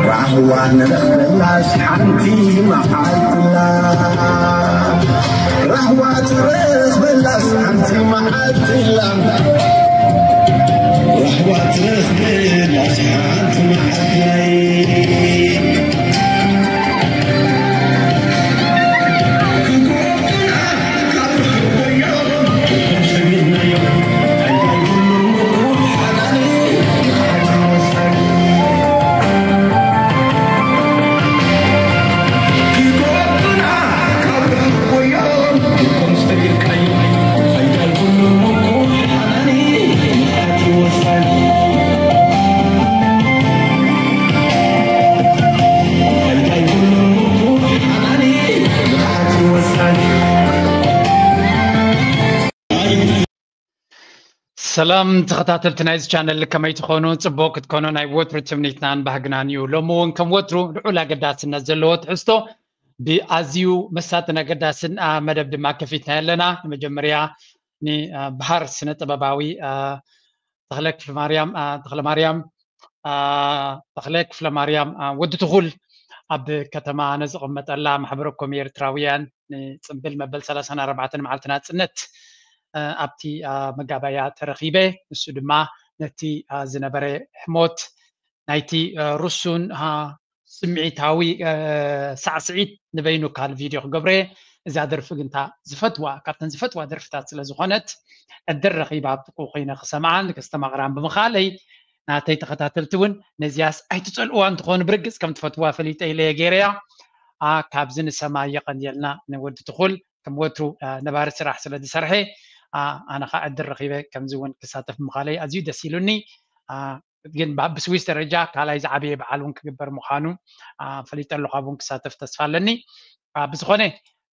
ራህዋ ንረኽበላስ ሓንቲ መዓልቲ ኣላ። ራህዋ ትረኽበላስ ሓንቲ መዓልቲ ኣላ። ራህዋ ትረኽበላስ ሓንቲ መዓልቲ ኣላ። ሰላም ተኸታተልቲ ናይዚ ቻነል፣ ከመይ ትኾኑ? ጽቡቕ ክትኮኑ ናይ ወትሩ ትምኒትናን ባህግናን እዩ። ሎሚ እውን ከም ወትሩ ልዑል ኣገዳስነት ዘለዎ ትሕዝቶ ብኣዝዩ መሳጥን ኣገዳስን፣ አ፣ መደብ ድማ ከፊትና ኣለና። ንመጀመርያ ን፣ አ፣ በሃር ስነ ጥበባዊ፣ አ፣ ተኽለ ክፍለ ማርያም፣ አ፣ ተኽለ ማርያም፣ አ፣ ተኽለ ክፍለ ማርያም፣ አ፣ ወዲ ትኹል ኣብ ከተማ ነዝቕመጠላ ማሕበረ ኮም ኤርትራውያን ንጽምብል መበል ሰላሳን ኣርባዕተን መዓልቲ ናጽነት፣ አ፣ ኣብቲ፣ አ፣ መጋባእያ ተረኺበ። ንሱ ድማ ነቲ፣ አ፣ ዝነበረ ሕሞት ናይቲ፣ አ፣ ርሱን፣ አ፣ ስምዒታዊ፣ አ፣ ሳዕስዒት ንበይኑ ካልእ ቪድዮ ክገብረ። እዛ ደርፊ ግን እታ ዝፈትዋ፣ ካብተን ዝፈትዋ ደርፍታት ስለ ዝኾነት፣ ዕድል ረኺበ ኣብ ጥቕኡ ኮይነ ክሰምዓን ከስተማቕራን ብምኽኣለይ፣ ናተይ ተኸታተልቲ እውን ነዚኣስ ኣይትጸልእዋ እንትኾኑ ብርግጽ ከም ትፈትዋ ፈሊጠ ኢለ እየ ገይረያ። አ፣ ካብዚ ንሰማይ የቐንየልና ንወዲ ትኹል። ከም ወትሩ፣ አ፣ ነባሪ ስራሕ ስለ ዝሰርሐ፣ አ፣ ኣነ ኸኣ ዕድል ረኺበ ከምዚ እውን ክሳተፍ ብምኻለይ ኣዝዩ ደስ ኢሉኒ። አ፣ ግን ብ-፣ ብስዊስ ደረጃ ካልኣይ ዝዓበየ በዓል እውን ክግበር ምዃኑ፣ አ፣ ፈሊጠ ኣለኹ። ኣብኡ እውን ክሳተፍ ተስፋ ኣለኒ። አ፣ ብዝኾነ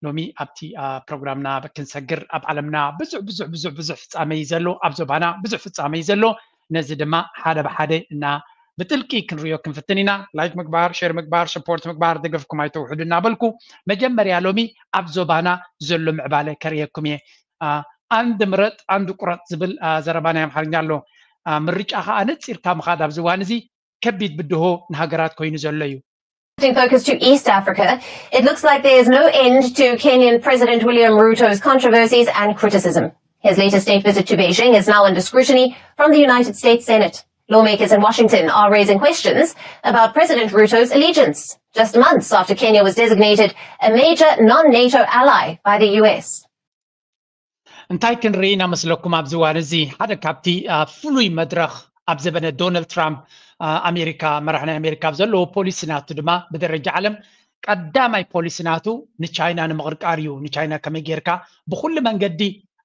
ሎሚ ኣብቲ፣ አ፣ ፕሮግራምና ክንሰግር ኣብ ዓለምና ብዙሕ፣ ብዙሕ፣ ብዙሕ፣ ብዙሕ ፍጻመ እዩ ዘሎ። ኣብ ዞባና ብዙሕ ፍጻመ እዩ ዘሎ። ነዚ ድማ ሓደ ብሓደ እና ብጥልቂ ክንርእዮ ክንፍትን ኢና። ላይክ ምግባር፣ ሼር ምግባር፣ ሰፖርት ምግባር፣ ደገፍኩም ኣይተውሕዱ እናበልኩ መጀመርያ ሎሚ ኣብ ዞባና ዘሎ ምዕባለ ከርእየኩም እየ። አ፣ አንድ ምረጥ አንድ ቁረጥ ዝብል፣ አ፣ ዘረባ ናይ ኣምሓርኛ ኣሎ። አ፣ ምርጫ ኸኣ ነጺርካ ምኻድ ኣብዚ እዋን እዚ ከቢድ ብድሆ ንሃገራት ኮይኑ ዘሎ እዩ። In focus to East Africa, it looks like there is no end to Kenyan President William Ruto's controversies and criticism. His latest state visit to Beijing is now under scrutiny from the United States Senate. Lawmakers in Washington are raising questions about President Ruto's allegiance, just months after Kenya was designated a major non NATO ally by the U S. እንታይ ክንርኢ ኢና መስለኩም ኣብዚ እዋን እዚ? ሓደ ካብቲ፣ አ፣ ፍሉይ መድረኽ ኣብ ዘበነ ዶናልድ ትራምፕ፣ አ፣ ኣሜሪካ፣ መራሒ ናይ ኣሜሪካ ኣብ ዘለዎ ፖሊሲ ናቱ ድማ ብደረጃ ዓለም ቀዳማይ ፖሊሲ ናቱ ንቻይና ንምቕርቃር እዩ። ንቻይና ከመይ ጌርካ ብኹሉ መንገዲ፣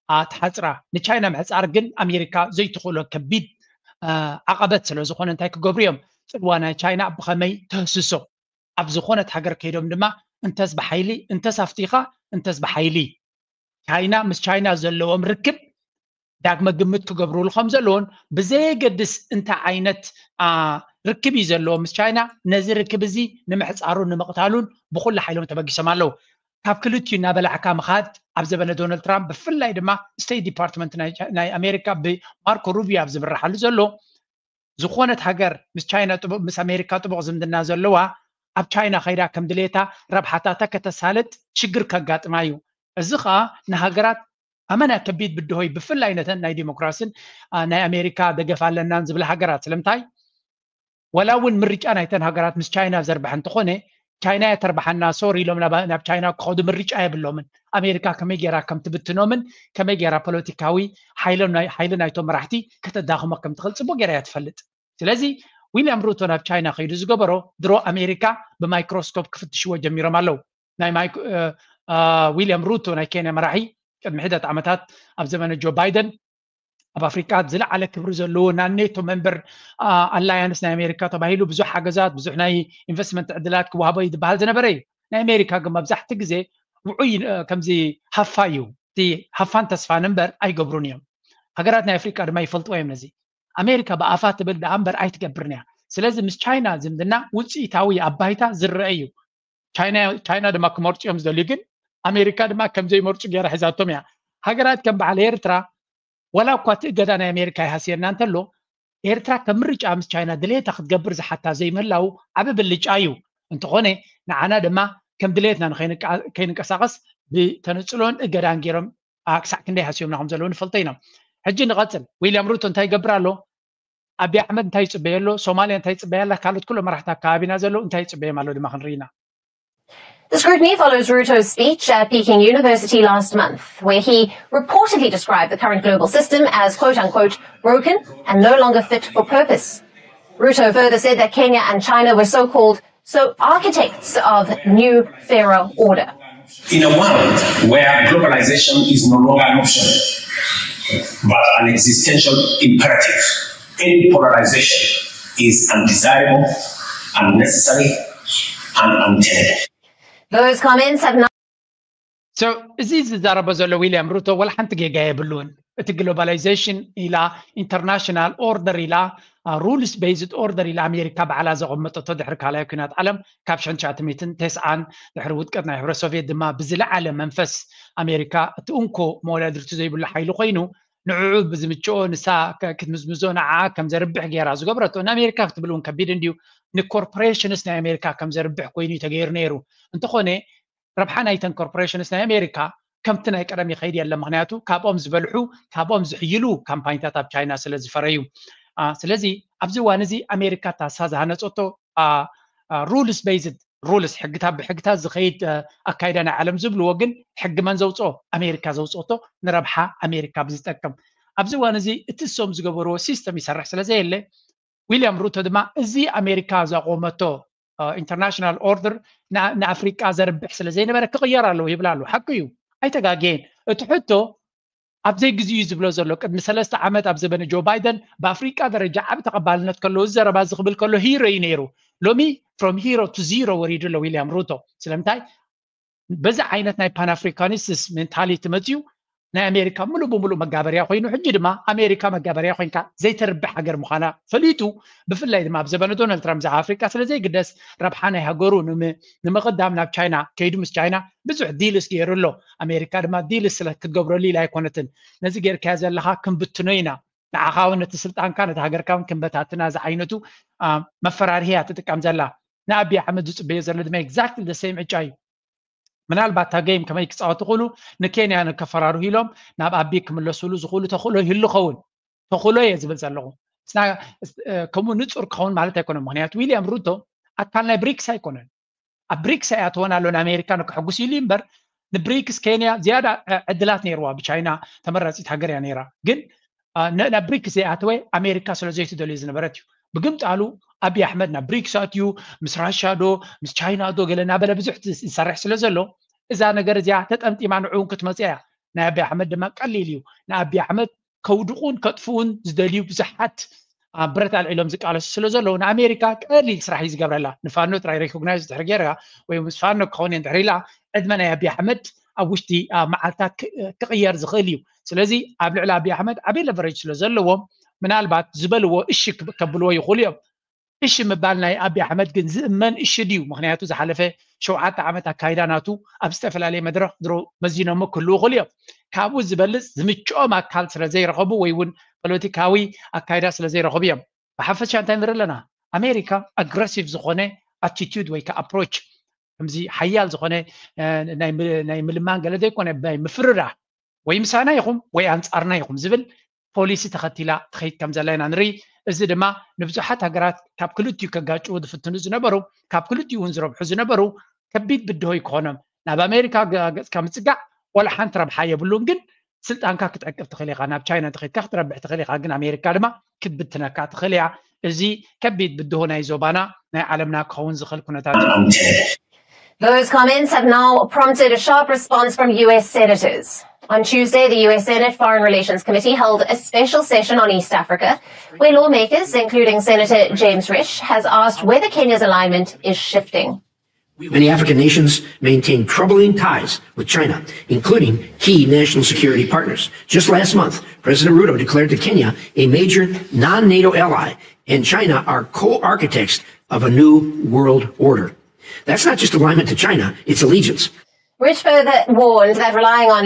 አ፣ ትሓጽራ። ንቻይና ምሕጻር ግን ኣሜሪካ ዘይትኽእሎ ከቢድ፣ አ፣ ዓቐበት ስለ ዝኾነ እንታይ ክገብሩ እዮም? ጽልዋ ናይ ቻይና ብኸመይ ተህስሶ? ኣብ ዝኾነት ሃገር ከይዶም ድማ እንተስ ብሓይሊ፣ እንተስ ኣፍቲኻ፣ እንተስ ብሓይሊ። ቻይና ምስ ቻይና ዘለዎም ርክብ ዳግመ ግምት ክገብሩሉ ከም ዘለዎን ብዘየገድስ እንታይ ዓይነት፣ አ፣ ርክብ እዩ ዘለዎም ምስ ቻይና፣ ነዚ ርክብ እዚ ንምሕጻሩን ንምቕታሉን ብኹሉ ሓይሎም ተበጊሶም ኣለዉ። ካብ ክልቲኡ እናበላዕካ ምኻድ ኣብ ዘበነ ዶናልድ ትራምፕ፣ ብፍላይ ድማ ስቴት ዲፓርትመንት ናይ ቻ-፣ ናይ ኣሜሪካ ብማርኮ ሩቢዮ ኣብ ዝምርሓሉ ዘሎ፣ ዝኾነት ሃገር ምስ ቻይና ጥቡቕ፣ ምስ ኣሜሪካ ጥቡቕ ዝምድና ዘለዋ፣ ኣብ ቻይና ከይዳ ከም ድሌታ ረብሓታታ ከተሳልጥ ሽግር ከጋጥማ እዩ። እዚ ኸኣ ንሃገራት ኣመና ከቢድ ብድሆይ፣ ብፍላይ ነተን ናይ ዲሞክራስን፣ አ፣ ናይ ኣሜሪካ ደገፍ ኣለናን ዝብል ሃገራት። ስለምንታይ? ወላ እውን ምርጫ ናይተን ሃገራት ምስ ቻይና ዘርባሕ እንተኾነ፣ ቻይና እያ ተርባሓና፣ ሶሪ ኢሎም ናብ ቻይና ክኸዱ ምርጫ የብሎምን። ኣሜሪካ ከመይ ገይራ ከም ትብትኖምን ከመይ ገይራ ፖለቲካዊ ሓይሊ ናይቶም መራሕቲ ከተዳኽሞ ከም ትኽእል ፅቡቅ ገይራ እያ ትፈልጥ። ስለዚ ዊልያም ሩቶ ናብ ቻይና ከይዱ ዝገበሮ ድሮ ኣሜሪካ ብማይክሮስኮፕ ክፍትሽዎ ጀሚሮም ኣለዉ። ናይ ዊልያም ሩቶ ናይ ኬንያ መራሒ ቅድሚ ሕደት ዓመታት ኣብ ዘመነ ጆ ባይደን ኣብ ኣፍሪካ ዝለዓለ ክብሪ ዘለዎ ናይ ኔቶ መንበር ኣላያንስ ናይ ኣሜሪካ ተባሂሉ ብዙሕ ሓገዛት ብዙሕ ናይ ኢንቨስትመንት ዕድላት ክዋሃቦ እዩ ዝበሃል ዝነበረ እዩ። ናይ ኣሜሪካ ግን መብዛሕቲ ግዜ ውዑይ ከምዚ ሃፋ እዩ። እቲ ሃፋን ተስፋን እምበር ኣይገብሩን እዮም። ሃገራት ናይ ኣፍሪካ ድማ ይፈልጥዎ እዮም ነዚ። ኣሜሪካ ብኣፋ ትብል ደኣ እምበር ኣይትገብርን እያ። ስለዚ ምስ ቻይና ዝምድና ውፅኢታዊ ኣብ ባይታ ዝረአ እዩ። ቻይና ድማ ክመርፁ እዮም ዝደልዩ፣ ግን ኣሜሪካ ድማ ከምዘይመርፁ ገይራ ሒዛቶም እያ። ሃገራት ከም በዓል ኤርትራ ዋላ እኳ እቲ እገዳ ናይ ኣሜሪካ ይሃስየና እንተሎ፣ ኤርትራ ከም ምርጫ ምስ ቻይና ድሌታ ክትገብር ዝሓታ ዘይምህላው ዓቢ ብልጫ እዩ። እንተኾነ ንዓና ድማ ከም ድሌትና ንከይንቀሳቀስ ብተነፅሎን እገዳን ገይሮም ክሳዕ ክንደይ ሃስዮምና ከም ዘለዉ ንፈልጦ ኢና። ሕጂ ንቐፅል። ዊልያም ሩቶ እንታይ ይገብር ኣሎ? ኣብይ ኣሕመድ እንታይ ይፅበየ ኣሎ? ሶማልያ እንታይ ይፅበያ ኣላ? ካልኦት ኩሎም መራሕቲ ኣከባቢና ዘለዉ እንታይ ይፅበዮም ኣሎ ድማ ክንርኢ ኢና። The scrutiny follows Ruto's speech at Peking University last month, where he reportedly described the current global system as quote unquote broken and no longer fit for purpose. Ruto further said that Kenya and China were so called so architects of new fairer order. In a world where globalization is no longer an option but an existential imperative, any polarization is undesirable, unnecessary, and untenable. Those comments have now So እዚ ዝዛረቦ ዘሎ ዊልያም ሩቶ ወላ ሓንቲ ጌጋ የብሉን። እቲ ግሎባላይዜሽን ኢላ ኢንተርናሽናል ኦርደር ኢላ ሩልስ ቤዝድ ኦርደር ኢላ ኣሜሪካ ባዕላ ዘቐመጠቶ ድሕሪ ካልኣይ ኩናት ዓለም ካብ ሽሕን ትሽዓተ ሚእትን ተስዓን ድሕሪ ውድቀት ናይ ሕብረት ሶቪየት ድማ ብዝለዓለ መንፈስ ኣሜሪካ እቲ እንኮ መወዳድርቲ ዘይብሉ ሓይሊ ኮይኑ ንዕዑ ብዝምችኦ ንሳ ክትምዝምዞ ንዓ ከም ዘርብሕ ገይራ ዝገብረቶ ንኣሜሪካ ክትብል እውን ከቢድ እንድዩ። ንኮርፖሬሽንስ ናይ ኣሜሪካ ከም ዘርብሕ ኮይኑ እዩ ተገይሩ ነይሩ። እንተኾነ ረብሓ ናይተን ኮርፖሬሽንስ ናይ ኣሜሪካ ከምቲ ናይ ቀደም ይኸይድ የለን። ምክንያቱ ካብኦም ዝበልሑ ካብኦም ዝሕይሉ ካምፓኒታት ኣብ ቻይና ስለ ዝፈረዩ። ስለዚ ኣብዚ እዋን እዚ ኣሜሪካ ታሳ ዝሃነፀቶ ሩልስ ቤዝድ ሩልስ ሕግታት ብሕግታት ዝኸይድ ኣካይዳ ናይ ዓለም ዝብልዎ ግን ሕጊ መን ዘውፅኦ? ኣሜሪካ ዘውፅኦቶ ንረብሓ ኣሜሪካ ብዝጠቅም። ኣብዚ እዋን እዚ እቲ እሶም ዝገበርዎ ሲስተም ይሰርሕ ስለ ዘየለ ዊልያም ሩቶ ድማ እዚ ኣሜሪካ ዘቆመቶ ኢንተርናሽናል ኦርደር ንኣፍሪቃ ዘርብሕ ስለ ዘይነበረ ክቕየር ኣለዎ ይብል ኣሎ። ሓቂ እዩ፣ ኣይተጋገየን። እቲ ሕቶ ኣብ ዘይግዚኡ እዩ ዝብሎ ዘሎ። ቅድሚ ሰለስተ ዓመት ኣብ ዘበነ ጆ ባይደን ብኣፍሪቃ ደረጃ ዓቢ ተቐባልነት ከለዎ እዚ ዘረባ እዚ ክብል ከሎ ሂሮ እዩ ነይሩ። ሎሚ from hero to zero ወሪዱ ኣሎ ዊልያም ሩቶ። ስለምንታይ? በዚ ዓይነት ናይ ፓንኣፍሪካኒስትስ ሜንታሊቲ መፅዩ ናይ ኣሜሪካ ሙሉእ ብሙሉእ መጋበርያ ኮይኑ፣ ሕጂ ድማ ኣሜሪካ መጋበርያ ኮይንካ ዘይተርብሕ ሃገር ምዃና ፈሊጡ፣ ብፍላይ ድማ ኣብ ዘበነ ዶናልድ ትራምፕ ብዛዕባ ኣፍሪካ ስለ ዘይግደስ ረብሓ ናይ ሃገሩ ንምቕዳም ናብ ቻይና ከይዱ ምስ ቻይና ብዙሕ ዲልስ ገይሩ ኣሎ። ኣሜሪካ ድማ ዲልስ ስለ ክትገብረሉ ኢላ ኣይኮነትን። ነዚ ጌርካዮ ዘለኻ ክንብትኖ ኢና፣ ንዓኻ እውን ነቲ ስልጣንካ ነቲ ሃገርካ እውን ክንበታትና ዝዓይነቱ መፈራርሂ እያ ትጥቀም ዘላ። ንኣብይ ኣሕመድ ዝፅበዮ ዘሎ ድማ exactly the same ዕጫ እዩ። ምናልባት እታ ጌም ከመይ ክፃወቱ ክእሉ ንኬንያ ንከፈራርሁ ኢሎም ናብ ኣቢ ክምለሱሉ ዝኽእሉ ተኽእሎ ይህሉ ኸውን። ተኽእሎ እየ ዝብል ዘለኹ። ከምኡ ንፁር ክኸውን ማለት ኣይኮነን። ምክንያቱ ዊልያም ሩቶ ኣካል ናይ ብሪክስ ኣይኮነን። ኣብ ብሪክስ ኣይኣተወን ኣሎ ንኣሜሪካ ንክሕጉስ ኢሉ እምበር ንብሪክስ ኬንያ ዝያዳ ዕድላት ነይርዋ። ብቻይና ተመራፂት ሃገር እያ ነይራ። ግን ናብ ብሪክስ ዘይኣተወ ኣሜሪካ ስለ ዘይትደልዮ ዝነበረት እዩ። ብግምጣሉ ኣብይ ኣሕመድ ናብ ብሪክስ ኣትዩ ምስ ራሻ ዶ ምስ ቻይና ዶ ገለ እናበለ ብዙሕ ዝሰርሕ ስለ ዘሎ እዛ ነገር እዚኣ ተጠምጢማ ንዕኡ እውን ክትመፅእ እያ። ናይ ኣብይ ኣሕመድ ድማ ቀሊል እዩ። ንኣብይ ኣሕመድ ከውድቁን ከጥፍኡን ዝደልዩ ብዙሓት ኣብ ብረት ኣልዒሎም ዝቃለሱ ስለ ዘለዉ ንኣሜሪካ ቀሊል ስራሕ እዩ ዝገብረላ። ንፋኖ ጥራይ ሬኮግናይዝ ድሕሪ ገይራ ወይ ምስ ፋኖ ክኸውን እየ ድሕሪ ኢላ ዕድመ ናይ ኣብይ ኣሕመድ ኣብ ውሽጢ መዓልታት ክቕየር ዝኽእል እዩ። ስለዚ ኣብ ልዕሊ ኣብይ ኣሕመድ ዓብዪ ለቨሬጅ ስለ ዘለዎም ምናልባት ዝበልዎ እሺ ከብልዎ ይኽእሉ እዮም። እሺ ምባል ናይ ኣብይ ኣሕመድ ግን ዝእመን እሺ ድዩ? ምክንያቱ ዝሓለፈ ሸውዓተ ዓመት ኣካይዳ ናቱ ኣብ ዝተፈላለየ መድረኽ ድሮ መዚኖሞ ክህልዉ ይኽእሉ እዮም። ካብኡ ዝበልፅ ዝምችኦም ኣካል ስለ ዘይረኸቡ ወይ እውን ፖለቲካዊ ኣካይዳ ስለ ዘይረኸቡ እዮም። ብሓፈሻ እንታይ ንርኢ ኣለና? ኣሜሪካ ኣግረሲቭ ዝኾነ ኣቲቱድ ወይ ከዓ ኣፕሮች ከምዚ ሓያል ዝኾነ ናይ ምልማን ገለ ዘይኮነ ናይ ምፍርራህ ወይ ምሳና ኢኹም ወይ ኣንፃርና ኢኹም ዝብል ፖሊሲ ተኸቲላ ትኸይድ ከም ዘላ ኢና ንርኢ። እዚ ድማ ንብዙሓት ሃገራት ካብ ክልቲኡ ከጋጭዉ ዝፍትኑ ዝነበሩ፣ ካብ ክልቲኡ እውን ዝረብሑ ዝነበሩ ከቢድ ብድሆ ይኮኖም። ናብ ኣሜሪካ ገ- ገጽካ ምጽጋዕ ዋላ ሓንቲ ረብሓ የብሉን፣ ግን ስልጣንካ ክትዕቅብ ትኽእል ኢኻ። ናብ ቻይና እንተኸድካ ክትረብሕ ትኽእል ኢኻ፣ ግን ኣሜሪካ ድማ ክትብትነካ ትኽእል እያ። እዚ ከቢድ ብድሆ ናይ ዞባና ናይ ዓለምና ክኸውን ዝኽእል ኩነታት እዩ። Those comments have now prompted a sharp response from U S senators. On Tuesday, the U S Senate Foreign Relations Committee held a special session on East Africa, where lawmakers, including Senator James Risch, has asked whether Kenya's alignment is shifting. Many African nations maintain troubling ties with China, including key national security partners. Just last month, President Ruto declared that Kenya, a major non-NATO ally, and China are co-architects of a new world order. That's not just alignment to China, it's allegiance. Risch further warned that relying on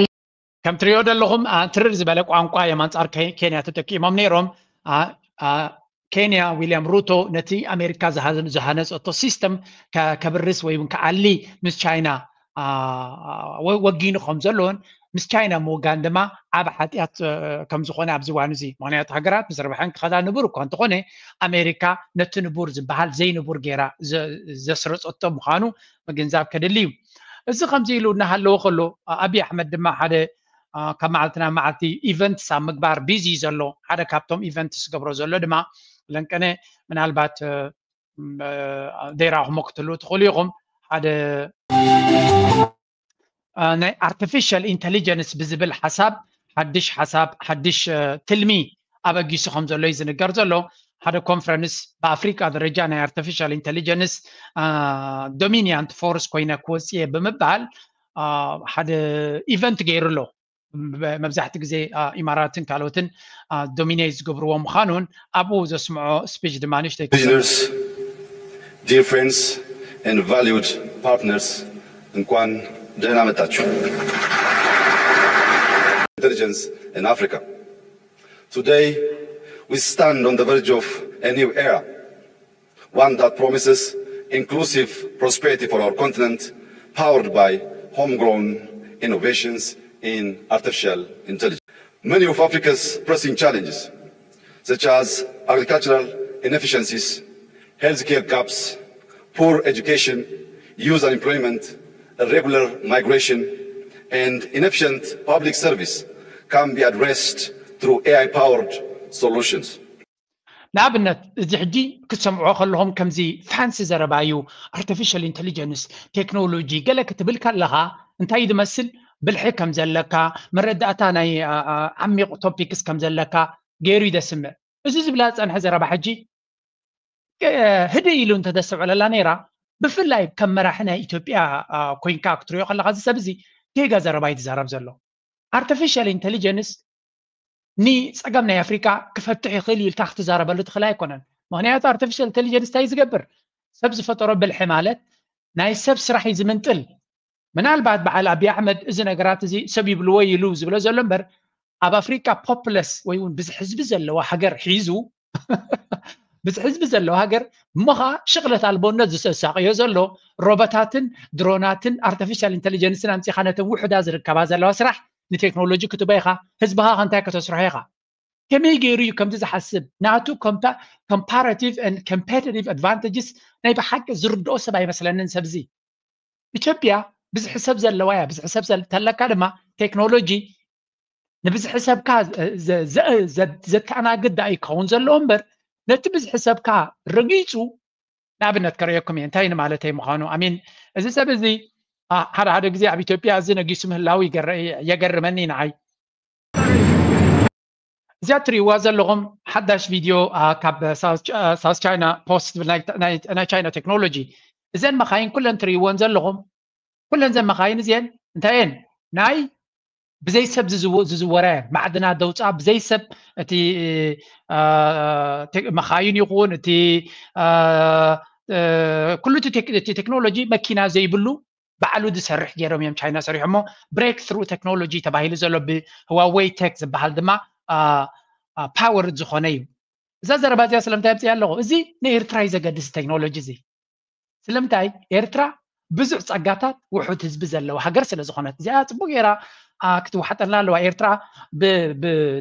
ከም ትሪኦ ዘለኹም ትርር ዝበለ ቋንቋ እዮም ኣንጻር ኬንያ ተጠቂሞም ነይሮም። ኬንያ ዊልያም ሩቶ ነቲ ኣሜሪካ ዝሃነፀቶ ሲስተም ከብርስ ወይ እውን ክዓሊ ምስ ቻይና ወጊኑ ከም ዘለዎን ምስ ቻይና ምውጋን ድማ ዓብ ሓጢኣት ከም ዝኾነ ኣብዚ ዋን እዚ። ምክንያቱ ሃገራት ምስ ረብሐን ክኸዳ ንቡር እኳ እንተኾነ ኣሜሪካ ነቲ ንቡር ዝበሃል ዘይንቡር ገይራ ዘስረፀቶ ምዃኑ ምግንዛብ ከድሊ እዩ። እዚ ከምዚ ኢሉ እናሃለወ ከሎ ኣብይ ኣሕመድ ድማ ሓደ ካብ መዓልቲ ናብ መዓልቲ ኢቨንትስ ኣብ ምግባር ቢዚ ዘሎ ሓደ ካብቶም ኢቨንትስ ዝገብሮ ዘሎ ድማ ለንቀነ ምናልባት ዘይረኣኹሞ ክትህልው ትኽእሉ ኢኹም። ሓደ ናይ ኣርቲፊሻል ኢንቴሊጀንስ ብዝብል ሓሳብ ሓድሽ ሓሳብ ሓድሽ ትልሚ ኣበጊሱ ከም ዘሎ እዩ ዝንገር ዘሎ። ሓደ ኮንፈረንስ ብኣፍሪቃ ደረጃ ናይ ኣርቲፊሻል ኢንቴሊጀንስ ዶሚኒያንት ፎርስ ኮይነ ክወፅእ እየ ብምባል ሓደ ኢቨንት ገይሩ ኣሎ። መብዛሕቲ ግዜ ኢማራትን ካልኦትን ዶሚኔት ዝገብርዎ ምዃኑን ኣብኡ ዘስምዖ ስፒች ድማ ንእሽተይ Visitors, dear friends and valued partners, እንኳን ደህና መጣችሁ። Intelligence in Africa. Today, we stand on the verge of a new era, one that promises inclusive prosperity for our continent, powered by homegrown innovations in artificial intelligence. Many of Africa's pressing challenges, such as agricultural inefficiencies, healthcare gaps, poor education, youth unemployment, irregular migration, and inefficient public service can be addressed through A I-powered solutions. ንኣብነት እዚ ሕጂ ክትሰምዖ ከለኹም ከምዚ ፋንሲ ዘረባ እዩ። ኣርቲፊሻል ኢንቴሊጀንስ ቴክኖሎጂ ገለ ክትብል ከለኻ እንታይ እዩ ዝመስል? ብልሒ ከም ዘለካ መረዳእታ ናይ ዓሚቕ ቶፒክስ ከም ዘለካ ገይሩ እዩ ዘስምዕ። እዚ ዝብላ ዝጸንሐ ዘረባ ሕጂ ህድእ ኢሉ እንተተስተውዕለላ ነይራ ብፍላይ ከም መራሒ ናይ ኢትዮጵያ ኮይንካ ክትሪኦ ከለኻ እዚ ሰብ እዚ ጌጋ ዘረባ እዩ ዝዛረብ ዘሎ። ኣርቲፊሻል ኢንቴሊጀንስ ንፀገም ናይ ኣፍሪቃ ክፈትሕ ይኽእል እዩ ኢልካ ክትዛረበሉ ትኽእል ኣይኮነን። ምክንያቱ ኣርቲፊሻል ኢንቴሊጀንስ እንታይ ዝገብር ሰብ ዝፈጠሮ ብልሒ ማለት ናይ ሰብ ስራሕ እዩ ዝምንጥል። ምናልባት በዓል ኣብይ ኣሕመድ እዚ ነገራት እዚ ሰብ ይብልዎ ኢሉ ዝብሎ ዘሎ እምበር ኣብ ኣፍሪቃ ፖፕለስ ወይ እውን ብዝሒ ህዝቢ ዘለዋ ሃገር ሒዙ ብዝሒ ህዝቢ ዘለዋ ሃገር እሞ ኸዓ ሽቕለት ኣልቦነት ዝሰሳቕዮ ዘሎ ሮቦታትን ድሮናትን ኣርቲፊሻል ኢንቴሊጀንስን ኣምፂኻ ነተን ውሑዳ ዝርከባ ዘለዋ ስራሕ ንቴክኖሎጂ ክትበ ኢኻ። ህዝብኻ ከ እንታይ ከተስርሖ ኢኻ? ከመይ ገይሩ እዩ ከምዚ ዝሓስብ? ናቱ ኮምፓራቲቭ ኮምፓቲቲቭ ኣድቫንቴጅስ ናይ ብሓቂ ዝርድኦ ሰብ ኣይመስለንን። ሰብዚ ኢትዮጵያ ብዝሒ ሰብ ዘለዋ እያ። ብዝሒ ሰብ ተለካ ድማ ቴክኖሎጂ ንብዝሒ ሰብካ ዘተኣናግድ ዳ ይከውን ዘለዎ እምበር ነቲ ብዝሒ ሰብካ ረጊፁ ንኣብነት ከርእየኩም እየ እንታይ ንማለተይ ምዃኑ። ኣሚን እዚ ሰብ እዚ ሓደ ሓደ ግዜ ኣብ ኢትዮጵያ እዚ ነጊሱ ምህላው የገርመኒ ንዓይ። እዚኣ ትርእይዋ ዘለኹም ሓዳሽ ቪድዮ ካብ ሳውስ ቻይና ፖስት ናይ ቻይና ቴክኖሎጂ። እዘን መኻይን ኩለን ትርእይወን ዘለኹም ኩለን ዘን መኻይን እዚአን እንታይ እየን? ናይ ብዘይ ሰብ ዝዝወራ እየን። ማዕድናት ዘውፅኣ ብዘይ ሰብ እቲ መኻይን ይኹን እቲ ኩሉ እቲ ቴክኖሎጂ መኪና ዘይብሉ ባዕሉ ዝሰርሕ ገይሮም እዮም ቻይና ሰሪሖሞ። ብሬክ ትሩ ቴክኖሎጂ ተባሂሉ ዘሎ ብህዋወይ ቴክ ዝበሃል ድማ ፓወር ዝኾነ እዩ። እዛ ዘረባ እዚኣ ስለምንታይ ኣምፅያ ኣለኹ? እዚ ንኤርትራ እዩ ዘገድስ ቴክኖሎጂ እዚ። ስለምንታይ ኤርትራ ብዙሕ ፀጋታት ውሑድ ህዝቢ ዘለዋ ሃገር ስለ ዝኾነት እዚኣ ፅቡቅ ገይራ ክትወሓጠልና ኣለዋ። ኤርትራ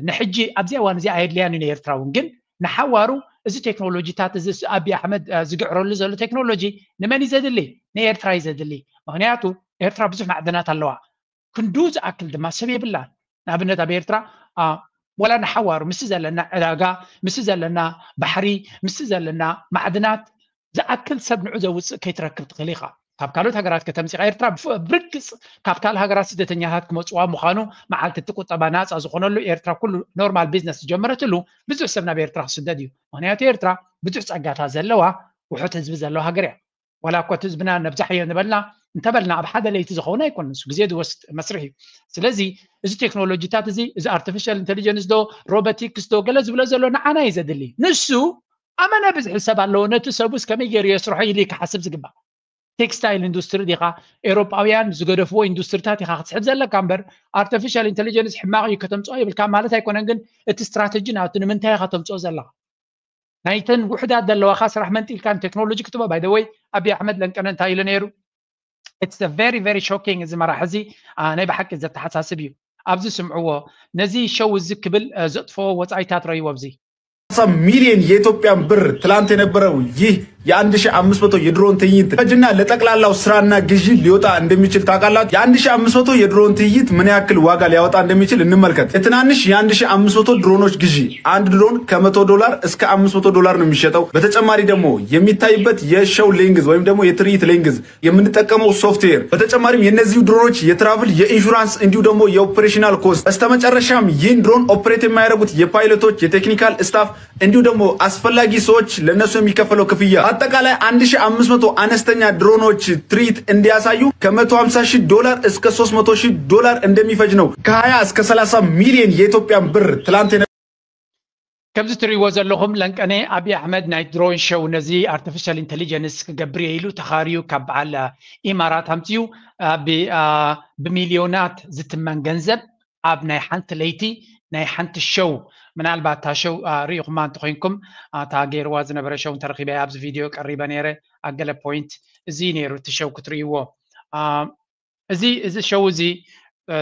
ንሕጂ ኣብዚ እዋን እዚ ኣየድልያን እዩ ንኤርትራ እውን ግን ንሓዋሩ እዚ ቴክኖሎጂታት እዚ ኣቢ ኣሕመድ ዝግዕረሉ ዘሎ ቴክኖሎጂ ንመን እዩ ዘድሊ? ንኤርትራ እዩ ዘድሊ። ምክንያቱ ኤርትራ ብዙሕ ማዕድናት ኣለዋ። ክንዱ ዝኣክል ድማ ሰብ የብላን። ንኣብነት ኣብ ኤርትራ ወላ ንሓዋሩ ምስ ዘለና ዕዳጋ፣ ምስ ዘለና ባሕሪ፣ ምስ ዘለና ማዕድናት ዝኣክል ሰብ ንዑ ዘውፅእ ከይትረክብ ትኽእል ኢኻ። ካብ ካልኦት ሃገራት ከተምፂኻ ኤርትራ ብርግፅ ካብ ካልእ ሃገራት ስደተኛታት ክመፅዋ ምዃኑ፣ መዓልቲ እቲ ቁጠባ ናፃ ዝኾነሉ ኤርትራ ኩሉ ኖርማል ቢዝነስ ዝጀመረትሉ ብዙሕ ሰብ ናብ ኤርትራ ክስደድ እዩ። ምክንያቱ ኤርትራ ብዙሕ ፀጋታት ዘለዋ ውሑድ ህዝቢ ዘለዋ ሃገር እያ። ዋላ እኮ እቲ ህዝብና ነብዛሕዮ ንበልና እንተበልና ኣብ ሓደ ለይቲ ዝኸውን ኣይኮነን። እሱ ግዜ ዝወስድ መስርሕ እዩ። ስለዚ እዚ ቴክኖሎጂታት እዚ፣ እዚ ኣርቲፊሻል ኢንቴሊጀንስ ዶ ሮቦቲክስ ዶ ገለ ዝብሎ ዘሎ ንዓና እዩ ዘድሊ። ንሱ ኣመነ ብዝሒ ሰብ ኣለዎ፣ ነቲ ሰቡስ ከመይ ገይሩ የስርሖ ኢሉ ክሓስብ ዝግባእ። ቴክስታይል ኢንዱስትሪ ዲኻ፣ ኤሮጳውያን ዝገደፍዎ ኢንዱስትሪታት ኢኻ ክትስሕብ ዘለካ እምበር፣ ኣርቲፊሻል ኢንቴሊጀንስ ሕማቕ እዩ ከተምፅኦ ይብልካ ማለት ኣይኮነን። ግን እቲ ስትራተጂ ናቱ ንምንታይ ኢኻ ተምፅኦ ዘለኻ? ናይተን ውሕዳት ዘለዋኻ ስራሕ መንጢልካ ንቴክኖሎጂ ክትቦ። ባይ ወይ ኣቢ ኣሕመድ ለንቀነ እንታይ ኢሉ ነይሩ? It's very very shocking። እዚ መራሕ እዚ ናይ ብሓቂ ዘተሓሳስብ እዩ። ኣብዚ ስምዕዎ። ነዚ ሸው እዚ ክብል ዘጥፈዎ ወፃኢታት ረይዎ ኣብዚ ሚሊዮን የኢትዮጵያን ብር ትላንት የነበረው ይህ የ1500 የድሮን ትዕይንት ፈጅና ለጠቅላላው ስራና ግዢ ሊወጣ እንደሚችል ታውቃላችሁ? የ1500 የድሮን ትዕይንት ምን ያክል ዋጋ ሊያወጣ እንደሚችል እንመልከት። የትናንሽ የ1500 ድሮኖች ግዢ አንድ ድሮን ከ100 ዶላር እስከ 500 ዶላር ነው የሚሸጠው። በተጨማሪ ደግሞ የሚታይበት የሸው ሌንግዝ ወይም ደግሞ የትርኢት ሌንግዝ የምንጠቀመው ሶፍትዌር፣ በተጨማሪም የእነዚህ ድሮኖች የትራቭል፣ የኢንሹራንስ እንዲሁ ደግሞ የኦፕሬሽናል ኮስት፣ በስተመጨረሻም ይህን ድሮን ኦፕሬት የሚያደርጉት የፓይለቶች፣ የቴክኒካል ስታፍ እንዲሁ ደግሞ አስፈላጊ ሰዎች ለእነሱ የሚከፈለው ክፍያ፣ አጠቃላይ 1500 አነስተኛ ድሮኖች ትርኢት እንዲያሳዩ ከ150 ሺህ ዶላር እስከ 300 ሺህ ዶላር እንደሚፈጅ ነው። ከ20 እስከ 30 ሚሊዮን የኢትዮጵያን ብር ትላንት ከምዚ ትሪእዎ ዘለኹም ለንቀነ ኣቢ ኣሕመድ ናይ ድሮን ሸው ነዚ ኣርቲፊሻል ኢንቴሊጀንስ ክገብር እየ ኢሉ ተኻርዩ ካብ በዓል ኢማራት ኣምፅኡ። ብሚሊዮናት ዝትመን ገንዘብ ኣብ ናይ ሓንቲ ለይቲ ናይ ሓንቲ ሸው፣ ምናልባት እታ ሸው ርኢኹማ እንተኮይንኩም፣ እታ ገይርዋ ዝነበረ ሸው እንተረኪበ ኣብዚ ቪድዮ ቀሪበ ነይረ ኣብ ገለ ፖይንት። እዚ ነይሩ እቲ ሸው ክትርእይዎ። እዚ እዚ ሸው እዚ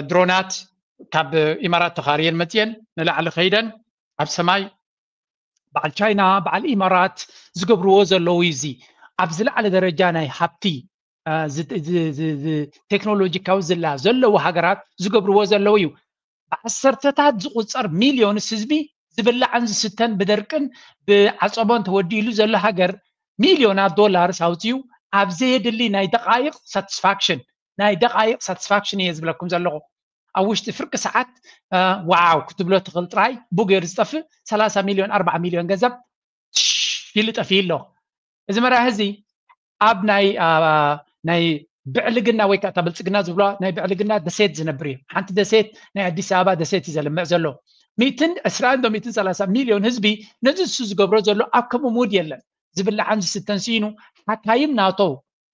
ድሮናት ካብ ኢማራት ተኻርየን መፅየን ንላዕሊ ከይደን ኣብ ሰማይ በዓል ቻይና በዓል ኢማራት ዝገብርዎ ዘለዉ እዩ። እዚ ኣብ ዝለዓለ ደረጃ ናይ ሃብቲ ቴክኖሎጂካዊ ዝላ ዘለዉ ሃገራት ዝገብርዎ ዘለዉ እዩ። ብዓሰርተታት ዝቁፀር ሚሊዮንስ ህዝቢ ዝብላዕን ዝስተን ብደርቅን ብዓፀቦን ተወዲሉ ዘሎ ሃገር ሚሊዮናት ዶላርስ ኣውፅዩ ኣብ ዘየድሊ ናይ ደቃይቅ ሳቲስፋክሽን ናይ ደቃይቅ ሳቲስፋክሽን እየ ዝብለኩም ዘለኹ። ኣብ ውሽጢ ፍርቂ ሰዓት ዋው ክትብሎ ትኽእል ጥራይ ብኡ ገይሩ ዝጠፍእ 30 ሚሊዮን 40 ሚሊዮን ገንዘብ ኢሉ ጠፊኡ ኣሎ። እዚ መራሒ እዚ ኣብ ናይ ናይ ብዕልግና ወይ ከዓ ብልፅግና ዝብሎ ናይ ብዕልግና ደሴት ዝነብር እዩ። ሓንቲ ደሴት ናይ ኣዲስ ኣበባ ደሴት እዩ ዘልምዕ ዘሎ። ሚትን ዕስራን ዶ ሚትን ሰላሳ ሚሊዮን ህዝቢ ነዚ እሱ ዝገብሮ ዘሎ ኣብ ከምኡ ሙድ የለን። ዝብላዓን ዝስተን ስኢኑ ሓካይም ናቶ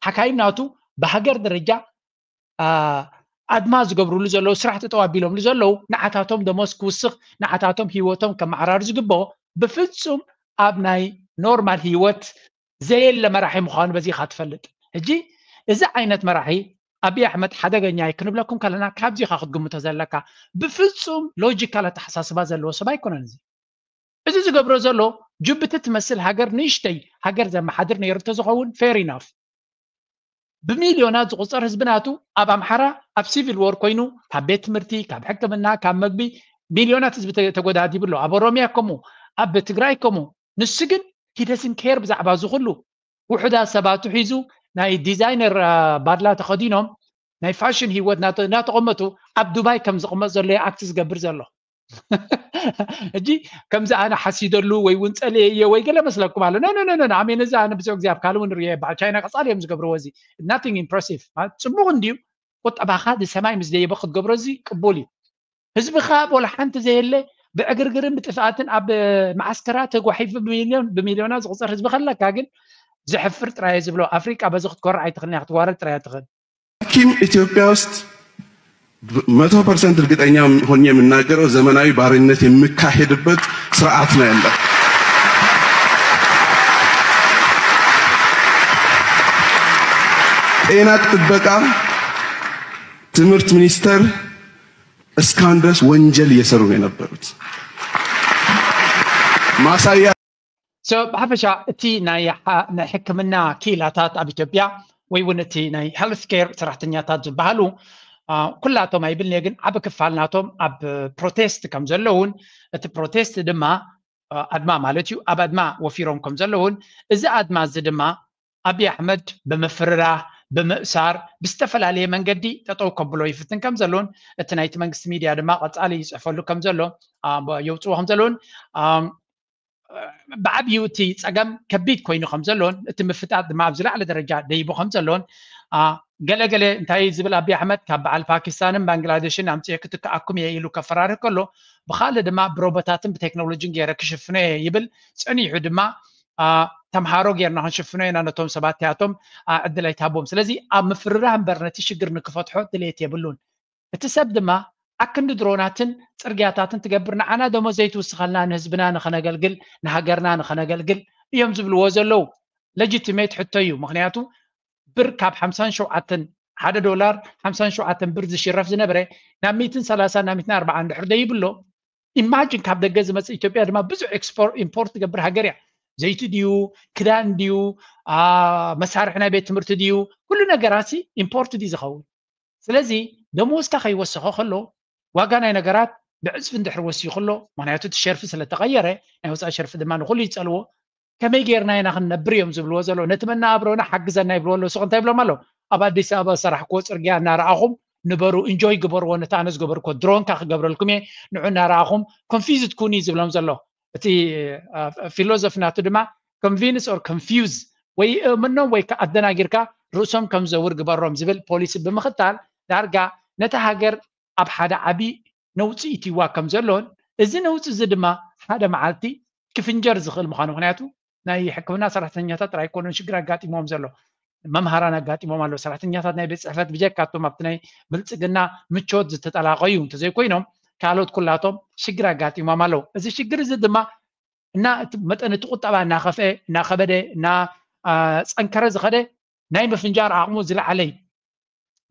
ሓካይም ናቱ ብሃገር ደረጃ ኣድማ ዝገብርሉ ዘለዉ ስራሕ ጠጠው ኣቢሎምሉ ዘለዉ ንዓታቶም ደሞዝ ክውስኽ ንዓታቶም ህይወቶም ከመዓራሩ ዝግበኦ ብፍፁም ኣብ ናይ ኖርማል ህይወት ዘየለ መራሒ ምዃኑ በዚ ኢኻ ትፈልጥ። ሕጂ እዚ ዓይነት መራሒ ኣብይ ኣሕመድ ሓደገኛ እዩ ክንብለኩም ከለና ካብዚ ኢኻ ክትግምቶ ዘለካ። ብፍፁም ሎጂካል ኣተሓሳስባ ዘለዎ ሰብ ኣይኮነን እዚ። እዚ ዝገብሮ ዘሎ ጅቡቲ ትመስል ሃገር ንእሽተይ ሃገር ዘመሓድር ነይሩ እንተዝኸውን fair enough። ብሚልዮናት ዝቁፀር ህዝቢ ናቱ ኣብ ኣምሓራ ኣብ ሲቪል ዎር ኮይኑ ካብ ቤት ትምህርቲ ካብ ሕክምና ካብ መግቢ ሚልዮናት ህዝቢ ተጎዳዲቡ ኣሎ። ኣብ ኦሮሚያ ከምኡ ኣብ ትግራይ ከምኡ። ንሱ ግን he doesn't care ብዛዕባ እዚ ኩሉ ውሑዳት ሰባቱ ሒዙ ናይ ዲዛይነር ባድላ ተኸዲኖም ናይ ፋሽን ህይወት እናተቐመጡ ኣብ ዱባይ ከም ዝቕመጥ ዘሎ ኣክት ዝገብር ዘሎ። እጂ ከምዚ ኣነ ሓሲደሉ ወይ እውን ፀልየ እየ ወይ ገለ መስለኩም ኣሎ። ነነነነ ኣሜን እዚ ኣነ ብዙሕ ግዜ ኣብ ካልእ እውን ርየ በዓል ቻይና ቀፃሊ እዮም ዝገብርዎ። እዚ nothing impressive ማለት ፅቡቕ እንድዩ። ቁጠባኻ ንሰማይ ምስ ደየበ ክትገብሮ እዚ ቅቡል እዩ። ህዝብኻ ወላ ሓንቲ ዘየለ ብዕግርግርን ብጥፍኣትን ኣብ መዓስከራት ተጓሒፉ ብሚልዮን ብሚልዮናት ዝቁፀር ህዝቢ ከለካ ግን ዘሕፍር ጥራየ ዝብሎ ኣፍሪቃ በዚ ክትኮርዕ ኣይትኽእልን ክትዋረድ ጥራየ ትኽእል። ኪም ኢትዮጵያ ውስጥ መቶ ፐርሰንት እርግጠኛ ሆኜ የምናገረው ዘመናዊ ባርነት የሚካሄድበት ስርዓት ነው ያለው። ጤና ጥበቃ፣ ትምህርት ሚኒስቴር እስካሁን ድረስ ወንጀል እየሰሩ ነው የነበሩት። ማሳያ ብሓፈሻ እቲ ናይ ሕክምና ክኢላታት ኣብ ኢትዮጵያ ወይ እውን እቲ ናይ ሄልት ኬር ሰራሕተኛታት ዝበሃሉ ኩላቶም ኣይብልን እየ፣ ግን ዓብ ክፋል ናቶም ኣብ ፕሮቴስት ከም ዘለውን እቲ ፕሮቴስት ድማ ኣድማ ማለት እዩ፣ ኣብ ኣድማ ወፊሮም ከም ዘለውን እዚ ኣድማ እዚ ድማ ኣብይ ኣሕመድ ብምፍርራህ ብምእሳር ብዝተፈላለየ መንገዲ ጠጠው ከብሎ ይፍትን ከም ዘሎን እቲ ናይቲ መንግስቲ ሚድያ ድማ ቀፃሊ ይፅሕፈሉ ከም ዘሎ የውፅዎ ከም ዘለውን ብዓብዩ እቲ ፀገም ከቢድ ኮይኑ ከም ዘሎን እቲ ምፍጣጥ ድማ ኣብ ዝላዕለ ደረጃ ደይቡ ከም ዘሎን ገለገለ እንታይ ዝብል ኣብይ ኣሕመድ ካብ በዓል ፓኪስታንን ባንግላደሽን ኣምፅኤ ክትከኣኩም እየ ኢሉ ከፈራርህ ከሎ ብካልእ ድማ ብሮቦታትን ብቴክኖሎጂን ገይረ ክሽፍኖ እየ ይብል። ፀኒሑ ድማ ተምሃሮ ጌርና ክንሽፍኖ ኢና ነቶም ሰባት እቲኣቶም ዕድል ኣይትሃቦም። ስለዚ ኣብ ምፍርራህ እምበር ነቲ ሽግር ንክፈትሖ ድሌት የብሉን። እቲ ሰብ ድማ ኣክንዲ ድሮናትን ፅርግያታትን ትገብር ንዓና ደሞዝ ዘይትውስኸልና ንህዝብና ንኸነገልግል ንሃገርና ንኸነገልግል እዮም ዝብልዎ ዘለዉ። ለጂቲሜት ሕቶ እዩ። ምክንያቱ ብር ካብ ሓምሳን ሸውዓተን ሓደ ዶላር ሓምሳን ሸውዓተን ብር ዝሽረፍ ዝነበረ ናብ ሚእትን ሰላሳን ናብ ሚእትን ኣርባዓን ድሕር ደይብሎ ኢማጂን ካብ ደገ ዝመፅእ ኢትዮጵያ ድማ ብዙሕ ኤክስፖርት ኢምፖርት ትገብር ሃገር እያ። ዘይቲ ድዩ ክዳን ድዩ መሳርሒ ናይ ቤት ትምህርቲ ድዩ ኩሉ ነገራት ኢምፖርት ድዩ ዝኸውን? ስለዚ ደመወዝካ ከይወሰኸ ከሎ ዋጋ ናይ ነገራት ብዕፅፊ እንድሕር ወሲኹ ኣሎ ምክንያቱ እቲ ሸርፊ ስለተቐየረ ናይ ወፃኢ ሸርፊ ድማ ንኩሉ ይፀልዎ። ከመይ ጌርና ኢና ክንነብር እዮም ዝብልዎ ዘለዉ። ነቲ መነባብሮና ሓግዘና ይብልዎ ኣለዉ። ስቕ እንታይ ይብሎም ኣለዉ? ኣብ ኣዲስ ኣበባ ዝሰራሕክዎ ፅርግያ እናረኣኹም ንበሩ፣ እንጆይ ግበርዎ፣ ነቲ ኣነ ዝገበርክዎ ድሮንካ ክገብረልኩም እየ፣ ንዑ እናረኣኹም ኮንፊዝ ትኩን እዩ ዝብሎም ዘሎ። እቲ ፊሎዞፊ ናቱ ድማ ኮንቪንስ ኦር ኮንፊውዝ ወይ እምኖም ወይ ከዓ ኣደናጊርካ ርእሶም ከም ዘውር ግበሮም ዝብል ፖሊሲ ብምኽታል ዳርጋ ነታ ሃገር ኣብ ሓደ ዓብዪ ነውፂ ኢትዋ ከም ዘሎን እዚ ነውፂ እዚ ድማ ሓደ መዓልቲ ክፍንጀር ዝኽእል ምዃኑ ምክንያቱ ናይ ሕክምና ሰራሕተኛታት ጥራይ ኣይኮኑን ሽግር ኣጋጢሞም ዘሎ መምሃራን ኣጋጢሞም ኣሎ። ሰራሕተኛታት ናይ ቤት ፅሕፈት ብጀካ እቶም ኣብቲ ናይ ብልፅግና ምቾት ዝተጠላቀዩ እንተዘይኮይኖም ካልኦት ኩላቶም ሽግር ኣጋጢሞም ኣለዉ። እዚ ሽግር እዚ ድማ እና መጠን እቲ ቁጠባ እናኸፍአ እናኸበደ እና ፀንከረ ዝኸደ ናይ ምፍንጃር ዓቕሙ ዝለዓለ እዩ።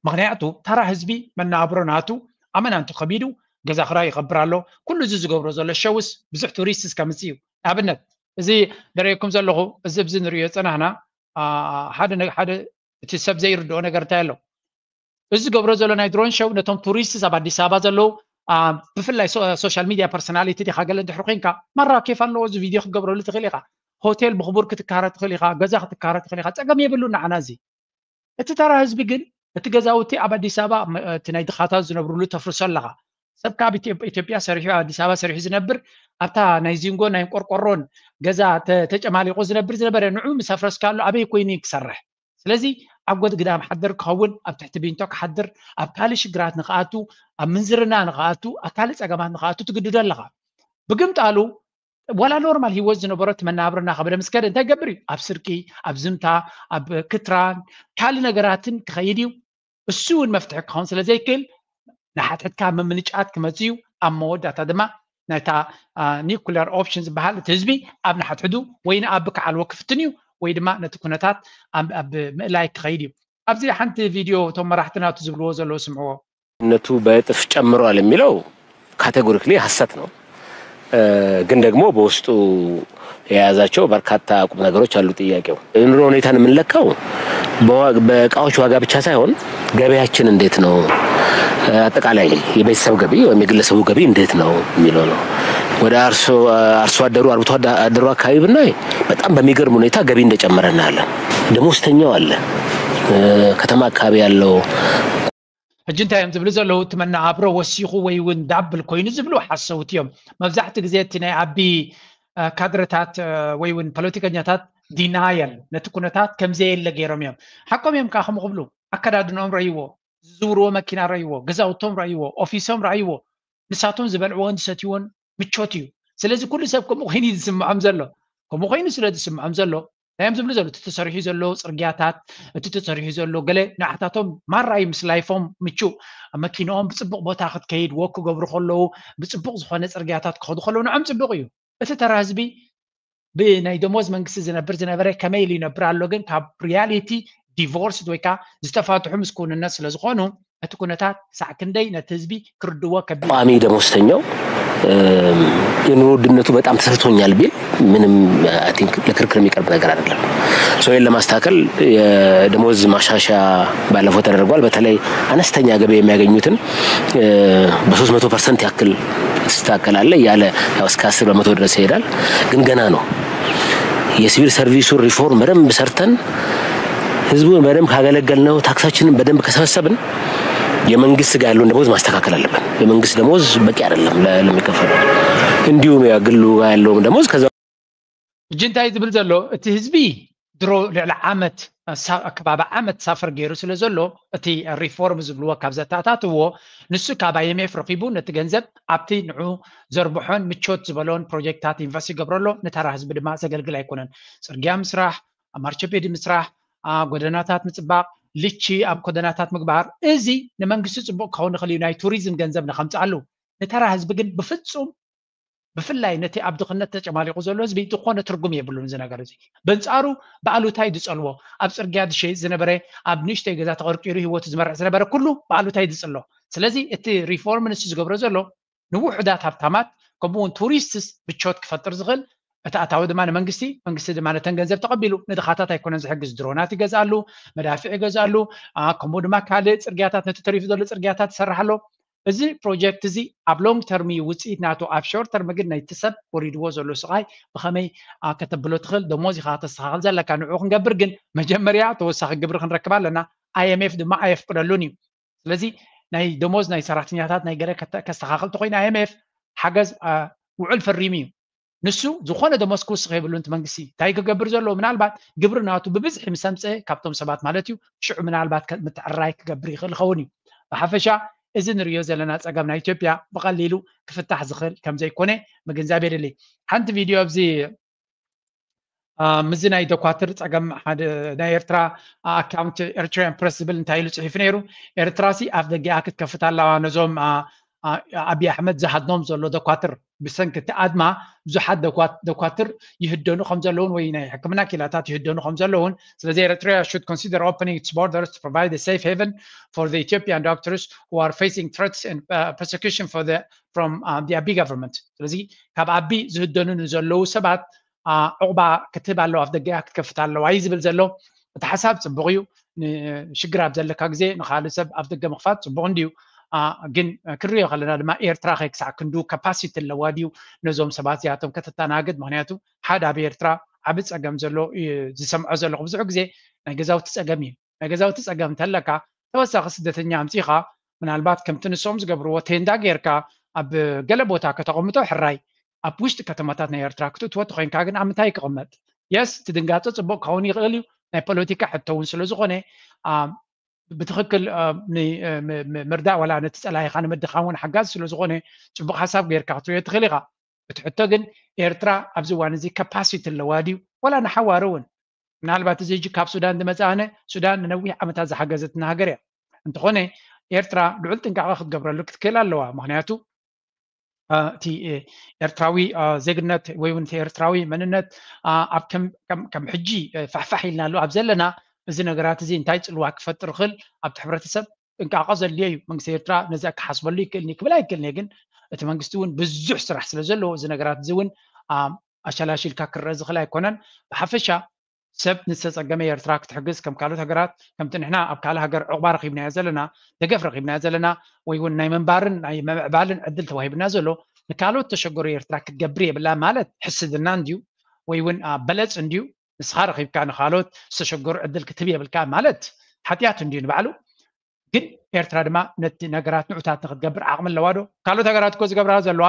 ምክንያቱ ተራ ህዝቢ መነባብሮ ናቱ ኣመናንቱ ከቢዱ ገዛ ክራይ ይኸብር ኣሎ። ኩሉ እዚ ዝገብሮ ዘሎ ሸውስ ብዙሕ ቱሪስት ከምፅእ እዩ። ንኣብነት እዚ ደረየኩም ዘለኹ እዚ ብዚ ንሪኦ ፀናህና ሓደ ሓደ እቲ ሰብ ዘይርድኦ ነገር እንታይ ኣሎ? እዚ ዝገብሮ ዘሎ ናይ ድሮን ሸው ነቶም ቱሪስትስ ኣብ ኣዲስ ኣበባ ዘለዉ ብፍላይ ሶሻል ሚድያ ፐርሶናሊቲ ዲካ ገለ እንድሕር ኮንካ ማራ ኬፍ ኣለዎ። እዚ ቪድዮ ክትገብረሉ ትኽእል ኢኻ። ሆቴል ብክቡር ክትካረ ትኽእል ኢኻ። ገዛ ክትካረ ትኽእል ኢኻ። ፀገም የብሉ ንዓና እዚ እቲ ተራ ህዝቢ ግን እቲ ገዛውቲ ኣብ ኣዲስ ኣበባ እቲ ናይ ድኻታት ዝነብርሉ ተፍርሶ ኣለኻ። ሰብ ካብ ኢትዮጵያ ሰሪሑ ኣዲስ ኣበባ ሰሪሑ ዝነብር ኣብታ ናይ ዚንጎ ናይ ቆርቆሮን ገዛ ተጨማሊቑ ዝነብር ዝነበረ ንዑ ምስ ኣፍረስካሉ ኣበይ ኮይኑ ክሰርሕ? ስለዚ ኣብ ጎድ ግዳም ሓደር ክኸውን ኣብ ትሕቲ ቢንቶ ክሓድር ኣብ ካልእ ሽግራት ንክኣቱ ኣብ ምንዝርና ንክኣቱ ኣብ ካልእ ፀገማት ንክኣቱ ትግድዶ ኣለኻ። ብግምጣሉ ዋላ ኖርማል ህይወት ዝነበሮ እቲ መናብርና ከበደ ምስ ከደ እንታይ ገብር እዩ? ኣብ ስርቂ፣ ኣብ ዝምታ፣ ኣብ ክትራን ካልእ ነገራትን ክኸይድ እዩ። እሱ እውን መፍትሒ ክኸውን ስለ ዘይክእል ንሓትሕትካ ምምንጫት ክመፅእ እዩ። ኣብ መወዳእታ ድማ ናይታ ኒኩለር ኦፕሽን ዝበሃል እቲ ህዝቢ ኣብ ንሓትሕዱ ወይ ንኣቢ ክዓልዎ ክፍትን እዩ ወይ ድማ ነቲ ኩነታት ኣብ ምእላይ ክኸይድ እዩ። ኣብዚ ሓንቲ ቪድዮ እቶም መራሕቲ ናቱ ዝብልዎ ዘለዉ ስምዕዎ። ነቱ በእጥፍ ጨምሯል የሚለው ካቴጎሪክሊ ሐሰት ነው። ግን ደግሞ በውስጡ የያዛቸው በርካታ ቁም ነገሮች አሉ። ጥያቄው የኑሮ ሁኔታን የምንለካው በእቃዎች ዋጋ ብቻ ሳይሆን ገበያችን እንዴት ነው፣ አጠቃላይ የቤተሰብ ገቢ ወይም የግለሰቡ ገቢ እንዴት ነው የሚለው ነው። ወደ አርሶ አደሩ አርብቶ አደሩ አካባቢ ብናይ በጣም በሚገርም ሁኔታ ገቢ እንደጨመረ እናያለን። ደሞዝተኛው አለ፣ ከተማ አካባቢ ያለው ሕጂ እንታይ እዮም ዝብሉ ዘለዉ? እቲ መነባብሮ ወሲኹ ወይ እውን ዳብል ኮይኑ ዝብሉ ሓሰውቲ እዮም። መብዛሕትኡ ግዜ እቲ ናይ ኣቢ ካድረታት ወይ እውን ፖለቲከኛታት ዲናየል ነቲ ኩነታት ከምዘየለ ገይሮም እዮም። ሓቆም እዮም ከዓ ከምኡ ክብሉ። ኣከዳድንኦም ረእይዎ፣ ዝዝውርዎ መኪና ረእይዎ፣ ገዛውቶም ረእይዎ፣ ኦፊሶም ረእይዎ። ንሳቶም ዝበልዕዎን ዝሰትይዎን ምቾት እዩ። ስለዚ ኩሉ ሰብ ከምኡ ኮይኑ እዩ ዝስምዖም ዘሎ። ከምኡ ኮይኑ ስለ ዝስምዖም ዘሎ እንታይ እዮም ዝብሉ ዘለዉ? እቲ ተሰሪሑ ዘሎ ፅርግያታት፣ እቲ ተሰሪሑ ዘሎ ገለ ንዓታቶም ማራ እዩ ምስ ላይፎም ምቹእ። መኪንኦም ብፅቡቕ ቦታ ክትከይድ ወክ ክገብሩ ከለዉ ብፅቡቕ ዝኾነ ፅርግያታት ክኸዱ ከለዉ ንዖም ፅቡቕ እዩ። እቲ ተራ ህዝቢ ብናይ ደሞዝ መንግስቲ ዝነብር ዝነበረ ከመይ ኢሉ ይነብር ኣሎ ግን ካብ ሪያሊቲ ዲቮርስድ ወይ ከዓ ዝተፋትሑ ምስ ክውንነት ስለ ዝኾኑ እቲ ኩነታት ክሳዕ ክንደይ ነቲ ህዝቢ ክርድዎ ከቢድ። ቋሚ ደሞዝተኛው የኑሮ ውድነቱ በጣም ተሰምቶኛል ቢል ምንም I think ለክርክር የሚቀርብ ነገር አይደለም። ሰው ለማስተካከል የደሞዝ ማሻሻያ ባለፈው ተደርጓል። በተለይ አነስተኛ ገቢ የሚያገኙትን በ300 ፐርሰንት ያክል ትስተካከል አለ እያለ እስከ አስር በመቶ ድረስ ይሄዳል። ግን ገና ነው። የሲቪል ሰርቪሱ ሪፎርም በደንብ ሰርተን ህዝቡን በደንብ ካገለገል ነው፣ ታክሳችንን በደንብ ከሰበሰብን የመንግስት ጋር ያለውን ደሞዝ ማስተካከል አለብን። የመንግስት ደሞዝ በቂ አይደለም ለሚከፈለው፣ እንዲሁም የግሉ ጋር ያለውም ደሞዝ ከዛ እጅ እንታይ ዝብል ዘሎ እቲ ህዝቢ ድሮ ልዕሊ ዓመት ከባቢ ዓመት ሳፈር ገይሩ ስለ ዘሎ እቲ ሪፎርም ዝብልዎ ካብ ዘተኣታትዎ ንሱ ካብ IMF ረኪቡ ነቲ ገንዘብ ኣብቲ ንዑ ዘርብሖን ምቾት ዝበሎን ፕሮጀክታት ኢንቨስት ይገብረሎ። ንተራ ህዝቢ ድማ ዘገልግል ኣይኮነን። ፅርግያ ምስራሕ፣ ማርቸፔዲ ምስራሕ፣ ጎደናታት ምፅባቕ፣ ልቺ ኣብ ጎደናታት ምግባር፣ እዚ ንመንግስቲ ፅቡቅ ክኸውን ይኽእል እዩ፣ ናይ ቱሪዝም ገንዘብ ንከምፅኣሉ። ንተራ ህዝቢ ግን ብፍፁም፣ ብፍላይ ነቲ ኣብ ድኽነት ተጨማሊቑ ዘሎ ህዝቢ ዝኾነ ትርጉም የብሉን እዚ ነገር እዚ። በንፃሩ ብኣሉታይ ዝፀልዎ፣ ኣብ ፅርግያ ዝሸይጥ ዝነበረ፣ ኣብ ንእሽተይ ገዛ ተቐርቂሩ ህይወቱ ዝመርሕ ዝነበረ ኩሉ ብኣሉታይ ዝፅሎ። ስለዚ እቲ ሪፎርም ንሱ ዝገብሮ ዘሎ ንውሑዳት ሃብታማት ከምኡ እውን ቱሪስትስ ምቾት ክፈጥር ዝኽእል እቲ ኣታዊ ድማ ንመንግስቲ፣ መንግስቲ ድማ ነተን ገንዘብ ተቐቢሉ ንድኻታት ኣይኮነን ዝሕግዝ፣ ድሮናት ይገዝኣሉ፣ መዳፍዕ ይገዝኣሉ፣ ከምኡ ድማ ካልእ ፅርግያታት፣ ነቲ ተሪፉ ዘሎ ፅርግያታት ይሰርሕ ኣሎ። እዚ ፕሮጀክት እዚ ኣብ ሎንግ ተርም እዩ ውፅኢት ናቱ፣ ኣብ ሾርት ተርም ግን ናይቲ ሰብ ወሪድዎ ዘሎ ስቓይ ብኸመይ ከተብሎ ትኽእል፣ ደሞዝ ኢኻ ከተስተኻኽል ዘለካ። ንዑ ክንገብር ግን መጀመርያ ተወሳኺ ግብሪ ክንረክብ ኣለና። IMF ድማ ኣየፍቅደሉን እዩ። ስለዚ ናይ ደሞዝ ናይ ሰራሕተኛታት ናይ ገለ ከስተኻኽል ተኮይኑ IMF ሓገዝ ውዕል ፈሪሙ እዩ። ንሱ ዝኾነ ደሞዝ ክውስኽ የብሉን እቲ መንግስቲ። እንታይ ክገብር ዘለዎ? ምናልባት ግብሪ ናቱ ብብዝሒ ምስ ኣምፀአ ካብቶም ሰባት ማለት እዩ፣ ሽዑ ምናልባት ምትዕርራይ ክገብር ይኽእል ይኸውን እዩ። ብሓፈሻ እዚ ንሪኦ ዘለና ፀገም ናይ ኢትዮጵያ ብቐሊሉ ክፍታሕ ዝኽእል ከምዘይኮነ ምግንዛብ የድሊ። ሓንቲ ቪድዮ ኣብዚ ምስዚ ናይ ደኳትር ፀገም ሓደ ናይ ኤርትራ ኣካውንት ኤርትራያን ፕረስ ዝብል እንታይ ኢሉ ፅሒፉ ነይሩ? ኤርትራሲ ኣፍ ደጊኣ ክትከፍት ኣለዋ ነዞም ኣብይ ኣሕመድ ዝሃድኖም ዘሎ ደኳትር። ብሰንኪ እቲ ኣድማ ብዙሓት ደኳትር ይህደኑ ከም ዘለውን ወይ ናይ ሕክምና ኪላታት ይህደኑ ከም ዘለውን፣ ስለዚ ኤርትራ should consider opening its borders to provide a safe haven for the Ethiopian doctors who are facing threats and persecution for the from the ኣቢ government። ስለዚ ካብ ኣቢ ዝህደኑ ንዘለዉ ሰባት ዕቑባ ክትህብ ኣለዋ፣ ኣፍ ደገኣ ክትከፍት ኣለዋ እዩ ዝብል ዘሎ። እቲ ሓሳብ ፅቡቕ እዩ። ሽግር ኣብ ዘለካ ግዜ ንካልእ ሰብ ኣፍ ደገ ምኽፋት ፅቡቕ እንድዩ። ግን ክንሪኦ ከለና ድማ ኤርትራ ከ ክሳዕ ክንዱ ካፓሲቲ ኣለዋ ድዩ ነዞም ሰባት እዚኣቶም ከተተናግድ? ምክንያቱ ሓደ ኣብ ኤርትራ ዓቢ ፀገም ዘሎ ዝሰምዖ ዘለኹ ብዙሕ ግዜ ናይ ገዛውቲ ፀገም እዩ። ናይ ገዛውቲ ፀገም እንተለካ ተወሳኺ ስደተኛ ኣምፂኻ ምናልባት ከምቲ ንሶም ዝገብርዎ ቴንዳ ጌርካ ኣብ ገለ ቦታ ከተቐምጦ ሕራይ፣ ኣብ ውሽጢ ከተማታት ናይ ኤርትራ ክትእትዎ ተኮይንካ ግን ኣብ ምንታይ ክቕመጥ? የስ ትድንጋፀ ፅቡቅ ክኸውን ይኽእል እዩ። ናይ ፖለቲካ ሕቶ እውን ስለዝኾነ ብትኽክል ምርዳእ ዋላ ነቲ ፀላኢኻ ንምድኻም እውን ሓጋዚ ስለዝኾነ ፅቡቅ ሓሳብ ጌርካ ክትሪኦ ትኽእል ኢኻ። እቲ ሕቶ ግን ኤርትራ ኣብዚ እዋን እዚ ካፓሲቲ ኣለዋ ድዩ? ዋላ ንሓዋሩ እውን ምናልባት እዚ ሕጂ ካብ ሱዳን ዝመፅኣነ ሱዳን ንነዊሕ ዓመታት ዝሓገዘትና ሃገር እያ። እንተኾነ ኤርትራ ልዑል ጥንቃቐ ክትገብረሉ ክትክእል ኣለዋ። ምክንያቱ እቲ ኤርትራዊ ዜግነት ወይ እውን ኤርትራዊ መንነት ኣብ ከም ሕጂ ፋሕፋሕ ኢልናሉ ኣብ ዘለና እዚ ነገራት እዚ እንታይ ፅልዋ ክፈጥር ይኽእል ኣብቲ ሕብረተሰብ ጥንቃቐ ዘድልዮ እዩ። መንግስቲ ኤርትራ ነዚ ክሓስበሉ ይክእልኒ ክብል ኣይክእልኒ፣ ግን እቲ መንግስቲ እውን ብዙሕ ስራሕ ስለ ዘለዎ እዚ ነገራት እዚ እውን ኣሸላሽልካ ክረአ ዝኽእል ኣይኮነን። ብሓፈሻ ሰብ ንዝተፀገመ ኤርትራ ክትሕግዝ ከም ካልኦት ሃገራት ከምቲ ንሕና ኣብ ካልእ ሃገር ዕቑባ ረኺብናዮ ዘለና ደገፍ ረኺብናዮ ዘለና ወይ እውን ናይ ምንባርን ናይ ምምዕባልን ዕድል ተዋሂብና ዘሎ ንካልኦት ተሸገሩ ኤርትራ ክትገብር የብላ ማለት ሕስድና እንድዩ ወይ እውን በለፅ እንድዩ። ንስኻ ረኺብካ ንካልኦት ዝተሸገሩ ዕድል ክትህብ የብልካ ማለት ሓጢኣት እንድዩ ንባዕሉ። ግን ኤርትራ ድማ ነቲ ነገራት ንዑታት ንክትገብር ዓቕሚ ኣለዋ ዶ? ካልኦት ሃገራት እኮ ዝገብራ ዘለዋ።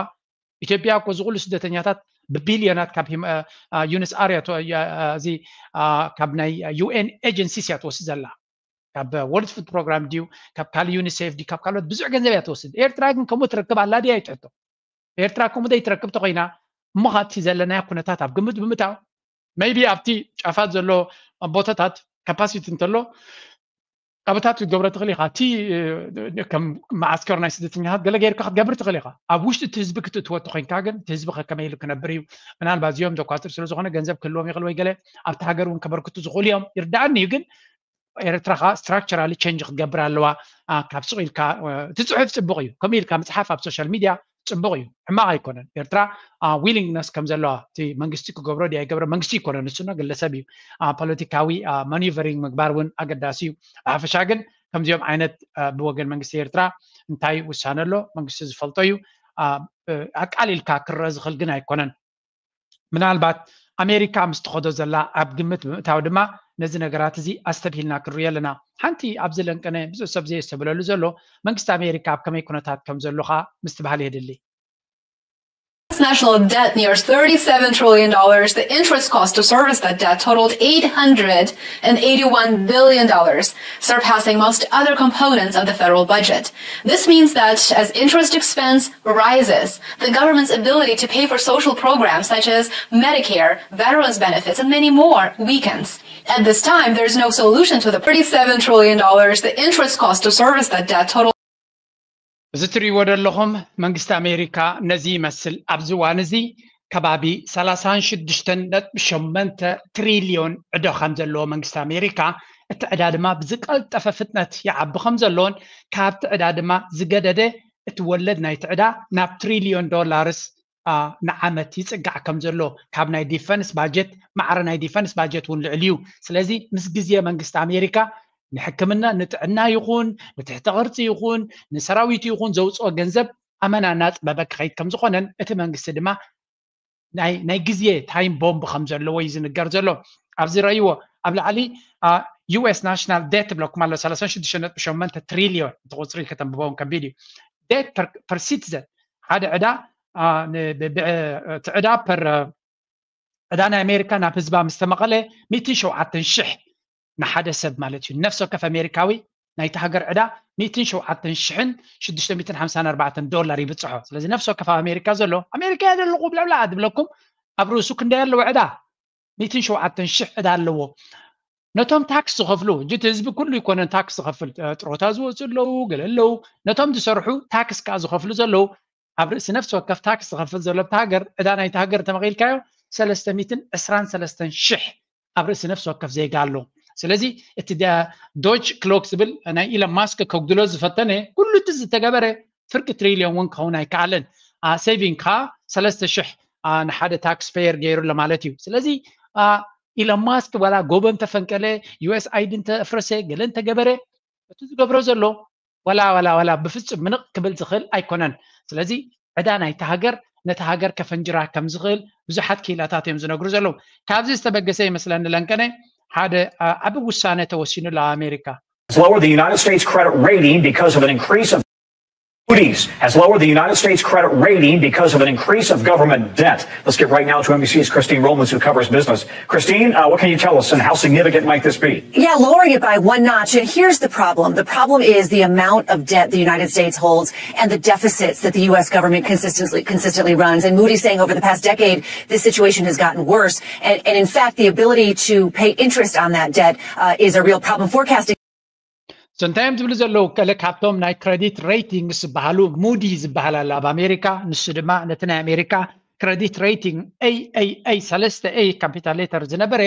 ኢትዮጵያ እኮ ዝኩሉ ስደተኛታት ብቢልዮናት ካብ ዩንስ ኣር እዚ ካብ ናይ ዩኤን ኤጀንሲስ እያ ትወስድ ዘላ። ካብ ወርልድ ፉድ ፕሮግራም ድዩ ካብ ካልእ ዩኒሴፍ ድዩ ካብ ካልኦት ብዙሕ ገንዘብ እያ ትወስድ። ኤርትራ ግን ከምኡ ትረክብ ኣላ ድያ ይትሕቶ። ኤርትራ ከምኡ ዘይትረክብ ተኮይና እሞ ካብቲ ዘለናዮ ኩነታት ኣብ ግምት ብምእታው maybe ኣብቲ ጫፋት ዘሎ ቦታታት ካፓሲቲ እንተሎ ኣብታት ክትገብሮ ትኽእል ኢኻ። እቲ ከም መዓስከር ናይ ስደተኛታት ገለ ጌርካ ክትገብር ትኽእል ኢኻ። ኣብ ውሽጢ እቲ ህዝቢ ክትእትዎ ተኮይንካ ግን እቲ ህዝቢ ከ ከመይ ኢሉ ክነብር እዩ? ምናልባት እዚኦም ደኳትር ስለዝኾነ ገንዘብ ክህልዎም ይኽእል ወይ ገለ ኣብቲ ሃገር እውን ከበርክቱ ዝኽእሉ እዮም ይርዳኣኒ እዩ። ግን ኤርትራ ከዓ structurally change ክትገብር ኣለዋ። ካብ ሱቕ ኢልካ እቲ ፅሑፍ ፅቡቕ እዩ፣ ከምኡ ኢልካ ምፅሓፍ ኣብ social media ፅቡቕ እዩ፣ ሕማቕ ኣይኮነን። ኤርትራ willingness ከም ዘለዋ እቲ መንግስቲ ክገብሮ ድያ ይገብሮ፣ መንግስቲ ይኮነ ንሱ ግለሰብ እዩ። ፖለቲካዊ maneuvering ምግባር እውን ኣገዳሲ እዩ። ብሓፈሻ ግን ከምዚኦም ዓይነት ብወገን መንግስቲ ኤርትራ እንታይ ውሳነ ኣሎ መንግስቲ ዝፈልጦ እዩ። ኣቃሊልካ ክረአ ዝኽእል ግን ኣይኮነን። ምናልባት ኣሜሪካ ምስ ትኸዶ ዘላ ኣብ ግምት ብምእታው ድማ ነዚ ነገራት እዚ ኣስተብሂልና ክንሪኦ ኣለና። ሓንቲ ኣብዚ ለንቀነ ብዙሕ ሰብ ዘየስተብለሉ ዘሎ መንግስቲ ኣሜሪካ ኣብ ከመይ ኩነታት ከም ዘሎ ኸኣ ምስትብሃል የድሊ። National debt nears thirty-seven trillion dollars. The interest cost to service that debt totaled eight hundred and eighty-one billion dollars, surpassing most other components of the federal budget. This means that as interest expense rises, the government's ability to pay for social programs such as Medicare, veterans benefits, and many more weakens. At this time, there is no solution to the thirty-seven trillion dollars the interest cost to service that debt total. እዚ ትሪእዎ ዘለኹም መንግስቲ ኣሜሪካ ነዚ ይመስል። ኣብዚ እዋን እዚ ከባቢ ሰላሳን ሽዱሽተን ነጥቢ ሸሞንተ ትሪልዮን ዕዳ ከም ዘለዎ መንግስቲ ኣሜሪካ፣ እቲ ዕዳ ድማ ብዝቀልጠፈ ፍጥነት ይዓቢ ከም ዘሎን ካብቲ ዕዳ ድማ ዝገደደ እቲ ወለድ ናይቲ ዕዳ ናብ ትሪልዮን ዶላርስ ንዓመት ይፅጋዕ ከም ዘሎ፣ ካብ ናይ ዲፈንስ ባጀት ማዕረ ናይ ዲፈንስ ባጀት እውን ልዕል እዩ። ስለዚ ምስ ግዜ መንግስቲ ኣሜሪካ ንሕክምና ንጥዕና ይኹን ንትሕተ ቅርፂ ይኹን ንሰራዊቱ ይኹን ዘውፅኦ ገንዘብ ኣመና እናፅበበ ክኸይድ ከም ዝኾነን እቲ መንግስቲ ድማ ናይ ግዜ ታይም ቦምብ ከም ዘለዎ እዩ ዝንገር ዘሎ። ኣብዚ ረእይዎ ኣብ ላዕሊ US ናሽናል ዴት ትብለኩም ኣሎ ሰላሳ ሽዱሽተ ነጥቢ ሸሞንተ ትሪልዮን፣ እቲ ቁፅሪ ከተንብቦ እውን ከቢድ እዩ። ዴት ፐር ሲቲዘን ሓደ ዕዳ እቲ ዕዳ ፐር ዕዳ ናይ ኣሜሪካ ናብ ህዝባ ምስ ተመቐለ ሚእትን ሸውዓተን ሽሕ ንሓደ ሰብ ማለት እዩ። ነፍሲ ወከፍ ኣሜሪካዊ ናይቲ ሃገር ዕዳ ሚእትን ሸውዓተን ሽሕን ሽዱሽተ ሚእትን ሓምሳን ኣርባዕተን ዶላር ይብፅሖ። ስለዚ ነፍሲ ወከፍ ኣብ ኣሜሪካ ዘሎ ኣሜሪካ እየ ዘለኹ ብለብላ ዝብለኩም ኣብ ርእሱ ክንደይ ኣለዎ ዕዳ? ሚእትን ሸውዓተን ሽሕ ዕዳ ኣለዎ። ነቶም ታክስ ዝኸፍሉ ሕጂ እቲ ህዝቢ ኩሉ ይኮነን ታክስ ዝኸፍል፣ ጥሮታ ዝወፁ ኣለዉ፣ ገለ ኣለዉ። ነቶም ዝሰርሑ ታክስ ከዓ ዝኸፍሉ ዘለዉ ኣብ ርእሲ ነፍሲ ወከፍ ታክስ ዝኸፍል ዘሎ ኣብቲ ሃገር ዕዳ ናይቲ ሃገር እንተመቒልካዮ ሰለስተ ሚእትን ዕስራን ሰለስተን ሽሕ ኣብ ርእሲ ነፍሲ ወከፍ ዜጋ ኣሎ። ስለዚ እቲ ዶጅ ክሎክ ዝብል ናይ ኢለን ማስክ ከጉድሎ ዝፈተነ ኩሉ እቲ ዝተገበረ ፍርቂ ትሪልዮን እውን ክኸውን ኣይከኣለን። ሴቪንግ ከዓ ሰለስተ ሽሕ ንሓደ ታክስ ፔየር ገይሩ ኣሎ ማለት እዩ። ስለዚ ኢለን ማስክ ዋላ ጎቦ እንተፈንቀለ፣ ዩኤስኣይዲ እንተፍረሰ፣ ገለ እንተገበረ እቲ ዝገብሮ ዘሎ ዋላ ዋላ ዋላ ብፍጹም ምንቕ ክብል ዝኽእል ኣይኮነን። ስለዚ ዕዳ ናይቲ ሃገር ነቲ ሃገር ከፈንጅራ ከም ዝኽእል ብዙሓት ክኢላታት እዮም ዝነግሩ ዘለዉ። ካብዚ ዝተበገሰ ይመስለኒ ለንቀነ ሓደ ዓቢ ውሳነ ተወሲኑሉ ኣብ ኣሜሪካ። Has lowered the United States credit rating because of an increase of Moody's has lowered the United States credit rating because of an increase of government debt. Let's get right now to NBC's Christine Romans, who covers business. Christine, uh, what can you tell us, and how significant might this be? Yeah, lowering it by one notch. And here's the problem. The problem is the amount of debt the United States holds and the deficits that the U S government consistently consistently runs. And Moody's saying over the past decade, this situation has gotten worse. And, and in fact, the ability to pay interest on that debt uh, is a real problem. Forecasting So እንታይ እዮም ዝብሉ ዘለዉ? ገለ ካብቶም ናይ ክረዲት ሬቲንግስ ዝበሃሉ፣ ሙዲ ዝበሃል ኣሎ ኣብ ኣሜሪካ። ንሱ ድማ ነቲ ናይ ኣሜሪካ ክረዲት ሬቲንግ ኤይ ኤይ ኤይ፣ ሰለስተ ኤይ ካፒታል ሌተር ዝነበረ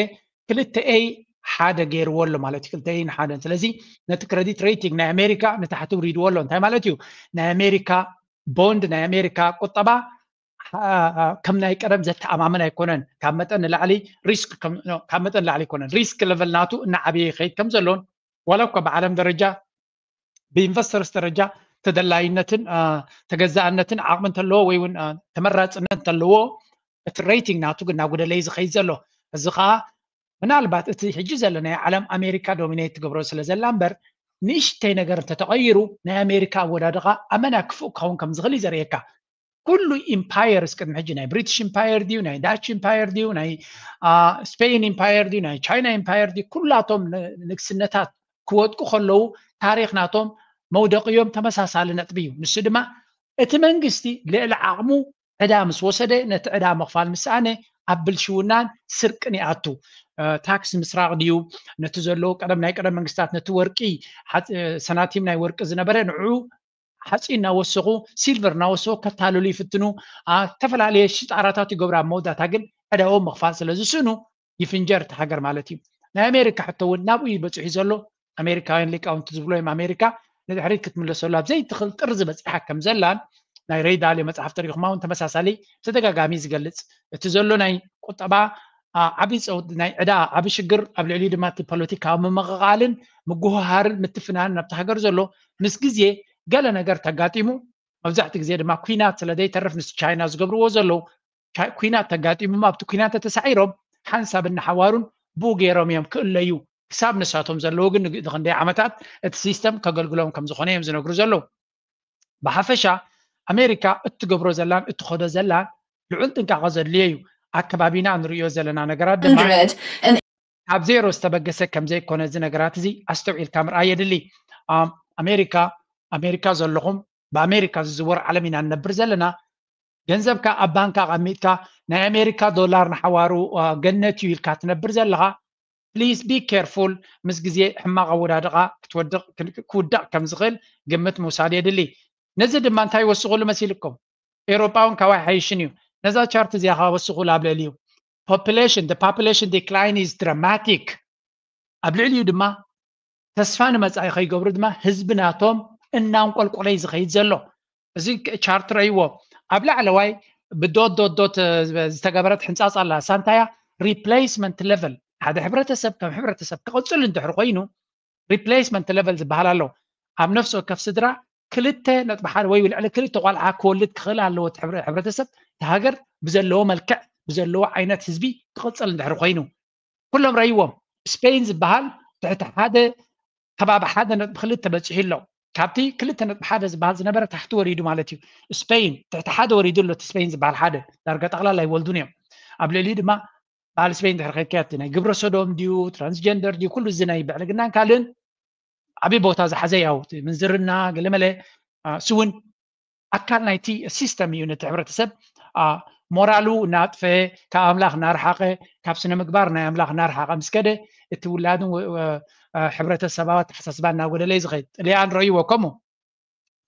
ክልተ ኤይ ሓደ ገይርዎ ኣሎ ማለት እዩ። ክልተ ኤይ ንሓደን። ስለዚ ነቲ ክረዲት ሬቲንግ ናይ ኣሜሪካ ንታሕቲ ውሪድዎ ኣሎ። እንታይ ማለት እዩ? ናይ ኣሜሪካ ቦንድ፣ ናይ ኣሜሪካ ቁጠባ ከም ናይ ቀደም ዘተኣማምን ኣይኮነን። ካብ መጠን ንላዕሊ ሪስክ፣ ካብ መጠን ንላዕሊ ኣይኮነን፣ ሪስክ ለቨል ናቱ እናዓበየ ይኸይድ ከም ዘሎን ዋላ እኳ ብዓለም ደረጃ ብኢንቨስተርስ ደረጃ ተደላይነትን ተገዛእነትን ዓቕሚ እንተለዎ ወይ እውን ተመራፅነት እንተለዎ እቲ ሬቲንግ ናቱ ግን እናጉደለ እዩ ዝኸይድ ዘሎ። እዚ ከዓ ምናልባት እቲ ሕጂ ዘሎ ናይ ዓለም ኣሜሪካ ዶሚኔት ትገብሮ ስለ ዘላ እምበር ንእሽተይ ነገር እንተተቐይሩ ናይ ኣሜሪካ ኣወዳድቓ ኣመና ክፉእ ክኸውን ከም ዝኽእል እዩ ዘርእየካ። ኩሉ ኢምፓየርስ ቅድሚ ሕጂ ናይ ብሪቲሽ ኢምፓየር ድዩ ናይ ዳች ኢምፓየር ድዩ ናይ ስፔን ኢምፓየር ድዩ ናይ ቻይና ኢምፓየር ድዩ ኩላቶም ንግስነታት ክወድቁ ከለዉ ታሪኽ ናቶም መውደቕዮም ተመሳሳሊ ነጥቢ እዩ። ንሱ ድማ እቲ መንግስቲ ልዕሊ ዓቕሙ ዕዳ ምስ ወሰደ ነቲ ዕዳ ምኽፋል ምስ ሰኣነ ኣብ ብልሽውናን ስርቅን ይኣቱ። ታክስ ምስራቕ ድዩ ነቲ ዘለዎ ቀደም ናይ ቀደም መንግስታት ነቲ ወርቂ ሰናቲም ናይ ወርቂ ዝነበረ ንዕኡ ሓፂን እናወሰኹ ሲልቨር እናወሰኹ ከታልሉ ይፍትኑ። ዝተፈላለየ ሽጣራታት ይገብሩ። ኣብ መወዳእታ ግን ዕዳኦም ምኽፋል ስለ ዝስእኑ ይፍንጀር እቲ ሃገር ማለት እዩ። ናይ ኣሜሪካ ሕቶ እውን ናብኡ እዩ በፂሑ ዘሎ። ኣሜሪካውያን ሊቃውንቲ ዝብሎ እዮም ኣሜሪካ ንድሕሪት ክትምለሰሉ ኣብ ዘይትኽእል ጥርዚ በፂሓ ከም ዘላን ናይ ሬይ ዳሊዮ መፅሓፍ ተሪኹማ እውን ተመሳሳሊ ብተደጋጋሚ ዝገልፅ እቲ ዘሎ ናይ ቁጠባ ዓብዪ ፀውት ናይ ዕዳ ዓብዪ ሽግር ኣብ ልዕሊኡ ድማ እቲ ፖለቲካዊ ምምቕቓልን ምጉህሃርን ምትፍናንን ኣብቲ ሃገር ዘሎ ምስ ግዜ ገለ ነገር ተጋጢሙ መብዛሕትኡ ግዜ ድማ ኩናት ስለ ዘይተርፍ ምስ ቻይና ዝገብርዎ ዘለዉ ኩናት ተጋጢሞም ኣብቲ ኩናት ተተሳዒሮም ሓንሳብ እናሓዋሩን ብኡ ገይሮም እዮም ክእለዩ ክሳብ ንሳቶም ዘለዉ ግን ንክንደይ ዓመታት እቲ ሲስተም ከገልግሎም ከም ዝኾነ እዮም ዝነግሩ ዘለዉ። ብሓፈሻ ኣሜሪካ እትገብሮ ዘላን እትኸዶ ዘላን ልዑል ጥንቃቐ ዘድልዮ እዩ። ኣብ ከባቢና እንርእዮ ዘለና ነገራት ድማ ካብ ዜሮ ዝተበገሰ ከም ዘይኮነ እዚ ነገራት እዚ ኣስተውዒልካ ምርኣይ የድሊ። ኣሜሪካ ኣሜሪካ ዘለኹም ብኣሜሪካ ዝዝወር ዓለም ኢና ንነብር ዘለና። ገንዘብካ ኣብ ባንክ ኣቐሚጥካ ናይ ኣሜሪካ ዶላር ንሓዋሩ ገነት እዩ ኢልካ ትነብር ዘለኻ please be careful ምስ ግዜ ሕማቕ ኣወዳድቓ ክትወድቕ ክውዳቕ ከም ዝኽእል ግምት ምውሳድ የድሊ። ነዚ ድማ እንታይ ይወስኹሉ መሲልኩም? ኤውሮጳ እውን ካባይ ሓይሽን እዩ። ነዛ ቻርት እዚኣ ከዓ ወስኹሉ ኣብ ልዕሊኡ population the population decline is dramatic ኣብ ልዕሊኡ ድማ ተስፋ ንመጻኢ ከይገብሩ ድማ ህዝቢ ናቶም እናንቆልቆለ እዩ ዝኸይድ ዘሎ። እዚ ቻርት ረእይዎ ኣብ ላዕለዋይ ብዶት ዶት ዶት ዝተገበረት ሕንጻጽ ኣላ ሳንታያ replacement level ሓደ ሕብረተሰብ ከም ሕብረተሰብ ክቕጽል እንድሕር ኮይኑ replacement level ዝበሃል ኣሎ ኣብ ነፍሲ ወከፍ ስድራ ክልተ ነጥቢ ሓደ ወይ ልዕሊ ክልተ ቆልዓ ክወልድ ክኽእል ኣለዎ ሕብረተሰብ እቲ ሃገር ብዘለዎ መልክዕ ብዘለዎ ዓይነት ህዝቢ ክቕጽል እንድሕር ኮይኑ ኩሎም ረእይዎም ስፔን ዝበሃል ትሕቲ ሓደ ከባቢ ሓደ ነጥቢ ክልተ በፂሑ ኣሎ ካብቲ ክልተ ነጥቢ ሓደ ዝበሃል ዝነበረ ታሕቲ ወሪዱ ማለት እዩ ስፔን ትሕቲ ሓደ ወሪዱ ኣሎ ስፔን ዝበሃል ሓደ ዳርጋ ጠቕላላ ይወልዱን እዮም ኣብ ልዕሊኡ ድማ በዓል ስፔን ድሕሪ ከድካዮ እቲ ናይ ግብረ ሰዶም ድዩ ትራንስጀንደር ድዩ ኩሉ እዚ ናይ ብዕልግናን ካልእን ዓብዪ ቦታ ዝሓዘ ያው ምንዝርና ገለመለ እሱ እውን ኣካል ናይቲ ሲስተም እዩ ነቲ ሕብረተሰብ ሞራሉ እናጥፈ ካብ ኣምላኽ እናርሓቐ ካብ ስነ ምግባር ናይ ኣምላኽ እናርሓቐ ምስ ከደ እቲ ውላድን ሕብረተሰባዊ ኣተሓሳስባ እናጎደለ እዩ ዝኸይድ ጥልያን ረእይዎ ከምኡ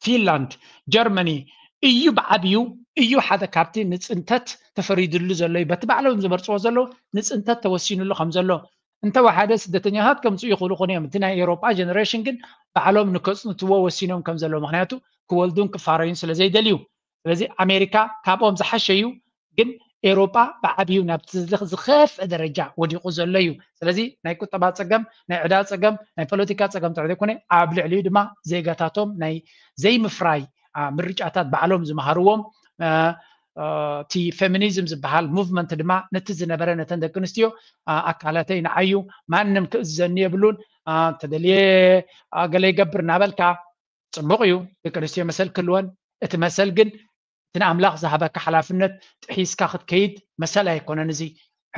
ፊንላንድ ጀርመኒ እዩ ብዓብዩ እዩ ሓደ ካብቲ ንፅንተት ተፈሪድሉ ዘሎ እዩ በቲ ባዕሎም ዝመርፅዎ ዘለዉ ንፅንተት ተወሲኑሉ ከም ዘሎ እንተወሓደ ስደተኛታት ከምፅኡ ይኽእሉ ኮነ እዮም እቲ ናይ ኤውሮጳ ጀነሬሽን ግን ባዕሎም ንከፅንትዎ ወሲኖም ከም ዘለዉ ምክንያቱ ክወልዱን ክፋረዩን ስለ ዘይደልዩ ስለዚ ኣሜሪካ ካብኦም ዝሓሸ እዩ ግን ኤውሮጳ ብዓብዩ ናብቲ ዝኸፍአ ደረጃ ወዲቑ ዘሎ እዩ ስለዚ ናይ ቁጠባ ፀገም ናይ ዕዳ ፀገም ናይ ፖለቲካ ፀገም ጥራሕ ዘይኮነ ኣብ ልዕሊኡ ድማ ዜጋታቶም ናይ ዘይምፍራይ ምርጫታት ባዕሎም ዝመሃርዎም እቲ ፌሚኒዝም ዝበሃል ሙቭመንት ድማ ነቲ ዝነበረ ነተን ደቂ ኣንስትዮ ኣካላተይ ንዓዩ ማንም ክእዝዘኒ የብሉን ተደልየ ገለ ይገብር እናበልካ ፅቡቕ እዩ ደቂ ኣንስትዮ መሰል ክህልወን እቲ መሰል ግን እቲ ንኣምላኽ ዝሃበካ ሓላፍነት ጥሒስካ ክትከይድ መሰል ኣይኮነን እዚ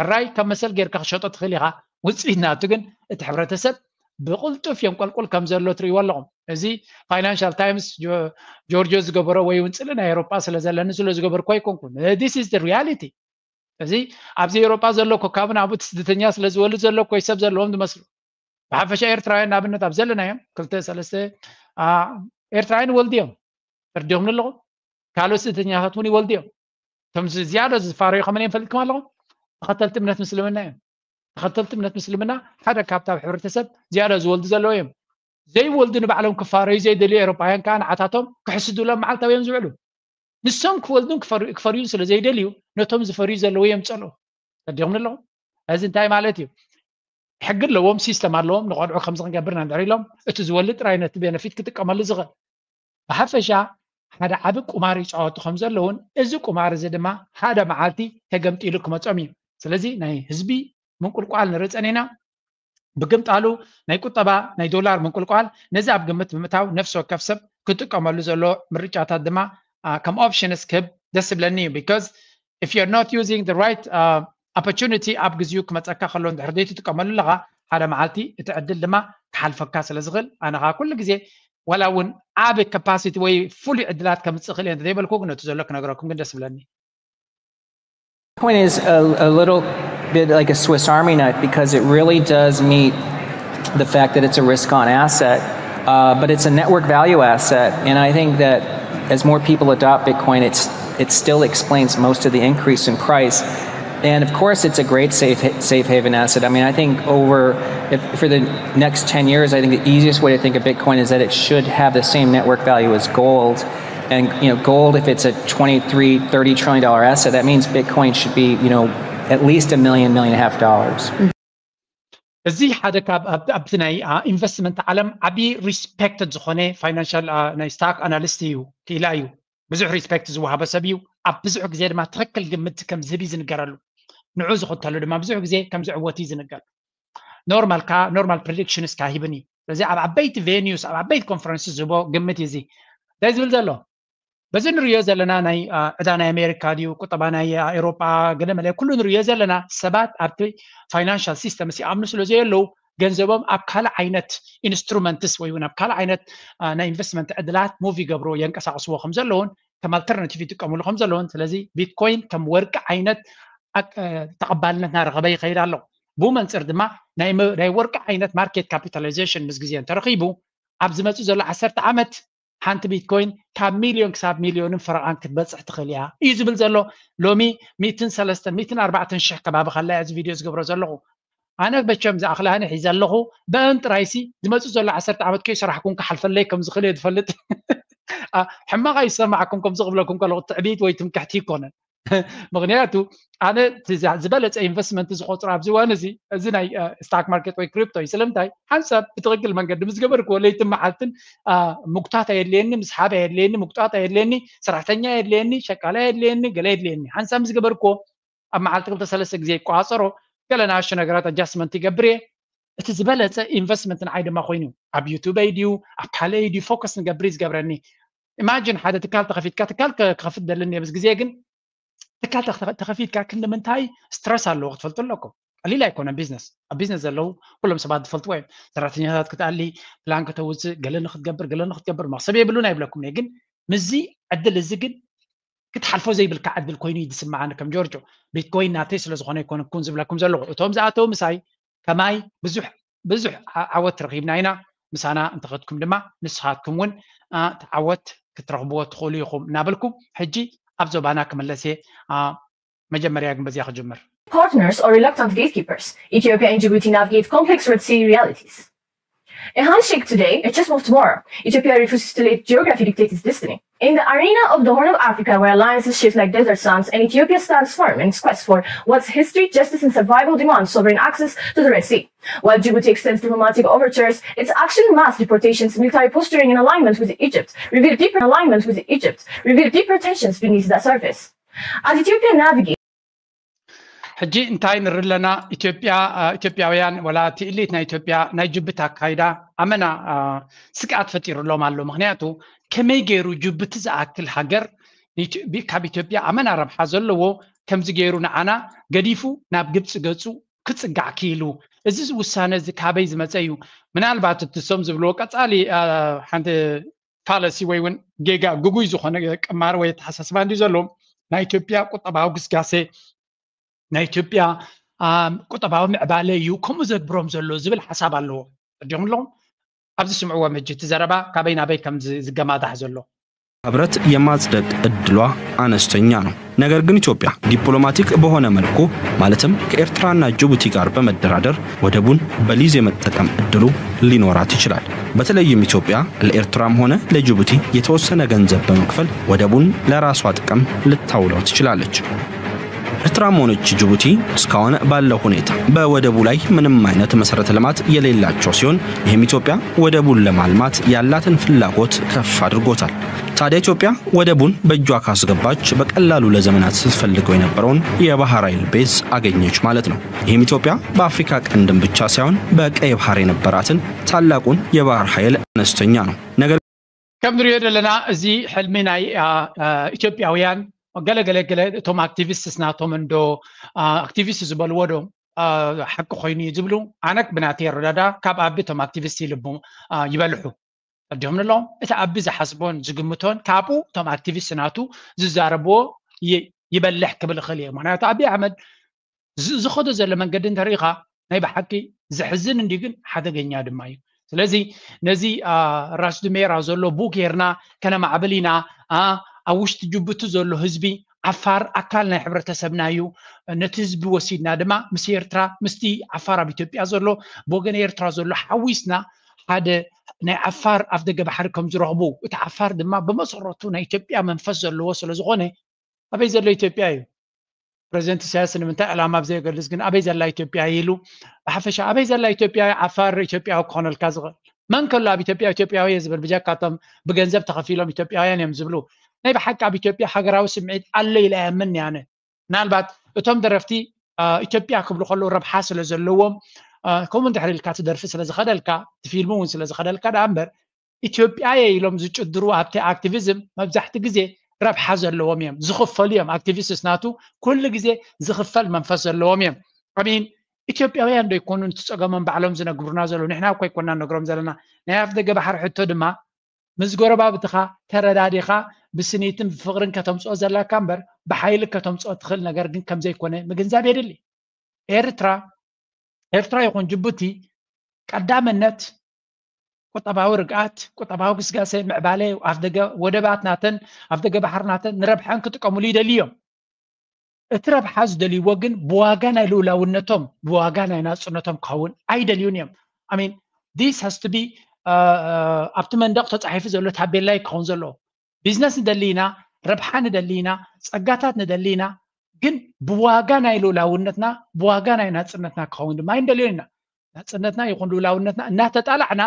ሕራይ ካብ መሰል ጌርካ ክሸጦ ትኽእል ኢኻ ውፅኢት ናቱ ግን እቲ ሕብረተሰብ ብቕልጡፍ እዮም ቆልቁል ከም ዘሎ ትርእይዎ ኣለኹም እዚ ፋይናንሻል ታይምስ ጆርጆ ዝገበሮ ወይ እውን ፅልእ ናይ ኤሮጳ ስለ ዘለኒ ስለ ዝገበርኩ ኣይኮንኩን this is the reality እዚ ኣብዚ ኤሮጳ ዘሎ ኮ ካብ ናብኡ ስደተኛ ስለ ዝወልድ ዘሎ ኮ ሰብ ዘለዎም ዝመስሉ ብሓፈሻ ኤርትራውያን ንኣብነት ኣብ ዘለናዮም ክልተ ሰለስተ ኤርትራውያን ይወልዱ እዮም ፈርዲኹም ኣለኹም ካልኦት ስደተኛታት እውን ይወልዱ እዮም እቶም ዝያዳ ዝፋረዩ ከመን እዮም ፈልጥኩም ኣለኹም ተኸተልቲ እምነት ምስልምና እዮም ተኸተልቲ እምነት ምስልምና ሓደ ካብታ ኣብ ሕብረተሰብ ዝያዳ ዝወልዱ ዘለዉ እዮም ዘይወልዱ ንባዕሎም ክፋረዩ ዘይደልዩ ኤሮፓውያን ከዓ ንዓታቶም ክሕስዱሎም መዓልታዊ እዮም ዝውዕሉ ንሶም ክወልዱን ክፈርዩን ስለ ዘይደልዩ ነቶም ዝፈርዩ ዘለዉ እዮም ዝፀልኡ ፈርዲኹም ኣለኹም እዚ እንታይ ማለት እዩ ሕጊ ኣለዎም ሲስተም ኣለዎም ንቆልዑ ከምዚ ክንገብር ኢና እንድሕር ኢሎም እቲ ዝወልድ ጥራይ ነቲ ቤነፊት ክጥቀመሉ ዝኽእል ብሓፈሻ ሓደ ዓቢ ቁማር ይፃወቱ ከም ዘለውን እዚ ቁማር እዚ ድማ ሓደ መዓልቲ ተገምጢሉ ክመፆም እዩ ስለዚ ናይ ህዝቢ ምንቁልቋል ንርኢ ፀኒና ብግምጣሉ ናይ ቁጠባ ናይ ዶላር ምንቁልቋል ነዚ ኣብ ግምት ብምእታው ነፍሲ ወከፍ ሰብ ክጥቀመሉ ዘሎ ምርጫታት ድማ ከም options ክህብ ደስ ይብለኒ እዩ because if you're not using the right uh, opportunity ኣብ ግዜኡ ክመፀካ ከሎ እንድሕር ዘይትጥቀመሉ ኣለኻ ሓደ መዓልቲ እቲ ዕድል ድማ ክሓልፈካ ስለ ዝኽእል ኣነ ከዓ ኩሉ ግዜ ዋላ እውን ዓብ capacity ወይ ፍሉይ ዕድላት ከምፅእ ክእል እየ እንተዘይበልኩ ግን እቲ ዘሎ ክነግረኩም ግን ደስ ይብለኒ point is a, a little bit like a Swiss Army knife because it really does meet the fact that it's a risk on asset, uh, but it's a network value asset. And I think that as more people adopt Bitcoin, it's, it still explains most of the increase in price. And of course, it's a great safe safe haven asset. I mean, I think over if, for the next ten years, I think the easiest way to think of Bitcoin is that it should have the same network value as gold. And you know, gold, if it's a twenty-three, thirty trillion dollar asset, that means Bitcoin should be, you know, at least a million, million and a half dollars. እዚ ሓደ ካብ ኣብቲ ናይ ኢንቨስትመንት ዓለም ዓብዪ ሪስፔክት ዝኾነ ፋይናንሻል ናይ ስታክ ኣናሊስት እዩ፣ ክኢላ እዩ። ብዙሕ ሪስፔክት ዝወሃቦ ሰብ እዩ። ኣብ ብዙሕ ግዜ ድማ ትኽክል ግምት ከም ዝህብ እዩ ዝንገረሉ። ንዑ ዝኽተሉ ድማ ብዙሕ ግዜ ከም ዝዕወት እዩ ዝንገር። ኖርማል ካ ኖርማል ፕሬዲክሽንስ ካ ሂብን እዩ። ስለዚ ኣብ ዓበይቲ ቬኒዩስ ኣብ ዓበይቲ ኮንፈረንስ ዝህቦ ግምት እዩ እዚ። እንታይ ዝብል ዘሎ? በዚ ንሪኦ ዘለና ናይ ዕዳ ናይ ኣሜሪካ ድዩ ቁጠባ ናይ ኤሮጳ ገለ መለ ኩሉ ንሪኦ ዘለና ሰባት ኣብቲ ፋይናንሻል ሲስተም ሲኣምኑ ስለ ዘየለዉ ገንዘቦም ኣብ ካልእ ዓይነት ኢንስትሩመንትስ ወይ እውን ኣብ ካልእ ዓይነት ናይ ኢንቨስትመንት ዕድላት ሙቭ ይገብርዎ የንቀሳቕስዎ ከም ዘለውን ከም ኣልተርናቲቭ ይጥቀምሉ ከም ዘለውን። ስለዚ ቢትኮይን ከም ወርቂ ዓይነት ተቐባልነት እናረኸበ ይኸይድ ኣሎ። ብኡ መንፅር ድማ ናይ ወርቂ ዓይነት ማርኬት ካፒታላይዜሽን ምስ ግዜ እንተረኺቡ ኣብ ዝመፅእ ዘሎ ዓሰርተ ዓመት ሓንቲ ቢትኮይን ካብ ሚልዮን ክሳብ ሚልዮንን ፈረቓን ክትበፅሕ ትኽእል እያ እዩ ዝብል ዘሎ። ሎሚ ሚትን ሰለስተን ሚትን ኣርባዕተን ሽሕ ከባቢ ከላ እዚ ቪድዮ ዝገብሮ ዘለኹ። ኣነ በቸም ዝኣኽላኒ ሒዘ ኣለኹ። ብእን ጥራይሲ ዝመፅእ ዘሎ ዓሰርተ ዓመት ከይሰራሕኩም ክሓልፈለይ ከም ዝኽእል እየ ዝፈልጥ። ሕማቕ ኣይሰማዕኩም ከምዚ ክብለኩም ከለኹ ትዕቢት ወይ ትምክሕቲ ይኮነን። ምክንያቱ ኣነ ዝበለፀ ኢንቨስትመንት ዝቆፅሮ ኣብዚ እዋን እዚ እዚ ናይ ስታክ ማርኬት ወይ ክሪፕቶ እዩ። ስለምንታይ ሓንሳብ ብትክክል መንገዲ ምስ ገበርክዎ ለይትን መዓልትን ምጉታት ኣየድልየኒ፣ ምስሓብ ኣየድልየኒ፣ ምጉጣት ኣየድልየኒ፣ ሰራሕተኛ ኣየድልየኒ፣ ሸቃላ ኣየድልየኒ፣ ገለ ኣየድልየኒ። ሓንሳብ ምስ ገበርክዎ ኣብ መዓልቲ ክልተ ሰለስተ ግዜ ይቆፃፀሮ፣ ገለ ንኣሽቱ ነገራት ኣጃስትመንት ይገብር እየ። እቲ ዝበለፀ ኢንቨስትመንት ንዓይ ድማ ኮይኑ ኣብ ዩቱበይ ድዩ ኣብ ካልእይ ድዩ ፎከስ ንገብር እዩ ዝገብረኒ። ኢማጂን ሓደ ትካል ተኸፊትካ፣ ትካል ክኸፍት ደለኒ ምስ ግዜ ግን ትካል ተኸፊትካ ክንዲ ምንታይ ስትረስ ኣለዎ ክትፈልጡ ኣለኩም። ቀሊል ኣይኮነን ቢዝነስ። ኣብ ቢዝነስ ዘለዉ ኩሎም ሰባት ዝፈልጥዎ እዮም። ሰራሕተኛታት ክትኣሊ፣ ፕላን ከተውፅእ፣ ገለ ንክትገብር ገለ ንክትገብር መክሰብ የብሉን ኣይብለኩም እየ። ግን ምዚ ዕድል እዚ ግን ክትሓልፎ ዘይብልካ ዕድል ኮይኑ እዩ ዝስምዓኒ ከም ጆርጆ። ቢትኮይን ናተይ ስለ ዝኾነ ኣይኮነኩን ዝብለኩም ዘለኹ። እቶም ዝኣተው ምሳይ ከማይ ብዙሕ ብዙሕ ዓወት ረኺብና ኢና። ምሳና እንተኸድኩም ድማ ንስኻትኩም እውን ተዓወት ክትረኽብዎ ትኽእሉ ኢኹም እናበልኩ ሕጂ ኣብ ዞባና ክምለስ እየ። መጀመርያ ግን በዚያ ክጅምር። Partners or reluctant gatekeepers, Ethiopia and Djibouti navigate complex Red Sea realities. A handshake today, a chess move tomorrow. Ethiopia refuses to let geography dictate its destiny. In the arena of the Horn of Africa, where alliances shift like desert sands, and Ethiopia stands firm in its quest for what's history, justice, and survival demands sovereign access to the Red Sea. While Djibouti extends diplomatic overtures, its action, mass deportations, military posturing in alignment with Egypt, reveal deeper alignment with Egypt, reveal deeper tensions beneath the surface. As Ethiopia navigates ሕጂ እንታይ ንርኢ ኣለና? ኢትዮጵያ ኢትዮጵያውያን ወላ እቲ ኢሊት ናይ ኢትዮጵያ ናይ ጅቡቲ ኣካይዳ ኣመና ስግኣት ፈጢሩሎም ኣሎ። ምክንያቱ ከመይ ገይሩ ጅቡቲ ዝኣክል ሃገር ካብ ኢትዮጵያ ኣመና ረብሓ ዘለዎ ከምዚ ገይሩ ንዓና ገዲፉ ናብ ግብፂ ገፁ ክፅጋዕ ክኢሉ? እዚ ውሳነ እዚ ካበይ ዝመፀ እዩ? ምናልባት እቲ ሶም ዝብልዎ ቀፃሊ ሓንቲ ፋለሲ ወይ እውን ጌጋ ግጉይ ዝኾነ ቅማር ወይ ኣተሓሳስባ እንዲ ዘለዎም ናይ ኢትዮጵያ ቁጠባዊ ግስጋሴ ናይ ኢትዮጵያ ቁጠባዊ ምዕባለ እዩ ከምኡ ዘግብሮም ዘሎ ዝብል ሓሳብ ኣለዎ። እዲኹም ኣለኹም ኣብዚ ስምዕዎም ሕጂ እቲ ዘረባ ካበይ ናበይ ከም ዝገማዳሕ ዘሎ። ህብረት የማጽደቅ እድሏ አነስተኛ ነው። ነገር ግን ኢትዮጵያ ዲፕሎማቲክ በሆነ መልኩ ማለትም ከኤርትራና ጅቡቲ ጋር በመደራደር ወደቡን በሊዝ የመጠቀም እድሉ ሊኖራት ይችላል። በተለይም ኢትዮጵያ ለኤርትራም ሆነ ለጅቡቲ የተወሰነ ገንዘብ በመክፈል ወደቡን ለራሷ ጥቅም ልታውለው ትችላለች። ኤርትራም ሆነች ጅቡቲ እስካሁን ባለው ሁኔታ በወደቡ ላይ ምንም አይነት መሰረተ ልማት የሌላቸው ሲሆን ይህም ኢትዮጵያ ወደቡን ለማልማት ያላትን ፍላጎት ከፍ አድርጎታል። ታዲያ ኢትዮጵያ ወደቡን በእጇ ካስገባች በቀላሉ ለዘመናት ስትፈልገው የነበረውን የባህር ኃይል ቤዝ አገኘች ማለት ነው። ይህም ኢትዮጵያ በአፍሪካ ቀንድም ብቻ ሳይሆን በቀይ ባህር የነበራትን ታላቁን የባህር ኃይል አነስተኛ ነው። ነገር ከም ንሪኦ ዘለና እዚ ሕልሚ ናይ ኢትዮጵያውያን ገለገለ ገለ እቶም ኣክቲቪስትስ ናቶም እንዶ ኣክቲቪስት ዝበልዎ ዶ ሓቂ ኮይኑ እዩ ዝብሉ። ኣነ ብናተይ ኣረዳዳ ካብ ኣቢ እቶም ኣክቲቪስት ይልቡ ይበልሑ። ኣዲሆም ንለዎም እቲ ኣቢ ዝሓስቦን ዝግምቶን ካብኡ እቶም ኣክቲቪስት ናቱ ዝዛረብዎ ይበልሕ ክብል እኽእል እየ። ምክንያቱ ኣቢ ኣሕመድ ዝኸዶ ዘሎ መንገዲ እንተሪኢኻ ናይ ብሓቂ ዘሕዝን እንዲ ግን ሓደገኛ ድማ እዩ። ስለዚ ነዚ ራስ ዱሜራ ዘሎ ቡክ ጌርና ከነማዕብል ኢና። ኣብ ውሽጢ ጅቡቲ ዘሎ ህዝቢ ዓፋር ኣካል ናይ ሕብረተሰብና እዩ። ነቲ ህዝቢ ወሲድና ድማ ምስ ኤርትራ፣ ምስቲ ዓፋር ኣብ ኢትዮጵያ ዘሎ፣ ብወገን ኤርትራ ዘሎ ሓዊስና ሓደ ናይ ዓፋር ኣፍ ደገ ባሕሪ ከም ዝረኽቡ፣ እቲ ዓፋር ድማ ብመሰረቱ ናይ ኢትዮጵያ መንፈስ ዘለዎ ስለ ዝኾነ፣ ኣበይ ዘሎ ኢትዮጵያ እዩ? ፕረዚደንት ኢሳያስ ንምንታይ ዕላማ ኣብ ዘይገልጽ ግን ኣበይ ዘላ ኢትዮጵያ ኢሉ፣ ብሓፈሻ ኣበይ ዘላ ኢትዮጵያ ዓፋር ኢትዮጵያዊ ክኾነልካ ዝኽእል? መን ከሎ ኣብ ኢትዮጵያ ኢትዮጵያዊ እየ ዝብል? ብጀካቶም ብገንዘብ ተኸፊሎም ኢትዮጵያውያን እዮም ዝብሉ። ናይ ብሓቂ ኣብ ኢትዮጵያ ሃገራዊ ስምዒት ኣሎ ኢለ እያምን ኣነ። ምናልባት እቶም ደረፍቲ ኢትዮጵያ ክብሉ ከለዉ ረብሓ ስለ ዘለዎም፣ ከምኡ እንድሕር ኢልካ እቲ ደርፊ ስለ ዝኸደልካ፣ እቲ ፊልም እውን ስለ ዝኸደልካ ደኣ እምበር፣ ኢትዮጵያ እየ ኢሎም ዝጭድሩ ኣብቲ ኣክቲቪዝም መብዛሕቲ ግዜ ረብሓ ዘለዎም እዮም፣ ዝኽፈሉ እዮም። ኣክቲቪስትስ ናቱ ኩሉ ግዜ ዝኽፈል መንፈስ ዘለዎም እዮም። ኣሚን ኢትዮጵያውያን ዶ ይኮኑ ነቲ ጸገሞም ባዕሎም ዝነግሩና ዘለዉ? ንሕና እኮ ኣይኮና ነግሮም ዘለና። ናይ ኣፍ ደገ ባሕሪ ሕቶ ድማ ምስ ጎረባብትኻ ተረዳዲኻ ብስኒትን ብፍቕርን ከተምጽኦ ዘለካ እምበር ብሓይሊ ከተምጽኦ ትኽእል ነገር ግን ከምዘይኮነ ምግንዛብ የድሊ። ኤርትራ ኤርትራ ይኹን ጅቡቲ ቀዳምነት ቁጠባዊ ርግኣት፣ ቁጠባዊ ግስጋሴ፣ ምዕባለ፣ ኣፍደገ ወደባት ናተን ኣፍደገ ባሕሪ ናተን ንረብሐን ክጥቀምሉ ይደልዩ እዮም። እቲ ረብሓ ዝደልይዎ ግን ብዋጋ ናይ ልኡላውነቶም፣ ብዋጋ ናይ ናጽነቶም ክኸውን ኣይደልዩን እዮም። I mean, this has to be ኣብቲ መንደቕ ተጻሒፉ ዘሎ ታቤላ ክኸውን ዘለዎ። ቢዝነስ ንደሊ ኢና፣ ረብሓ ንደሊ ኢና፣ ጸጋታት ንደሊ ኢና። ግን ብዋጋ ናይ ልኡላውነትና፣ ብዋጋ ናይ ናጽነትና ክኸውን ድማ ኣይንደልዮን ኢና። ናጽነትና ይኹን ልኡላውነትና እናተጣላዕና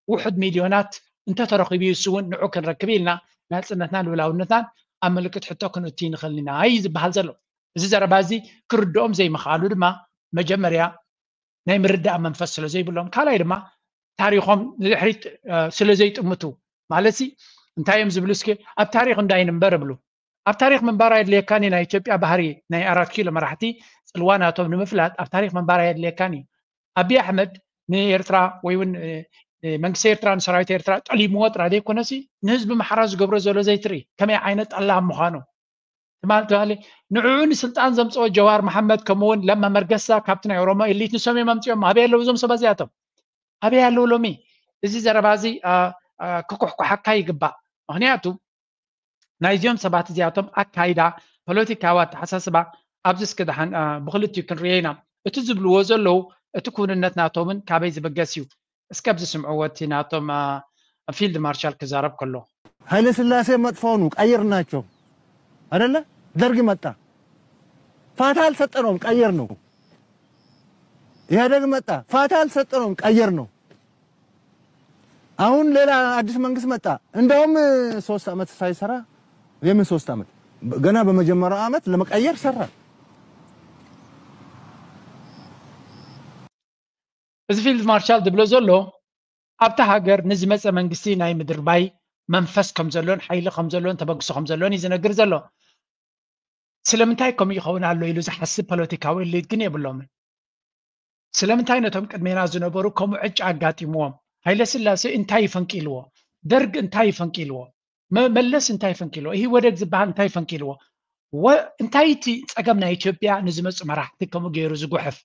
ውሑድ ሚልዮናት እንተተረኺቡ እዩ እሱ እውን ንዑ ክንረክብ ኢልና ናጽነትናን ልኡላውነትናን ኣብ ምልክት ሕቶ ክንእቱ ንኽእል ኢና እዩ ዝበሃል ዘሎ። እዚ ዘረባ እዚ ክርድኦም ዘይምኽኣሉ ድማ መጀመርያ ናይ ምርዳእ መንፈስ ስለ ዘይብሎም፣ ካልኣይ ድማ ታሪኾም ንድሕሪት ስለ ዘይጥምቱ፣ ማለት ሲ እንታይ እዮም ዝብሉ? እስኪ ኣብ ታሪኽ እንዳይንበር እብሉ። ኣብ ታሪኽ ምንባር ኣየድልየካን እዩ። ናይ ኢትዮጵያ ባህሪ ናይ ኣራት ኪሎ መራሕቲ ጽልዋ ናቶም ንምፍላጥ ኣብ ታሪኽ ምንባር ኣየድልየካን እዩ። ኣብይ ኣሕመድ ንኤርትራ ወይ እውን መንግስቲ ኤርትራ ንሰራዊት ኤርትራ ጠሊምዎ ጥራይ ዘይኮነሲ ንህዝቢ ማሕራ ዝገብሮ ዘሎ ዘይትርኢ ከመይ ዓይነት ጠላም ምዃኑ ትማል ትባሊ ንዕኡ ንስልጣን ዘምፅኦ ጀዋር መሓመድ ከምኡውን ለማ መርገሳ ካብቲ ናይ ኦሮሞ ኤሊት ንሶም እዮም ኣምፅኦም። ኣበይ ኣለዉ እዞም ሰባት እዚኣቶም? ኣበይ ኣለዉ ሎሚ? እዚ ዘረባ እዚ ክኩሕኩሓካ ይግባእ። ምክንያቱ ናይዚኦም ሰባት እዚኣቶም ኣካይዳ፣ ፖለቲካዊ ኣተሓሳስባ ኣብዚ እስኪ ደሓን ብክልቲኡ ክንርዮ ኢና። እቲ ዝብልዎ ዘለዉ እቲ ክውንነት ናቶምን ካበይ ዝብገስ እዩ? እስከ ኣብዚ ስምዕዎ እቲ ናቶም ፊልድ ማርሻል ክዛረብ ከሎ። ኃይለ ሥላሴ መጥፎ ነው፣ ቀየርናቸው አይደለ? ደርግ መጣ፣ ፋታ አልሰጠነውም፣ ቀየር ነው። ኢህአደግ መጣ፣ ፋታ አልሰጠነውም፣ ቀየር ነው። አሁን ሌላ አዲስ መንግስት መጣ። እንደውም ሶስት ዓመት ሳይሰራ፣ የምን ሶስት ዓመት? ገና በመጀመሪያው ዓመት ለመቀየር ሰራ። እዚ ፊልድ ማርሻል ዝብሎ ዘሎ ኣብታ ሃገር ንዝመፀ መንግስቲ ናይ ምድርባይ መንፈስ ከም ዘሎን ሓይሊ ከም ዘሎን ተበግሶ ከም ዘሎን እዩ ዝነግር ዘሎ። ስለምንታይ ከምኡ ይኸውን ኣሎ ኢሉ ዝሓስብ ፖለቲካዊ እሊት ግን የብሎምን። ስለምንታይ ነቶም ቅድሜና ዝነበሩ ከምኡ ዕጫ ኣጋጢምዎም? ሃይለ ስላሴ እንታይ ፈንቂልዎ? ደርግ እንታይ ፈንቂልዎ? መለስ እንታይ ፈንቂልዎ? ኢህወደግ ዝበሃል እንታይ ፈንቂልዎ? እንታይ እቲ ፀገም ናይ ኢትዮጵያ ንዝመፁ መራሕቲ ከምኡ ገይሩ ዝጉሕፍ?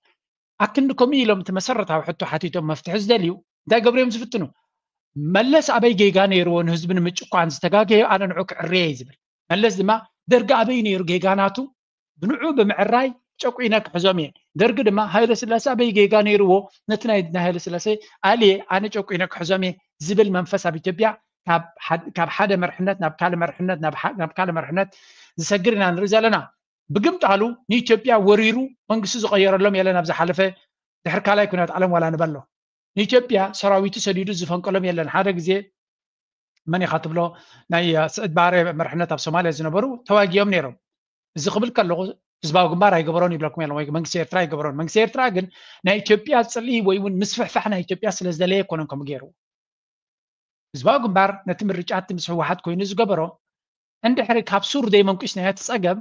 ኣክንዲ ከምኡ ኢሎም እቲ መሰረታዊ ሕቶ ሓቲቶም መፍትሒ ዝደልዩ እንታይ ገብሩ እዮም ዝፍትኑ? መለስ ኣበይ ጌጋ ነይርዎ ንህዝቢ ንምጭቋን ዝተጋገየ ኣነ ንዑ ክዕርየ እዩ ዝብል። መለስ ድማ ደርጊ ኣበይ ነይሩ ጌጋ ናቱ ብንዑ ብምዕራይ ጨቁነ ክሕዞም እየ። ደርጊ ድማ ሃይለ ስላሴ ኣበይ ጌጋ ነይርዎ ነቲ ናይ ሃይለ ስላሴ ኣልየ ኣነ ጨቁነ ክሕዞም እየ ዝብል መንፈስ ኣብ ኢትዮጵያ ካብ ሓደ መርሕነት ናብ ካልእ መርሕነት ናብ ካልእ መርሕነት ዝሰግር ኢና ንርኢ ዘለና። ብግምጣሉ ንኢትዮጵያ ወሪሩ መንግስቲ ዝቐየረሎም የለን። ኣብ ዝሓለፈ ድሕሪ ካልኣይ ኩናት ዓለም ዋላ ንበሎ ንኢትዮጵያ ሰራዊቱ ሰዲዱ ዝፈንቀሎም የለን። ሓደ ግዜ መን ኢኻ ትብሎ ናይ ስዕድ ባሬ መርሕነት ኣብ ሶማልያ ዝነበሩ ተዋጊኦም ነይሮም። እዚ ክብል ከለኹ ህዝባዊ ግንባር ኣይገበሮን ይብለኩም የለን ወይ መንግስቲ ኤርትራ ኣይገበሮን። መንግስቲ ኤርትራ ግን ናይ ኢትዮጵያ ፅልኢ ወይ እውን ምስፍሕፋሕ ናይ ኢትዮጵያ ስለ ዝደለየ ኣይኮነን ከምኡ ገይሩ። ህዝባዊ ግንባር ነቲ ምርጫ እቲ ምስ ህወሓት ኮይኑ ዝገበሮ እንድሕሪ ካብ ሱር ዘይመንቁስናዮ እቲ ፀገም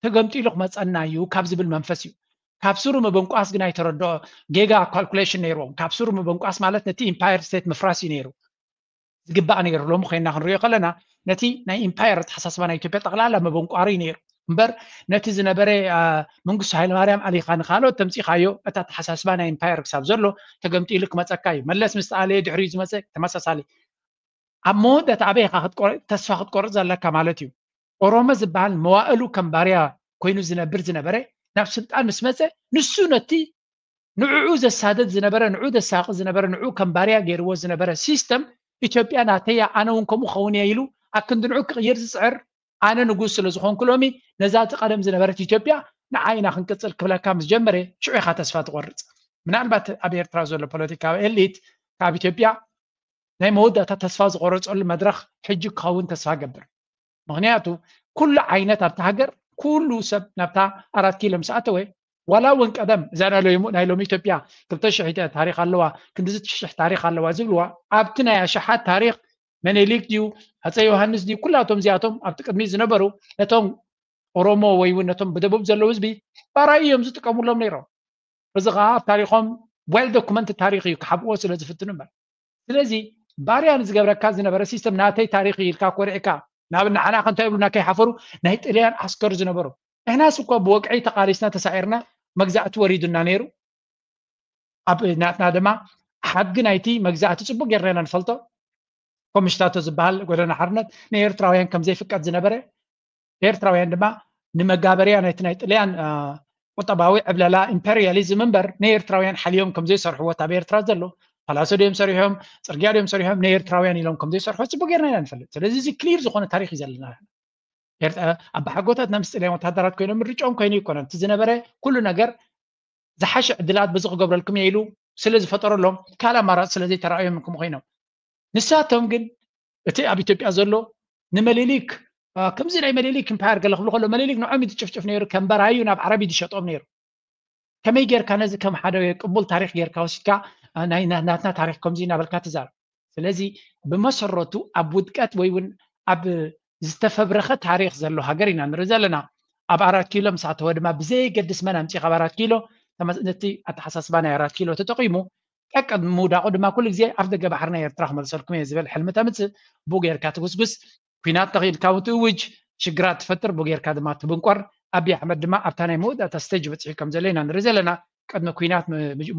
ተገምጢሉ ክመፀና እዩ ካብ ዝብል መንፈስ እዩ። ካብ ሱሩ ምብንቋስ ግን ኣይተረድኦ። ጌጋ ካልኩሌሽን ነይርዎም። ካብ ሱሩ ምብንቋስ ማለት ነቲ ኢምፓየር ስቴት ምፍራስ እዩ ነይሩ። ዝግባእ ነይሩ። ሎሚ ኮይና ክንሪኦ ከለና ነቲ ናይ ኢምፓየር ኣተሓሳስባ ናይ ኢትዮጵያ ጠቕላላ ምብንቋር እዩ ነይሩ። እምበር ነቲ ዝነበረ መንግስቱ ሃይለማርያም ኣሊኻ ንካልኦት ተምፂኻዮ እቲ ኣተሓሳስባ ናይ ኢምፓየር ክሳብ ዘሎ ተገምጢሉ ክመፀካ እዩ። መለስ ምስ ተኣለየ ድሕሪኡ ዝመፀ ተመሳሳሊ ኣብ መወዳእታ ኣበይ ኢኻ ተስፋ ክትቆርፅ ዘለካ ማለት እዩ። ኦሮሞ ዝበሃል መዋእሉ ከም ባርያ ኮይኑ ዝነብር ዝነበረ ናብ ስልጣን ምስ መፀ ንሱ ነቲ ንዕኡ ዘሳደድ ዝነበረ ንዕኡ ዘሳቂ ዝነበረ ንዕኡ ከም ባርያ ገይርዎ ዝነበረ ሲስተም ኢትዮጵያ ናተያ ኣነ እውን ከምኡ ኸውን እየ ኢሉ ኣብ ክንዲ ንዑ ክቕይር ዝፅዕር ኣነ ንጉስ ስለ ዝኾንኩ ሎሚ ነዛ እቲ ቀደም ዝነበረት ኢትዮጵያ ንዓይና ክንቅፅል ክብለካ ምስ ጀመረ ሽዑ ኢኻ ተስፋ ትቆርፅ። ምናልባት ኣብ ኤርትራ ዘሎ ፖለቲካዊ ኤሊት ካብ ኢትዮጵያ ናይ መወዳእታ ተስፋ ዝቆረፀሉ መድረኽ ሕጂ ክኸውን ተስፋ ገብር። ምክንያቱ ኩሉ ዓይነት ኣብቲ ሃገር ኩሉ ሰብ ናብታ ኣራት ኪሎ ምስ ኣተወ ዋላ እውን ቀደም እዛ ናይ ሎሚ ኢትዮጵያ ክልተ ሽሕ ታሪክ ኣለዋ ክንዲ ሽሕ ታሪክ ኣለዋ ዝብልዋ ኣብቲ ናይ ኣሽሓት ታሪክ መኔሊክ ድዩ ኣፀ ዮሃንስ ድዩ ኩላቶም እዚኣቶም ኣብቲ ቅድሚ ዝነበሩ ነቶም ኦሮሞ ወይ እውን ነቶም ብደቡብ ዘለዉ ህዝቢ ባራይ እዮም ዝጥቀሙሎም ነይሮም። እዚ ከዓ ኣብ ታሪኮም well documented ታሪክ እዩ ክሓብእዎ ስለ ዝፍትኑ እምበር ስለዚ ባርያ ንዝገብረካ ዝነበረ ሲስተም ናተይ ታሪክ እዩ ኢልካ ኮሪዕካ ናብ ንዓና ከንታይ ይብሉና ከይሓፈሩ ናይ ጥልያን ዓስከር ዝነበሩ ንሕናስ እኮ ብወግዒ ተቃሊስና ተሳዒርና መግዛእቲ ወሪዱና ነይሩ ኣብ ናትና ድማ ሓድጊ ናይቲ መግዛእቲ ፅቡቅ ጌርና ኢና ንፈልጦ ኮምሽታቶ ዝበሃል ጎደና ሓርነት ንኤርትራውያን ከምዘይፍቀድ ዝነበረ ኤርትራውያን ድማ ንመጋበርያ ናይቲ ናይ ጥልያን ቁጠባዊ ዕብለላ ኢምፐርያሊዝም እምበር ንኤርትራውያን ሓልዮም ከምዘይሰርሕዎ ኣብ ኤርትራ ዘሎ ፓላሶ ድዮም ሰሪሖም ፅርግያ ድዮም ሰሪሖም ንኤርትራውያን ኢሎም ከምዘይሰርሑ ፅቡቅ ጌርና ኢና ንፈልጥ ስለዚ እዚ ክሊር ዝኾነ ታሪክ እዩ ዘለና ኣባሓጎታትና ምስ ጥልያን ወታደራት ኮይኖም ምርጫኦም ኮይኑ ይኮነን እቲ ዝነበረ ኩሉ ነገር ዝሓሸ ዕድላት በዚ ክገብረልኩም እየ ኢሉ ስለ ዝፈጠረሎም ካልእ ኣማራፂ ስለ ዘይተረኣዮም ክም ኮይኖም ንሳቶም ግን እቲ ኣብ ኢትዮጵያ ዘሎ ንመሊሊክ ከምዚ ናይ መሊሊክ ኢምፓየር ገለ ክብሉ ከሎ መሊሊክ ንዖም ዝጭፍጭፍ ነይሩ ከም በራዩ ናብ ዓረብ ዝሸጦም ነይሩ ከመይ ጌርካ ነዚ ከም ሓደ ቅቡል ታሪክ ጌርካ ወሲድካ ናትና ታሪክ ከምዚ እናበልካ ትዛረብ ስለዚ ብመሰረቱ ኣብ ውድቀት ወይ እውን ኣብ ዝተፈብረኸ ታሪክ ዘሎ ሃገር ኢና ንርኢ ዘለና ኣብ ኣራት ኪሎ ምስ ኣተወ ድማ ብዘየገድስ መን ኣምፂ ካብ ኣራት ኪሎ ነቲ ኣተሓሳስባ ናይ ኣራት ኪሎ ተጠቂሙ ቀቅድ ምውዳቁ ድማ ኩሉ ግዜ ኣፍ ደገ ባሕሪ ናይ ኤርትራ ክመልሰልኩም እየ ዝብል ሕልሚ ተምፅእ ብኡ ጌርካ ትጉስጉስ ኩናት ተኺኢልካ እውን ትእውጅ ሽግራት ትፈጥር ብኡ ጌርካ ድማ ትብንቆር ኣብይ ኣሕመድ ድማ ኣብታ ናይ መወዳእታ ስተጅ በፂሑ ከም ዘሎ ኢና ንርኢ ዘለና ቅድሚ ኩናት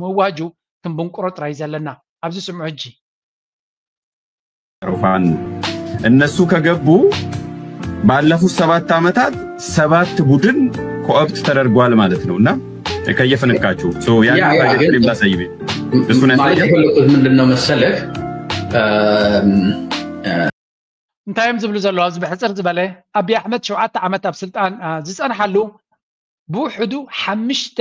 ምእዋጁ ክንብንቁሮ ጥራይ ዘለና ኣብዚ ስምዑ ሕጂ ሩፋን እነሱ ከገቡ ባለፉት ሰባት ዓመታት ሰባት ቡድን ኮኦፕት ተደርጓል ማለት ነው እና ከየፈነካችሁ ያሳይቤ እሱን ማለት የፈለኩት ምንድን ነው መሰለህ እንታይ እዮም ዝብሉ ዘለዉ ኣብዚ ብሕፅር ዝበለ ኣብይ ኣሕመድ ሸውዓተ ዓመት ኣብ ስልጣን ዝፀንሓሉ ብውሕዱ ሓምሽተ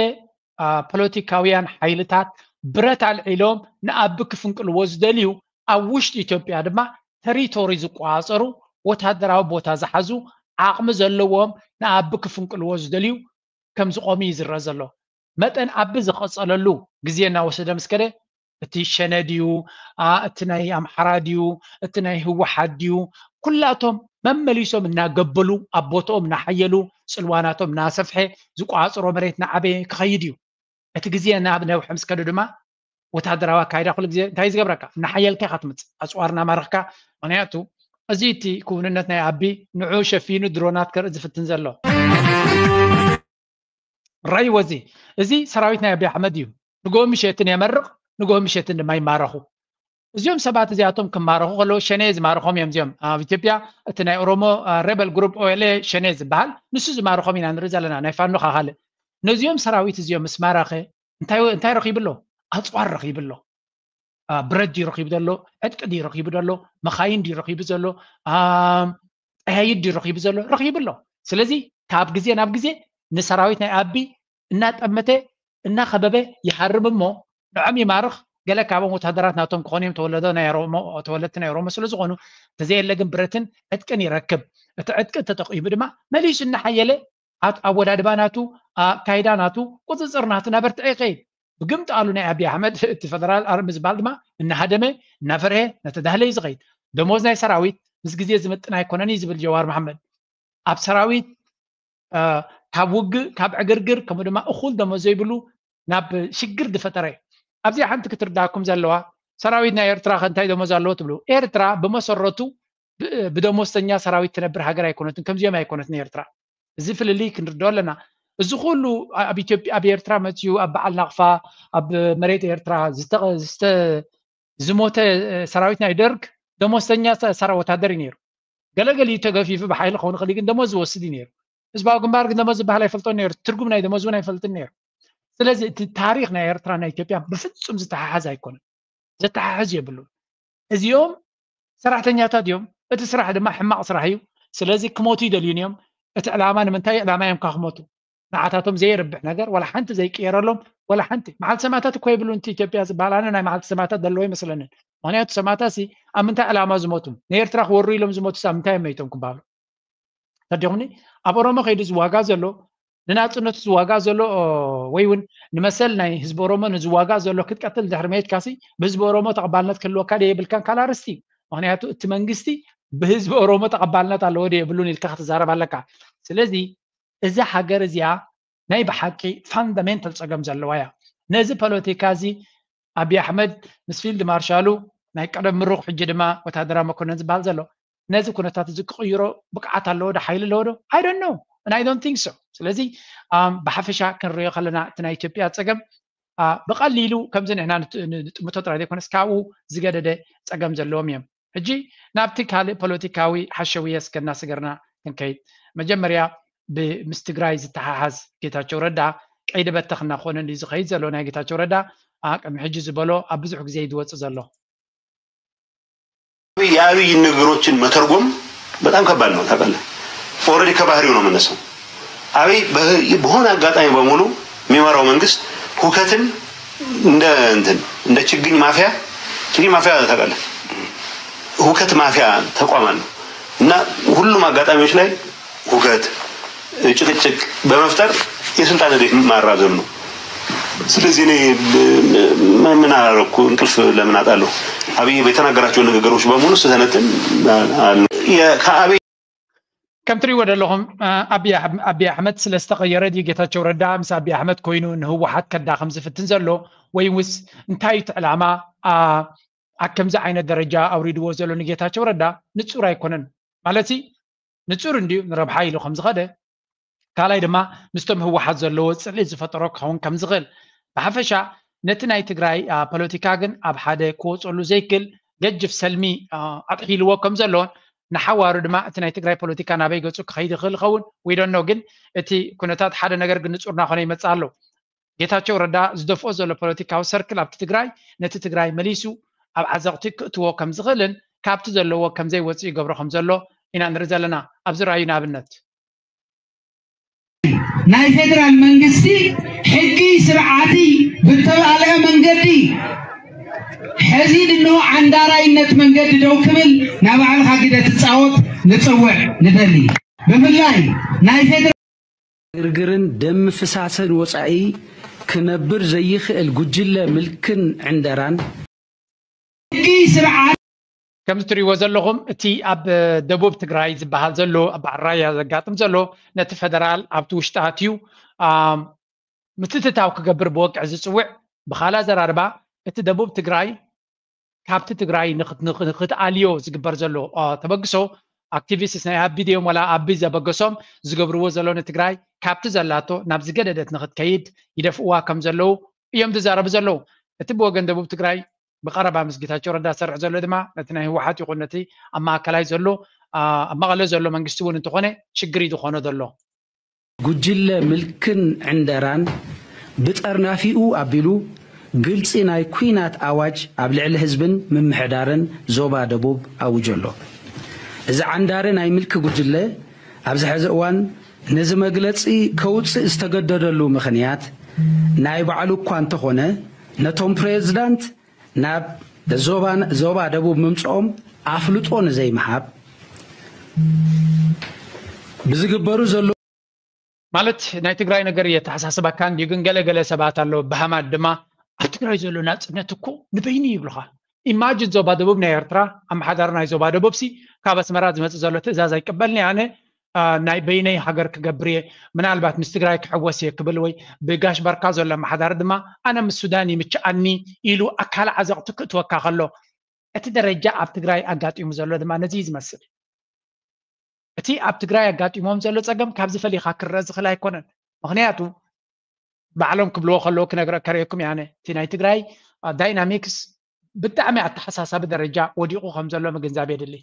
ፖለቲካውያን ሓይልታት ብረት ኣልዒሎም ንኣቢ ክፍንቅልዎ ዝደልዩ ኣብ ውሽጢ ኢትዮጵያ ድማ ተሪቶሪ ዝቆፃፀሩ ወታደራዊ ቦታ ዝሓዙ ዓቕሚ ዘለዎም ንኣቢ ክፍንቅልዎ ዝደልዩ ከም ዝቆሙ እዩ ዝረአ ዘሎ መጠን ኣቢ ዝቐፀለሉ ግዜ እናወሰደ ምስ ከደ እቲ ሸነ ድዩ እቲ ናይ ኣምሓራ ድዩ እቲ ናይ ህወሓት ድዩ ኩላቶም መመሊሶም እናገበሉ ኣብ ቦትኦም እናሓየሉ ፅልዋናቶም እናሰፍሐ ዝቋፅሮ መሬት እናዓበየ ክኸይድ እዩ እቲ ግዜ ናብ ነውሒ ምስ ከደ ድማ ወታደራዊ ኣካይዳ ኩሉ ግዜ እንታይ ዝገብረካ እናሓየልካ ኢካ ትምፅእ ኣፅዋር እናማረኽካ ምክንያቱ እዚ እቲ ክውንነት ናይ ኣቢ ንዑ ሸፊኑ ድሮናት ከርኢ ዝፍትን ዘሎ ራይዎ እዚ እዚ ሰራዊት ናይ ኣቢ ኣሕመድ እዩ ንጎ ምሸትን የመርቕ ንጎ ምሸትን ድማ ይማረኹ እዚኦም ሰባት እዚኣቶም ክማረኹ ከለዉ ሸኔ ዝማርኾም እዮም እዚኦም ኣብ ኢትዮጵያ እቲ ናይ ኦሮሞ ሬበል ግሩፕ ኦኤልኤ ሸኔ ዝበሃል ንሱ ዝማርኾም ኢና ንርኢ ዘለና ናይ ፋኖ ካኻልእ ነዚኦም ሰራዊት እዚኦም ምስ ማረኸ እንታይ ረኺቡ ኣሎ ኣፅዋር ረኺቡ ኣሎ ብረት ድዩ ረኺቡ ዘሎ ዕጥቂ ድዩ ረኺቡ ዘሎ መኻይን ድዩ ረኺቡ ዘሎ ጠያይድ ድዩ ረኺቡ ዘሎ ረኺቡ ኣሎ ስለዚ ካብ ግዜ ናብ ግዜ ንሰራዊት ናይ ኣቢ እናጠመተ እናኸበበ ይሃርም እሞ ንዖም ይማርኽ ገለ ካብኦም ወታደራት ናቶም ክኾኑ እዮም ተወለዶ ተወለድቲ ናይ ኦሮሞ ስለ ዝኾኑ ተዘየለ ግን ብረትን ዕጥቅን ይረክብ እቲ ዕጥቂ ተጠቂሙ ድማ መሊሱ እናሓየለ ኣወዳድባ ናቱ ኣካይዳ ናቱ ቁፅፅር ናቱ ናበርትዐ ይኸይድ ብግምጣሉ ናይ ኣብይ ኣሕመድ እቲ ፈደራል ኣርሚ ዝበሃል ድማ እናሃደመ እናፈርሀ እናተዳህለ እዩ ዝኸይድ ደሞዝ ናይ ሰራዊት ምስ ግዜ ዝምጥን ኣይኮነን እዩ ዝብል ጀዋር መሓመድ ኣብ ሰራዊት ካብ ውግእ ካብ ዕግርግር ከምኡ ድማ እኹል ደሞዝ ዘይብሉ ናብ ሽግር ዝፈጠረ ኣብዚኣ ሓንቲ ክትርዳእኩም ዘለዋ ሰራዊት ናይ ኤርትራ ከ እንታይ ደሞዝ ኣለዎ ትብሉ ኤርትራ ብመሰረቱ ብደሞዝተኛ ሰራዊት ትነብር ሃገር ኣይኮነትን ከምዚኦም ኣይኮነትን ኤርትራ እዚ ፍልልይ ክንርድኦ ኣለና እዚ ኩሉ ኣብ ኢትዮጵያ ኣብ ኤርትራ መፅዩ ኣብ በዓል ናቕፋ ኣብ መሬት ኤርትራ ዝሞተ ሰራዊት ናይ ደርግ ደሞዝተኛ ሰራ ወታደር እዩ ነይሩ ገለገሊኡ ተገፊፉ ብሓይሊ ክኸውን ይኽእል እዩ፣ ግን ደሞዝ ዝወስድ እዩ ነይሩ። ህዝባዊ ግንባር ግን ደሞዝ ዝበሃል ኣይፈልጦን ነይሩ፣ ትርጉም ናይ ደሞዝ እውን ኣይፈልጥን ነይሩ። ስለዚ እቲ ታሪኽ ናይ ኤርትራ ናይ ኢትዮጵያ ብፍጹም ዝተሓሓዝ ኣይኮነን፣ ዘተሓሕዝ የብሉን። እዚኦም ሰራሕተኛታት እዮም፣ እቲ ስራሕ ድማ ሕማቕ ስራሕ እዩ። ስለዚ ክሞቱ ይደልዩን እዮም። እቲ ዕላማ ንምንታይ ዕላማ እዮም ካብ ክሞቱ? ንዓታቶም ዘየርብሕ ነገር ዋላ ሓንቲ ዘይቅየረሎም፣ ዋላ ሓንቲ። መዓልቲ ሰማእታት እኮ የብሉን እቲ ኢትዮጵያ ዝበሃል። ኣነ ናይ መዓልቲ ሰማእታት ዘለዎ ይመስለንን። ምኽንያቱ ሰማእታት ሲ ኣብ ምንታይ ዕላማ ዝሞቱ? ንኤርትራ ክወሩ ኢሎም ዝሞቱ ሲ ኣብ ምንታይ እዮም መይቶም ክበሃሉ? ተዲኹምኒ? ኣብ ኦሮሞ ከይዱ ዝዋጋ ዘሎ፣ ንናጽነቱ ዝዋጋ ዘሎ፣ ኦ፣ ወይ እውን ንመሰል ናይ ህዝቢ ኦሮሞ ንዝዋጋ ዘሎ ክትቀትል ድሕሪ መይትካ ሲ ብህዝቢ ኦሮሞ ተቐባልነት ክህልወካ ዶ የብልካን ካልእ ኣርእስቲ እዩ። ምኽንያቱ እቲ መንግስቲ ብህዝቢ ኦሮሞ ተቐባልነት ኣለዎ ዶ የብሉን ኢልካ ክትዛረብ ኣለካ። ስለዚ እዛ ሃገር እዚኣ ናይ ብሓቂ ፋንዳሜንታል ጸገም ዘለዋ እያ። ነዚ ፖለቲካ እዚ ኣብይ ኣሕመድ ምስ ፊልድ ማርሻሉ ናይ ቀደም ምሩቕ ሕጂ ድማ ወታደራዊ መኮነን ዝበሃል ዘሎ ነዚ ኩነታት እዚ ክቕይሮ ብቕዓት ኣለዎ ዶ ሓይሊ ኣለዎ ዶ? I don't know and I don't think so። ስለዚ ኣም፣ ብሓፈሻ ክንሪኦ ከለና እቲ ናይ ኢትዮጵያ ጸገም ኣ፣ ብቐሊሉ ከምዚ ንሕና ንጥ- ንጥምቶ ጥራይ ዘይኮነስ ካብኡ ዝገደደ ጸገም ዘለዎም እዮም። ሕጂ ናብቲ ካልእ ፖለቲካዊ ሓሸውየ እስከ እናስገርና ክንከይድ፣ መጀመርያ ብ- ምስ ትግራይ ዝተሓሓዝ ጌታቸው ረዳ ቀይዲ በተኽ እናኾነ እንድዩ ዝኸይድ ዘሎ። ናይ ጌታቸው ረዳ ኣ፣ ቅድሚ ሕጂ ዝበሎ ኣብ ብዙሕ ግዜ እዩ ዝወጽእ ዘሎ። የአብይ ንግግሮችን መተርጎም በጣም ከባድ ነው ታውቃለህ። ኦልሬዲ ከባህሪው ነው የምነሳው። አብይ በህ- በሆነ አጋጣሚ በሙሉ የሚመራው መንግስት ሁከትን እንደ እንትን እንደ ችግኝ ማፍያ ችግኝ ማፍያ ታውቃለህ። ሁከት ማፍያ ተቋም አለው እና ሁሉም አጋጣሚዎች ላይ ሁከት፣ ጭቅጭቅ በመፍጠር የስልጣን ዕድሜ ማራዘም ነው። ስለዚህ እኔ ምን አደረኩ? እንቅልፍ ለምን አጣለሁ? አብይ የተናገራቸው ንግግሮች በሙሉ ስተነትን ከአብይ ከም ትሪእዎ ዘለኹም ኣብይ ኣሕመድ ስለ ዝተቐየረ ድዩ ጌታቸው ረዳ ምስ ኣብይ ኣሕመድ ኮይኑ ንህወሓት ከዳኽም ዝፍትን ዘሎ? ወይ ውስ እንታይ እቲ ዕላማ ኣብ ከምዚ ዓይነት ደረጃ ኣውሪድዎ ዘሎ ንጌታቸው ረዳ ንፁር ኣይኮነን። ማለት ንፁር እንድዩ ንረብሓ ኢሉ ከም ዝኸደ ካልኣይ ድማ ምስቶም ህወሓት ዘለዎ ፅልኢ ዝፈጠሮ ክኸውን ከም ዝኽእል ብሓፈሻ ነቲ ናይ ትግራይ ፖለቲካ ግን ኣብ ሓደ ክወፀሉ ዘይክል ገጅፍ ሰልሚ ኣጥሒልዎ ከም ዘሎን ንሓዋሩ ድማ እቲ ናይ ትግራይ ፖለቲካ ናበይ ገፁ ክኸይድ ይኽእል ይኸውን ወይ ደኖ ግን እቲ ኩነታት ሓደ ነገር ግን ንፁር እናኾነ ይመፅእ ኣሎ። ጌታቸው ረዳ ዝደፍኦ ዘሎ ፖለቲካዊ ሰርክል ኣብቲ ትግራይ ነቲ ትግራይ መሊሱ ኣብ ዓዘቕቲ ክእትዎ ከም ዝኽእልን ካብቲ ዘለዎ ከም ዘይወፅእ ይገብሮ ከም ዘሎ ኢና ንርኢ ዘለና። ኣብዚ ረኣዩ ንኣብነት ናይ ፌደራል መንግስቲ ሕጊ ስርዓቲ ብተባልዐ መንገዲ ሕዚ ድንሆ ዓንዳራይነት መንገዲ ደው ክብል ናይ ባዕልኻ ግደ ትፃወት ንፅውዕ ንደሊ። ብፍላይ ናይ ፌደራል ግርግርን ደም ምፍሳስን ወጻኢ ክነብር ዘይኽእል ጉጅለ ምልክን ዕንደራን። ሕጊ ስርዓት ከምዚ ትሪእዎ ዘለኹም እቲ ኣብ ደቡብ ትግራይ ዝበሃል ዘሎ ኣብ በዓል ራያ ዘጋጥም ዘሎ ነቲ ፈደራል ኣብቲ ውሽጢ ኣትዩ ኣም፣ ምትእትታው ክገብር ብወግዒ ዝፅውዕ ብኻልእ ኣዘራርባ እቲ ደቡብ ትግራይ ካብቲ ትግራይ ንኽት- ንኽ- ንኽትኣልዮ ዝግበር ዘሎ አ፣ ተበግሶ ኣክቲቪስትስ ናይ ኣቢ ድዮም ዋላ ኣቢ ዘበገሶም ዝገብርዎ ዘሎ ንትግራይ ካብቲ ዘላቶ ናብ ዝገደደት ንኽትከይድ ይደፍእዋ ከም ዘለዉ እዮም ዝዛረቡ ዘለዉ። እቲ ብወገን ደቡብ ትግራይ ብቐረባ ምስ ጌታቸው ረዳ ዝሰርሕ ዘሎ ድማ ነቲ ናይ ህወሓት ይኹን ነቲ ኣብ ማእከላይ ዘሎ አ፣ ኣብ መቐለ ዘሎ መንግስቲ እውን እንተኾነ ሽግር እዩ ዝኾኖ ዘሎ። ጉጅለ ምልክን ዕንደራን ብጠርናፊኡ ኣቢሉ ግልፂ ናይ ኲናት ኣዋጅ ኣብ ልዕሊ ህዝብን ምምሕዳርን ዞባ ደቡብ ኣውጆ ኣሎ። እዚ ዓንዳሪ ናይ ምልኪ ጉጅለ ኣብዚ ሕዚ እዋን ነዚ መግለፂ ከውፅእ ዝተገደደሉ ምኽንያት ናይ ባዕሉ እኳ እንተኾነ ነቶም ፕሬዝዳንት ናብ ዞባ ዞባ ደቡብ ምምፅኦም ኣፍልጦ ንዘይምሃብ ብዝግበሩ ዘሎ ማለት ናይ ትግራይ ነገር የተሓሳስበካ እንዲዩ ግን ገለገለ ሰባት ኣለዉ ብሃማት ድማ ኣብ ትግራይ ዘሎ ናፅነት እኮ ንበይኑ ይብሉኻ። ኢማጅን ዞባ ደቡብ ናይ ኤርትራ ኣመሓዳሪ ናይ ዞባ ደቡብ ሲ ካብ ኣስመራ ዝመፅእ ዘሎ ትእዛዝ ኣይቅበልን እየ ኣነ አ፣ ናይ በይነይ ሃገር ክገብር እየ ምናልባት ምስ ትግራይ ክሕወስ እየ ክብል ወይ ብጋሽ ባርካ ዘሎ ኣመሓዳሪ ድማ ኣነ ምስ ሱዳን ይምችኣኒ ኢሉ ኣካል ዓዘቕቲ ክእትወካ ከሎ እቲ ደረጃ ኣብ ትግራይ ኣጋጢሙ ዘሎ ድማ ነዚ እዩ ዝመስል። እቲ ኣብ ትግራይ ኣጋጢሞም ዘሎ ፀገም ካብዚ ፈሊኻ ክረአ ዝኽእል ኣይኮነን። ምኽንያቱ ባዕሎም ክብልዎ ከለዉ ክነግረ ከርእየኩም እየ ኣነ እቲ ናይ ትግራይ ዳይናሚክስ ብጣዕሚ ኣተሓሳሳቢ ደረጃ ወዲቑ ከም ዘሎ ምግንዛብ የድሊ።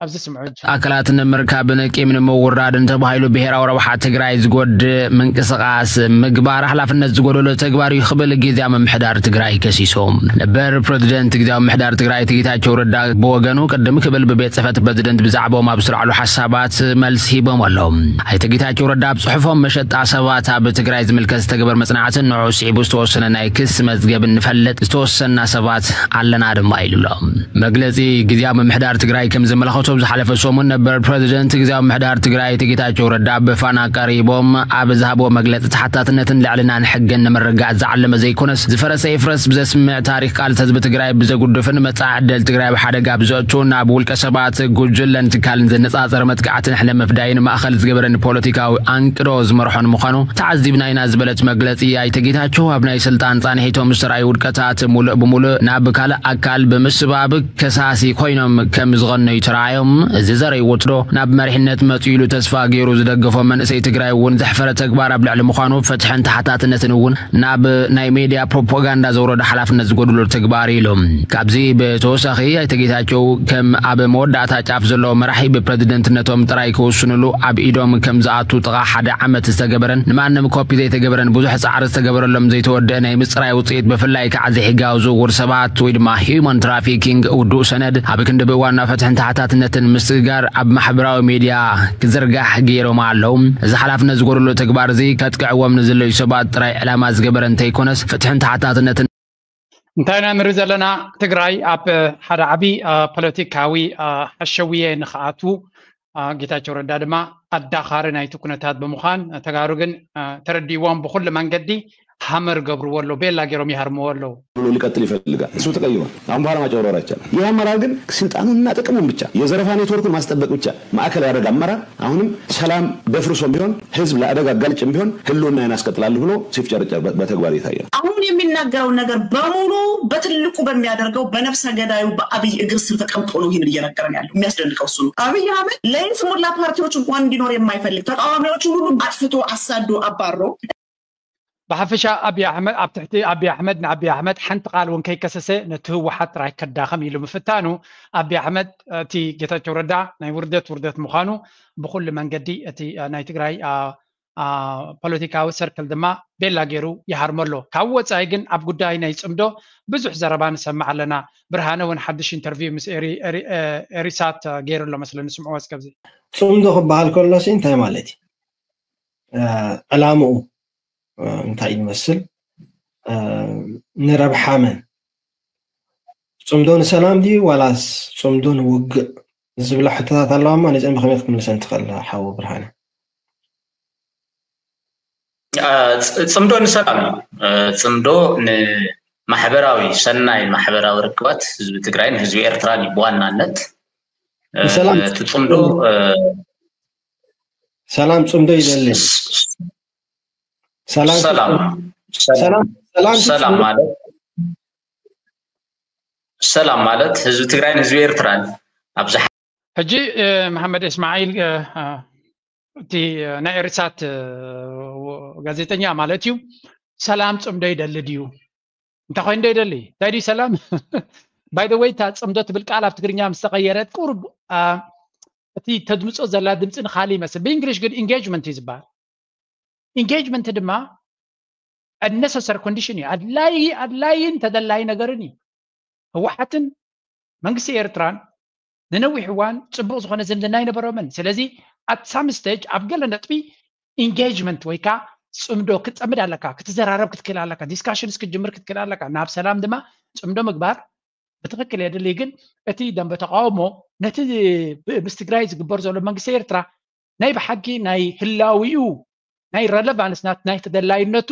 ኣብዚ ስምዑ። ኣካላት ንምርካብን ቂም ንምውራድን ተባሂሉ ብሄራዊ ረብሓ ትግራይ ዝጎድእ ምንቅስቃስ ምግባር ሓላፍነት ዝጎደሎ ተግባር እዩ ክብል ግዝያዊ ምምሕዳር ትግራይ ከሲሱ። ነበር ፕሬዚደንት ግዝያዊ ምምሕዳር ትግራይ ኣይተ ጌታቸው ረዳ ብወገኑ ቅድም ክብል ብቤት ጽሕፈት ፕሬዚደንት ብዛዕባኦም ኣብ ዝተላዕሉ ሓሳባት መልሲ ሂቦም ኣለዉ። ኣይተ ጌታቸው ረዳ ኣብ ጽሑፎም መሸጣ ሰባት ኣብ ትግራይ ዝምልከት ዝተገበር መጽናዕትን ንዑ ስዒቡ ዝተወሰነ ናይ ክስ መዝገብን ንፈልጥ ዝተወሰና ሰባት ኣለና ድማ ኢሉ ኣሎ። መግለጺ ግዝያዊ ምምሕዳር ትግራይ ከም ዘመላኸቶ ኣብ ዝሓለፈ ሰሙን ነበር ፕሬዚደንት ግዝያዊ ምምሕዳር ትግራይ ኣይተ ጌታቸው ረዳ ብፋና ቀሪቦም ኣብ ዝሃብዎ መግለጺ ተሓታትነትን ልዕልናን ሕግን ንምርጋእ ዝዓለመ ዘይኮነስ ዝፈረሰ ይፍረስ ብዘስምዕ ታሪኽ ቃልሲ ህዝቢ ትግራይ ብዘጉድፍን መጻኢ ዕድል ትግራይ ኣብ ሓደጋ ብዘእቱ ናብ ውልቀ ሰባት ጉጅለን ትካልን ዘነጻጸረ መጥቃዕትን ሕነ ምፍዳይን ማእኸል ዝገበረን ፖለቲካዊ ኣንቅዶ ዝመርሖን ምዃኑ ተዓዚብና ኢና ዝበለት መግለጺ ኣይተ ጌታቸው ኣብ ናይ ስልጣን ጻንሒቶም ዝተራእዩ ውድቀታት ሙሉእ ብሙሉእ ናብ ካልእ ኣካል ብምስባብ ከሳሲ ኮይኖም ከም ዝቐነዩ ተራእዮም። እዚ ዘረይ ወትዶ ናብ መሪሕነት መጽኡ ኢሉ ተስፋ ገይሩ ዝደገፎ መንእሰይ ትግራይ እውን ዘሕፈረ ተግባር ኣብ ልዕሊ ምዃኑ ፍትሕን ተሓታትነትን እውን ናብ ናይ ሜድያ ፕሮፓጋንዳ ዘውረዶ ሓላፍነት ዝጎድሎ ተግባር ኢሉ። ካብዚ ብተወሳኺ ኣይተ ጌታቸው ከም ኣብ መወዳእታ ጫፍ ዘለዎ መራሒ ብፕሬዚደንትነቶም ጥራይ ክውስንሉ ኣብ ኢዶም ከም ዝኣቱ ጥቓ ሓደ ዓመት ዝተገበረን ንማንም ኮፒ ዘይተገበረን ብዙሕ ጻዕሪ ዝተገበረሎም ዘይተወደአ ናይ ምጽራይ ውጽኢት ብፍላይ ከዓ ዘይሕጋዊ ዝውውር ሰባት ወይ ድማ ሂዩማን ትራፊኪንግ ውዱእ ሰነድ ኣብ ክንዲ ብእዋን ናብ ፍትሕን ተሓታትነትን ምስግጋር ኣብ ማሕበራዊ ሜድያ ክዝርጋሕ ገይሮም ኣለዉ። እዚ ሓላፍነት ዝጎደሎ ተግባር እዚ ከጥቅዕዎም ንዝለዩ ሰባት ጥራይ ዕላማ ዝገበረ እንተይኮነስ ፍትሕን ተሓታትነትን እንታይ ኢና ንርኢ ዘለና? ትግራይ ኣብ ሓደ ዓቢ ፖለቲካዊ ሓሸውየ ንኽኣትዉ ጌታቸው ረዳ ድማ ኣዳኻሪ ናይቲ ኩነታት ብምዃን ተጋሩ ግን ተረዲእዎም ብኩሉ መንገዲ ሃመር ገብርዎ ኣለዉ፣ ቤላ ገይሮም ይሃርምዎ ኣለዉ። ብሎ ሊቀጥል ይፈልጋል። እሱ ተቀይሯል። አሁን በኋላ ማጭበርበር አይቻልም። ይህ አመራር ግን ስልጣኑንና ጥቅሙን ብቻ የዘረፋ ኔትወርኩን ማስጠበቅ ብቻ ማዕከል ያደረገ አመራር አሁንም ሰላም ደፍርሶም ቢሆን ህዝብ ለአደጋ አጋልጭም ቢሆን ህልውናዬን አስቀጥላለሁ ብሎ ሲፍጨረጨር በተግባር እየታየ ነው። አሁን የሚናገረው ነገር በሙሉ በትልቁ በሚያደርገው በነፍሰ ገዳዩ በአብይ እግር ስር ተቀምጦ ነው ይህንን እየነገረን ያለው። የሚያስደንቀው እሱ ነው። አብይ አህመድ ለይስሙላ ፓርቲዎች እንኳን እንዲኖር የማይፈልግ፣ ተቃዋሚዎችን ሁሉ አጥፍቶ አሳዶ አባሮ ብሓፈሻ ኣብይ ኣሕመድ ኣብ ትሕቲ ኣብይ ኣሕመድ ንኣብይ ኣሕመድ ሓንቲ ቃል እውን ከይከሰሰ ነቲ ህወሓት ጥራይ ከዳኸም ኢሉ ምፍታኑ ኣብይ ኣሕመድ እቲ ጌታቸው ረዳ ናይ ውርደት ውርደት ምዃኑ ብኩሉ መንገዲ እቲ ናይ ትግራይ ፖለቲካዊ ሰርክል ድማ ቤላ ገይሩ ይሃርሞ ኣሎ። ካብ ወፃኢ ግን ኣብ ጉዳይ ናይ ፅምዶ ብዙሕ ዘረባ ንሰምዕ ኣለና። ብርሃነ እውን ሓድሽ ኢንተርቪው ምስ ኤሪሳት ገይሩ ኣሎ መስለኒ። ስምዕዎ እስከ ኣብዚ። ፅምዶ ክበሃል ከሎሲ እንታይ ማለት እዩ? ዕላምኡ እንታይ እዩ ዝመስል? ንረብሓ መን? ፅምዶ ንሰላም ድዩ ዋላስ ፅምዶ ንውግእ ዝብላ ሕቶታት ኣለዋ እሞ ነዚአን ብኸመይ ክትምልሰን ትኽእል ሓው ብርሃነ? ፅምዶ ንሰላም እዩ። ፅምዶ ንማሕበራዊ ሰናይ ማሕበራዊ ርክባት ህዝቢ ትግራይን ህዝቢ ኤርትራን እዩ ብዋናነት። እቲ ፅምዶ ሰላም ፅምዶ ይደሊ። ሰላም ሰላም ማለት ሰላም ማለት ህዝቢ ትግራይን ህዝቢ ኤርትራን ኣብዚ ሕጂ መሓመድ እስማዒል እቲ ናይ ኤሪሳት ጋዜጠኛ ማለት እዩ። ሰላም ፅምዶ ይደሊ ድዩ? እንታይ ኮይኑ ዶ ይደሊ? እንታይ ድዩ ሰላም? By the way እታ ፅምዶ ትብል ቃል ኣብ ትግርኛ ምስ ተቐየረት ቁሩብ እቲ ተድምፆ ዘላ ድምፂ ንኻሊ ይመስል። ብእንግሊሽ ግን ኢንጌጅመንት እዩ ዝበሃል። ኢንጌጅመንት ድማ necessary condition እዩ። ኣድላይ ኣድላይን ተደላይ ነገርን እዩ። ህወሓትን መንግስቲ ኤርትራን ንነዊሕ እዋን ፅቡቕ ዝኾነ ዝምድና ኣይነበሮምን። ስለዚ at some stage ኣብ ገለ ነጥቢ ኢንጌጅመንት ወይ ከዓ ፅምዶ ክትፀምድ ኣለካ፣ ክትዘራረብ ክትክእል ኣለካ፣ ዲስካሽንስ ክትጅምር ክትክእል ኣለካ። ናብ ሰላም ድማ ፅምዶ ምግባር ብትኽክል የድሊ። ግን እቲ ደንበ ተቃውሞ ነቲ ምስ ትግራይ ዝግበር ዘሎ መንግስቲ ኤርትራ ናይ ብሓቂ ናይ ህላዊኡ ናይ ረለቫንስ ናይ ተደላይነቱ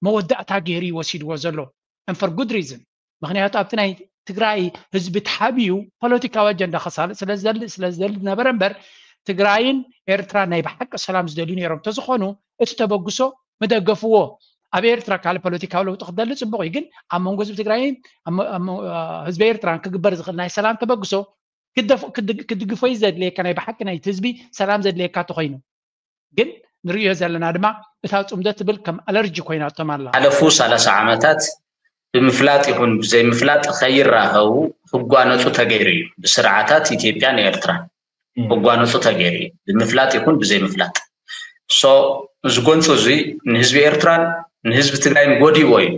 መወዳእታ ገይሩ ይወሲድዎ ዘሎ and for good reason። ምክንያቱ ኣብቲ ናይ ትግራይ ህዝቢ ተሓቢኡ ፖለቲካዊ ኣጀንዳ ከሳልጥ ስለዝደሊ ስለዝደሊ ዝነበረ እምበር ትግራይን ኤርትራ ናይ ብሓቂ ሰላም ዝደልዩ ነይሮም ተዝኾኑ እቲ ተበግሶ ምደገፍዎ። ኣብ ኤርትራ ካልእ ፖለቲካዊ ለውጢ ክደሊ ፅቡቕ እዩ፣ ግን ኣብ መንጎ ህዝቢ ትግራይን ህዝቢ ኤርትራን ክግበር ዝኽእል ናይ ሰላም ተበግሶ ክድግፎ እዩ ዘድልየካ። ናይ ብሓቂ ናይቲ ህዝቢ ሰላም ዘድልየካ ተኮይኑ ግን ንርእዮ ዘለና ድማ እታ ፅምዶ ትብል ከም ኣለርጂ ኮይናቶም ኣላ። ሓለፉ ሰላሳ ዓመታት ብምፍላጥ ይኹን ብዘይምፍላጥ ከይራኸቡ ክጓነፁ ተገይሩ እዩ። ብስርዓታት ኢትዮጵያን ኤርትራን ክጓነፁ ተገይሩ እዩ፣ ብምፍላጥ ይኹን ብዘይምፍላጥ። So፣ እዚ ጎንፂ እዚ ንህዝቢ ኤርትራን ንህዝቢ ትግራይን ጎዲዎ እዩ።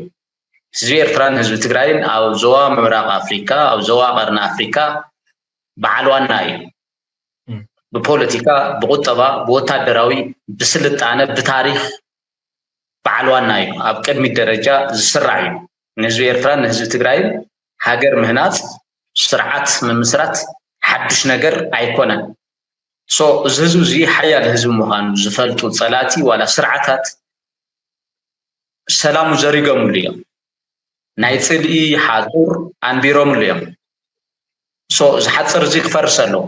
ህዝቢ ኤርትራን ህዝቢ ትግራይን ኣብ ዞባ ምብራቕ ኣፍሪካ፣ ኣብ ዞባ ቀርኒ ኣፍሪካ በዓል ዋና እዩ። ብፖለቲካ፣ ብቁጠባ፣ ብወታደራዊ፣ ብስልጣነ፣ ብታሪክ በዓል ዋና እዩ። ኣብ ቅድሚት ደረጃ ዝስራዕ እዩ። ንህዝቢ ኤርትራን ንህዝቢ ትግራይን ሃገር ምህናፅ፣ ስርዓት ምምስራት ሓዱሽ ነገር ኣይኮነን። So፣ እዚ ህዝቢ እዚ ሓያል ህዝቢ ምዃኑ ዝፈልጡ ፀላእቲ ዋላ ስርዓታት ሰላሙ ዘሪገምሉ እዮም። ናይ ፅልኢ ሓፁር ኣንቢሮምሉ እዮም። So፣ እዚ ሓፅር እዚ ክፈርስ ኣለዎ።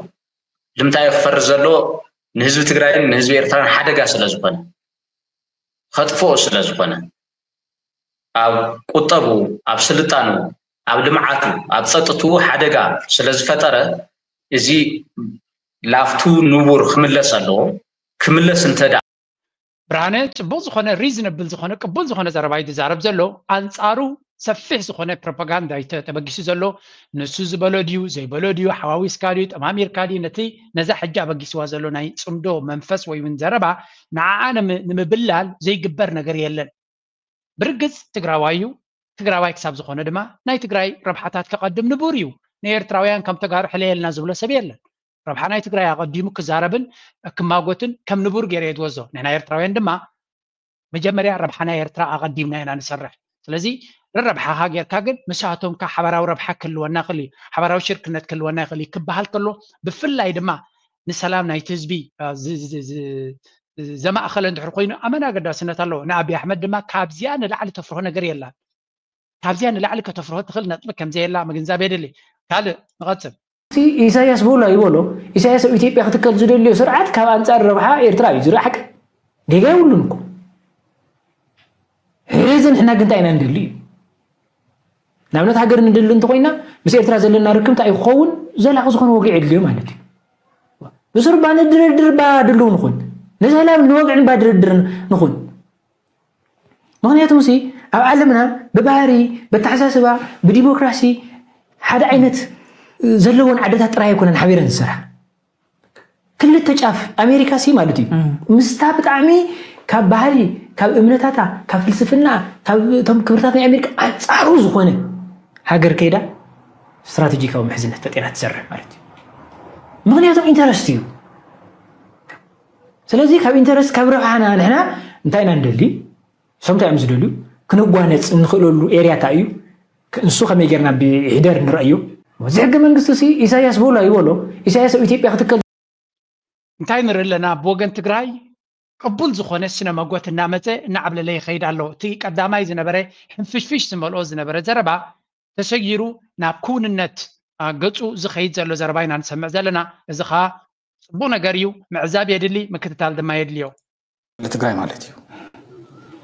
ልምንታይ እዩ ክፈርስ ዘለዎ? ንህዝቢ ትግራይን ንህዝቢ ኤርትራን ሓደጋ ስለ ዝኾነ፣ ከጥፍኦ ስለ ዝኾነ፣ ኣብ ቁጠቡ፣ ኣብ ስልጣኑ፣ ኣብ ልምዓቱ፣ ኣብ ፀጥትኡ ሓደጋ ስለ ዝፈጠረ፣ እዚ ላፍቱ ንቡር ክምለስ ኣለዎ። ክምለስ እንተ ብርሃነ ጽቡቕ ዝኾነ፣ ሪዝነብል ዝኾነ፣ ቅቡል ዝኾነ ዘረባ እዩ ዝዛረብ ዘሎ። ኣንጻሩ ሰፊሕ ዝኾነ ፕሮፓጋንዳ እዩ ተ-፣ ተበጊሱ ዘሎ። ንሱ ዝበሎ ድዩ ዘይበሎ ድዩ፣ ሓዋዊስካ ድዩ ጠማሚርካ ድዩ፣ ነቲ፣ ነዛ ሕጂ ኣበጊስዋ ዘሎ ናይ ጽምዶ መንፈስ ወይ እውን ዘረባ ንዓኣ ንም-፣ ንምብላል ዘይግበር ነገር የለን። ብርግጽ ትግራዋይ እዩ። ትግራዋይ ክሳብ ዝኾነ ድማ ናይ ትግራይ ረብሓታት ከቐድም ንቡር እዩ። ንኤርትራውያን ከም ተጋሩ ሕለየልና ዝብሎ ሰብ የለን። ረብሓ ናይ ትግራይ ኣቐዲሙ ክዛረብን ክማጎትን ከም ንቡር ገይረ እየ ዝወስዶ። ንሕና ኤርትራውያን ድማ መጀመርያ ረብሓ ናይ ኤርትራ ኣቐዲምና ኢና ንሰርሕ። ስለዚ ረብሓኻ ጌርካ ግን ምሳቶም ከ ሓበራዊ ረብሓ ክህልወና ይኽእል እዩ፣ ሓበራዊ ሽርክነት ክህልወና ይኽእል እዩ ክበሃል ከሎ፣ ብፍላይ ድማ ንሰላም ናይቲ ህዝቢ፣ እ፣ ዝ-፣ ዝ-፣ ዝ-፣ ዘማእኸለ እንድሕር ኮይኑ ኣመን ኣገዳስነት ኣለዎ። ንኣብይ ኣሕመድ ድማ ካብዚኣ ንላዕሊ ተፍርሆ ነገር የላን። ካብዚኣ ንላዕሊ ከተፍርሆ ትኽእል ነጥቢ ከምዘየላ ምግንዛብ የድሊ። ካልእ ንቐጽል። እቲ ኢሳያስ በሎ ኣይበሎ፣ ኢሳያስ ኣብ ኢትዮጵያ ክትከል ዝደልዮ ስርዓት ካብ ኣንጻር ረብሓ ኤርትራ እዩ ዝርኢ ሓቂ። ጌጋ የብሉን እኮ። ሕዚ ንሕና ግን እንታይ ኢና ንደሊ እዩ? ንኣብነት ሃገር ንደሊ እንተኾይና ምስ ኤርትራ ዘለና ርክብ እንታይ ክኸውን? ዘላቒ ዝኾነ ወግዒ የድልዮ ማለት እዩ። ብስሩ ባ ንድርድር ባ ድልው ንኹን። ንሰላም ንወግዕን ባ ድርድር ንኹን። ምኽንያቱ ሲ ኣብ ዓለምና ብባህሪ፣ ብኣተሓሳስባ፣ ብዲሞክራሲ ሓደ ዓይነት ዘለወን ዓድታት ጥራይ ኣይኮነን ሓቢረን ዝሰርሓ። ክልተ ጫፍ ኣሜሪካ ሲ ማለት እዩ። ምስታ ብጣዕሚ ካብ ባህሊ፣ ካብ እምነታታ፣ ካብ ፍልስፍና፣ ካብ እቶም ክብርታት ናይ ኣሜሪካ ኣንጻሩ ዝኾነ ሃገር ከይዳ ስትራቴጂካዊ ምሕዝነት ፈጢራ ትሰርሕ ማለት እዩ። ምኽንያቱም ኢንተረስት እዩ። ስለዚ ካብ ኢንተረስት፣ ካብ ረብሓና ንሕና እንታይ ኢና ንደሊ? እሶም እንታይ እዮም ዝደልዩ? ክንጓነጽ እንኽእለሉ ኤርያ እንታይ እዩ? ክ-፣ ንሱ ከመይ ጌርና ብሕደር ንረእዮ? እዚ ሕገ መንግስቲ ሲ ኢሳያስ በሎ ኣይበሎ፣ ኢሳያስ ኣብ ኢትዮጵያ ክትከል እንታይ ንርኢ ኣለና? ብወገን ትግራይ ቅቡል ዝኾነ ስነ መጎት እናመጸ እናዓብለለ ይኸይድ ኣሎ። እቲ ቀዳማይ ዝነበረ ሕንፍሽፍሽ ዝመልኦ ዝነበረ ዘረባ ተሰጊሩ ናብ ክውንነት፣ አ፣ ገጹ ዝኸይድ ዘሎ ዘረባ ኢና ንሰምዕ ዘለና። እዚ ኸኣ ጽቡቕ ነገር እዩ። ምዕዛብ የድሊ፣ ምክትታል ድማ የድልዮ። ንትግራይ ማለት እዩ።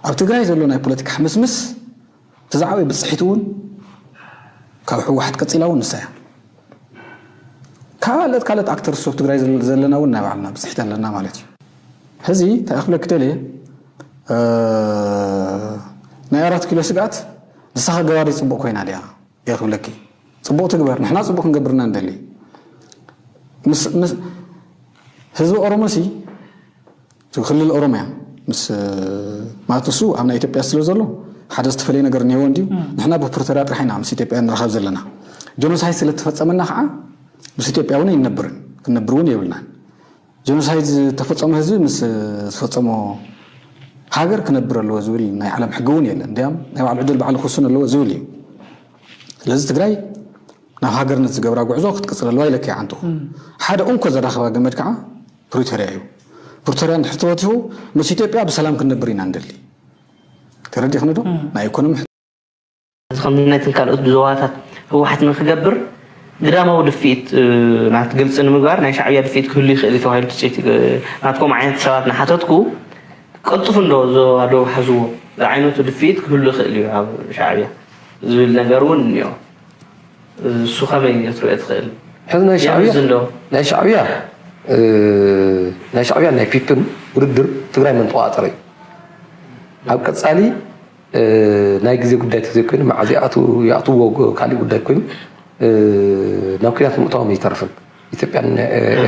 ኣብ ትግራይ ዘሎ ናይ ፖለቲካ ሕምስምስ እቲ ዝዓበየ ብፅሒት እውን ካብ ህወሓት ቀፂላ እውን ንሳ እያ። ካልኦት ካልኦት ኣክተርስ ኣብ ትግራይ ዘለ-፣ ዘለና እውን ናይ ባዕልና ብፅሒት ኣለና ማለት እዩ። ሕዚ እንታይ ክብለኪ ደልየ፣ እ፣ ናይ ኣራት ኪሎ ስግኣት ንስኻ ገባሪ ፅቡቕ ኮይና ድያ? እየ ክብለኪ። ፅቡቕ ትግበር፣ ንሕና ፅቡቕ ክንገብርና ንደሊ። ምስ፣ ምስ፣ ህዝቢ ኦሮሞሲ፣ እቲ ክልል ኦሮምያ፣ ምስ፣ ማለት ንሱ ኣብ ናይ ኢትዮጵያ ስለ ዘሎ፣ ሓደ ዝተፈለየ ነገር እኒሄዎ እንድዩ። ንሕና ብፕሪቶርያ ጥራሕ ኢና ምስ ኢትዮጵያ ንራኸብ ዘለና። ጀኖሳይድ ስለ እተፈጸመና ከዓ፣ ምስ ኢትዮጵያ እውን ኣይንነብርን፣ ክንነብር እውን የብልናን። ጀኖሳይድ ዝተፈጸሞ ህዝቢ ምስ ዝፈጸሞ ሃገር ክነብር ኣለዎ ዝብል ናይ ዓለም ሕጊ እውን የለን። እንዲያም ናይ ባዕሉ ዕድል ባዕሉ ክውስን ኣለዎ ዝብል እዩ። ስለዚ ትግራይ ናብ ሃገርነት ዝገብራ ጉዕዞ ክትቅጽል ኣለዋ ኢለኪ ዓንቱ። ሓደ እንኮ ዘራኽባ ገመድ ከዓ ፕሪቶርያ እዩ። ፕሪቶርያ እንድሕር ተበቲኹ ምስ ኢትዮጵያ ብሰላም ክንነብር ኢና ንደሊ። ተረዲእኽኒ ዶ? ናይ ኢኮኖሚ እዚ ከም ነትን ካልኦት ዞባታት ህወሓት ንክገብር ግዳማዊ ድፍኢት፣ እ፣ ናት ግልፂ ንምግባር ናይ ሻዕብያ ድፍኢት ክህሉ ይኽእል እዩ ተባሂሉ ትፅቢት፣ እ፣ ናትኩም ዓይነት ሰባት ንሓተትኩ፣ ቀልጥፉ እንዶ ዞባ ደቡብ ሓዝዎ ዝዓይነቱ ድፍኢት ክህሉ ይኽእል እዩ ኣብ ሻዕብያ ዝብል ነገር እውን እኒኦ። እሱ ከመይ ክትሪኦ ትኽእል? ሕዚ ናይ ሻዕብያ የምዝን ዶ? ናይ ሻዕብያ፣ እ፣ ናይ ሻዕብያ ናይ ፒፕን ውድድር ትግራይ መን ተቆጻጸረ እዩ። ኣብ ቀጻሊ ናይ ግዜ ጉዳይ ተዘይኮይኑ፣ መዓዝ ይኣትውዎ ካልእ ጉዳይ ኮይኑ፣ ናብ ኲናት ምእታዎም ኣይተርፍን። ኢትዮጵያን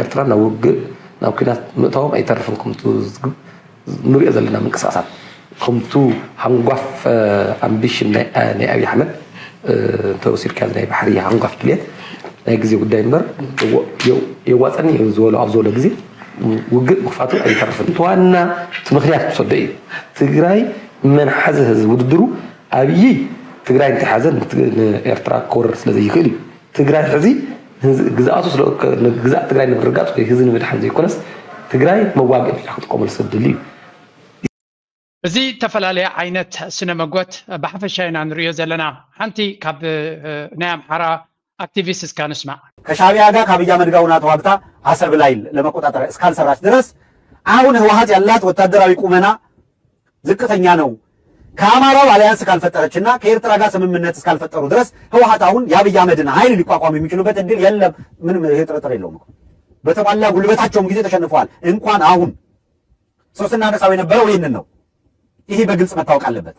ኤርትራን ናብ ውግእ፣ ናብ ኲናት ምእታዎም ኣይተርፍን። ከምቱ ንሪኦ ዘለና ምንቅስቃሳት፣ ከምቱ ሃንጓፍ ኣምቢሽን ናይ ኣብዪ ኣሕመድ እንተወሲድካ፣ ናይ ባሕሪ ሃንጓፍ ድሌት ናይ ግዜ ጉዳይ እምበር፣ የዋፀኒ ዝበሎ ኣብ ዝበሎ ግዜ ውግእ ምኽፋቱ ኣይተርፍን። እቲ ዋና እቲ ምኽንያት ክሰዶ እዩ። ትግራይ መን ሓዘ ህዝቢ ውድድሩ ኣብዪ ትግራይ እንተሓዘ ንኤርትራ ክወርር ስለ ዘይኽእል እዩ። ትግራይ ሕዚ ግዝኣቱ ግዝኣት ትግራይ ንምርጋፅ ወይ ህዝቢ ንምድሓን ዘይኮነስ፣ ትግራይ መዋግኢ ሜላ ክጥቀመሉ ስለ ዝደሊ እዩ። እዚ ዝተፈላለየ ዓይነት ስነ መጎት ብሓፈሻ ኢና ንሪኦ ዘለና። ሓንቲ ካብ ናይ ኣምሓራ ኣክቲቪስት እስካ ንስማዕ። ከሻቢያ ጋር ከአብይ አህመድ ጋር ሆና ተዋግታ አሰብ ላይ ለመቆጣጠር እስካልሰራች ድረስ አሁን ህወሓት ያላት ወታደራዊ ቁመና ዝቅተኛ ነው። ከአማራው አሊያንስ ካልፈጠረችና ከኤርትራ ጋር ስምምነት እስካልፈጠሩ ድረስ ህወሓት አሁን የአብይ አህመድን ኃይል ሊቋቋሙ የሚችሉበት እድል የለም። ምንም ይሄ ጥርጥር የለውም። በተሟላ ጉልበታቸውም ጊዜ ተሸንፈዋል። እንኳን አሁን ሰው ስናነሳው የነበረው ይህንን ነው። ይሄ በግልጽ መታወቅ አለበት።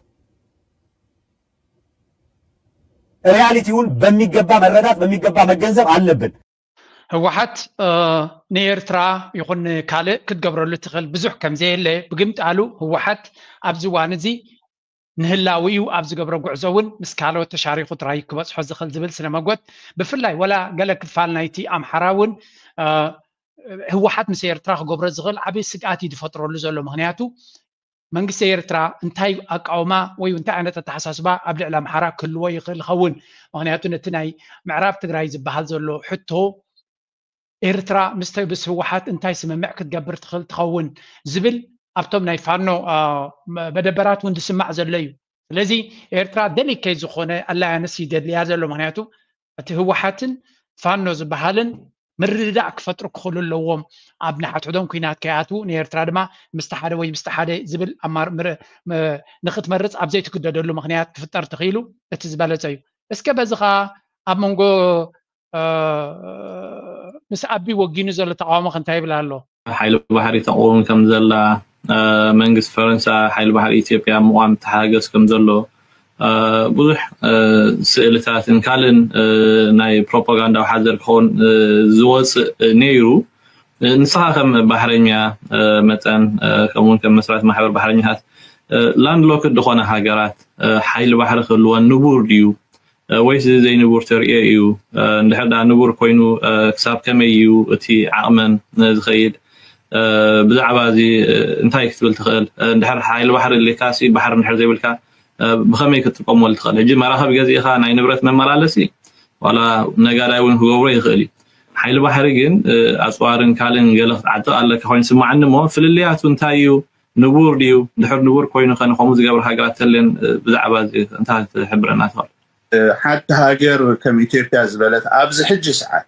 ሪያሊቲውን በሚገባ መረዳት በሚገባ መገንዘብ አለብን። ህወሓት ንኤርትራ ይኹን ካልእ ክትገብረሉ ትኽእል ብዙሕ ከምዘየለ ብግምጣሉ፣ ህወሓት ኣብዚ እዋን እዚ ንህላዊኡ ኣብ ዝገብሮ ጉዕዞ እውን ምስ ካልኦት ተሻሪኹ ጥራይ ክበፅሖ ዝኽእል ዝብል ስነ መጎት፣ ብፍላይ ወላ ገለ ክፋል ናይቲ ኣምሓራ እውን ህወሓት ምስ ኤርትራ ክገብሮ ዝኽእል ዓብዪ ስግኣት እዩ ዝፈጥረሉ ዘሎ። ምኽንያቱ መንግስቲ ኤርትራ እንታይ ኣቃውማ ወይ እንታይ ዓይነት ኣተሓሳስባ ኣብ ልዕሊ ኣምሓራ ክህልዎ ይኽእል ይኸውን? ምኽንያቱ ነቲ ናይ ምዕራብ ትግራይ ዝበሃል ዘሎ ሕቶ ኤርትራ ምስ ህወሓት እንታይ ስምምዕ ክትገብር ትኽእል ትኸውን ዝብል ኣብቶም ናይ ፋኖ መደበራት እውን ዝስማዕ ዘሎ እዩ። ስለዚ ኤርትራ ደሊከይ ዝኾነ ኣላያንስ ይደልያ ዘሎ። ምኽንያቱ እቲ ህወሓትን ፋኖ ዝበሃልን ምርድዳእ ክፈጥሩ ክኽእሉ ኣለዎም። ኣብ ንሓትሕዶም ኲናት ከይኣትዉ፣ ንኤርትራ ድማ ምስቲ ሓደ ወይ ምስቲ ሓደ ዝብል ኣማር- ምር- ም- ንኽትመርጽ ኣብ ዘይትግደደሉ ምኽንያት ክፍጠር ተኽኢሉ እቲ ዝበለጸ እዩ። እስከ በዚ ኸኣ ኣብ መንጎ እ፣ ምስ ኣቢ ወጊኑ ዘሎ ተቓውሞ ከ እንታይ ይብል ኣሎ? ሓይሊ ባሕሪ ተቕውም ከም ዘላ፣ መንግስቲ ፈረንሳ ሓይሊ ባሕሪ ኢትዮጵያ ምቋም ተሓገዝ ከም ዘሎ ብዙሕ ስእልታትን ካልእን ናይ ፕሮፓጋንዳዊ ሓዘር ክኸውን ዝወፅእ ነይሩ። ንስኻ ከም ባሕረኛ መጠን ከምኡውን ከም መስራቲ ማሕበር ባሕረኛታት ላንድሎክድ ዝኾነ ሃገራት ሓይሊ ባሕሪ ክህልወን ንቡር ድዩ? ወይስ እዚ ዘይንቡር ተርእዮ እዩ? እንድሕር ደኣ ንቡር ኮይኑ ክሳብ ከመይ እዩ እቲ ዓቕመን ዝኸይድ? ብዛዕባ እዚ እንታይ ክትብል ትኽእል? እንድሕር ሓይሊ ባሕሪ ኣልካሲ ባሕሪ እንድሕር ዘይብልካ ብኸመይ ክትጥቀመሉ ትኽእል? ሕጂ መራኸቢ ገዚእኻ ናይ ንብረት መመላለሲ ዋላ ነጋዳይ እውን ክገብሮ ይኽእል እዩ። ሓይሊ ባሕሪ ግን ኣፅዋርን ካልእን ገለ ክትዓጥቕ ኣለካ ኮይኑ ይስማዓኒ እሞ ፍልልያቱ እንታይ እዩ? ንቡር ድዩ? እንድሕር ንቡር ኮይኑ ከ ንከምኡ ዝገብራ ሃገራት ተልየን ብዛዕባ እዚ እንታይ ክትሕብረና ትኽእል? ሓንቲ ሃገር ከም ኢትዮጵያ ዝበለት ኣብዚ ሕጂ ሰዓት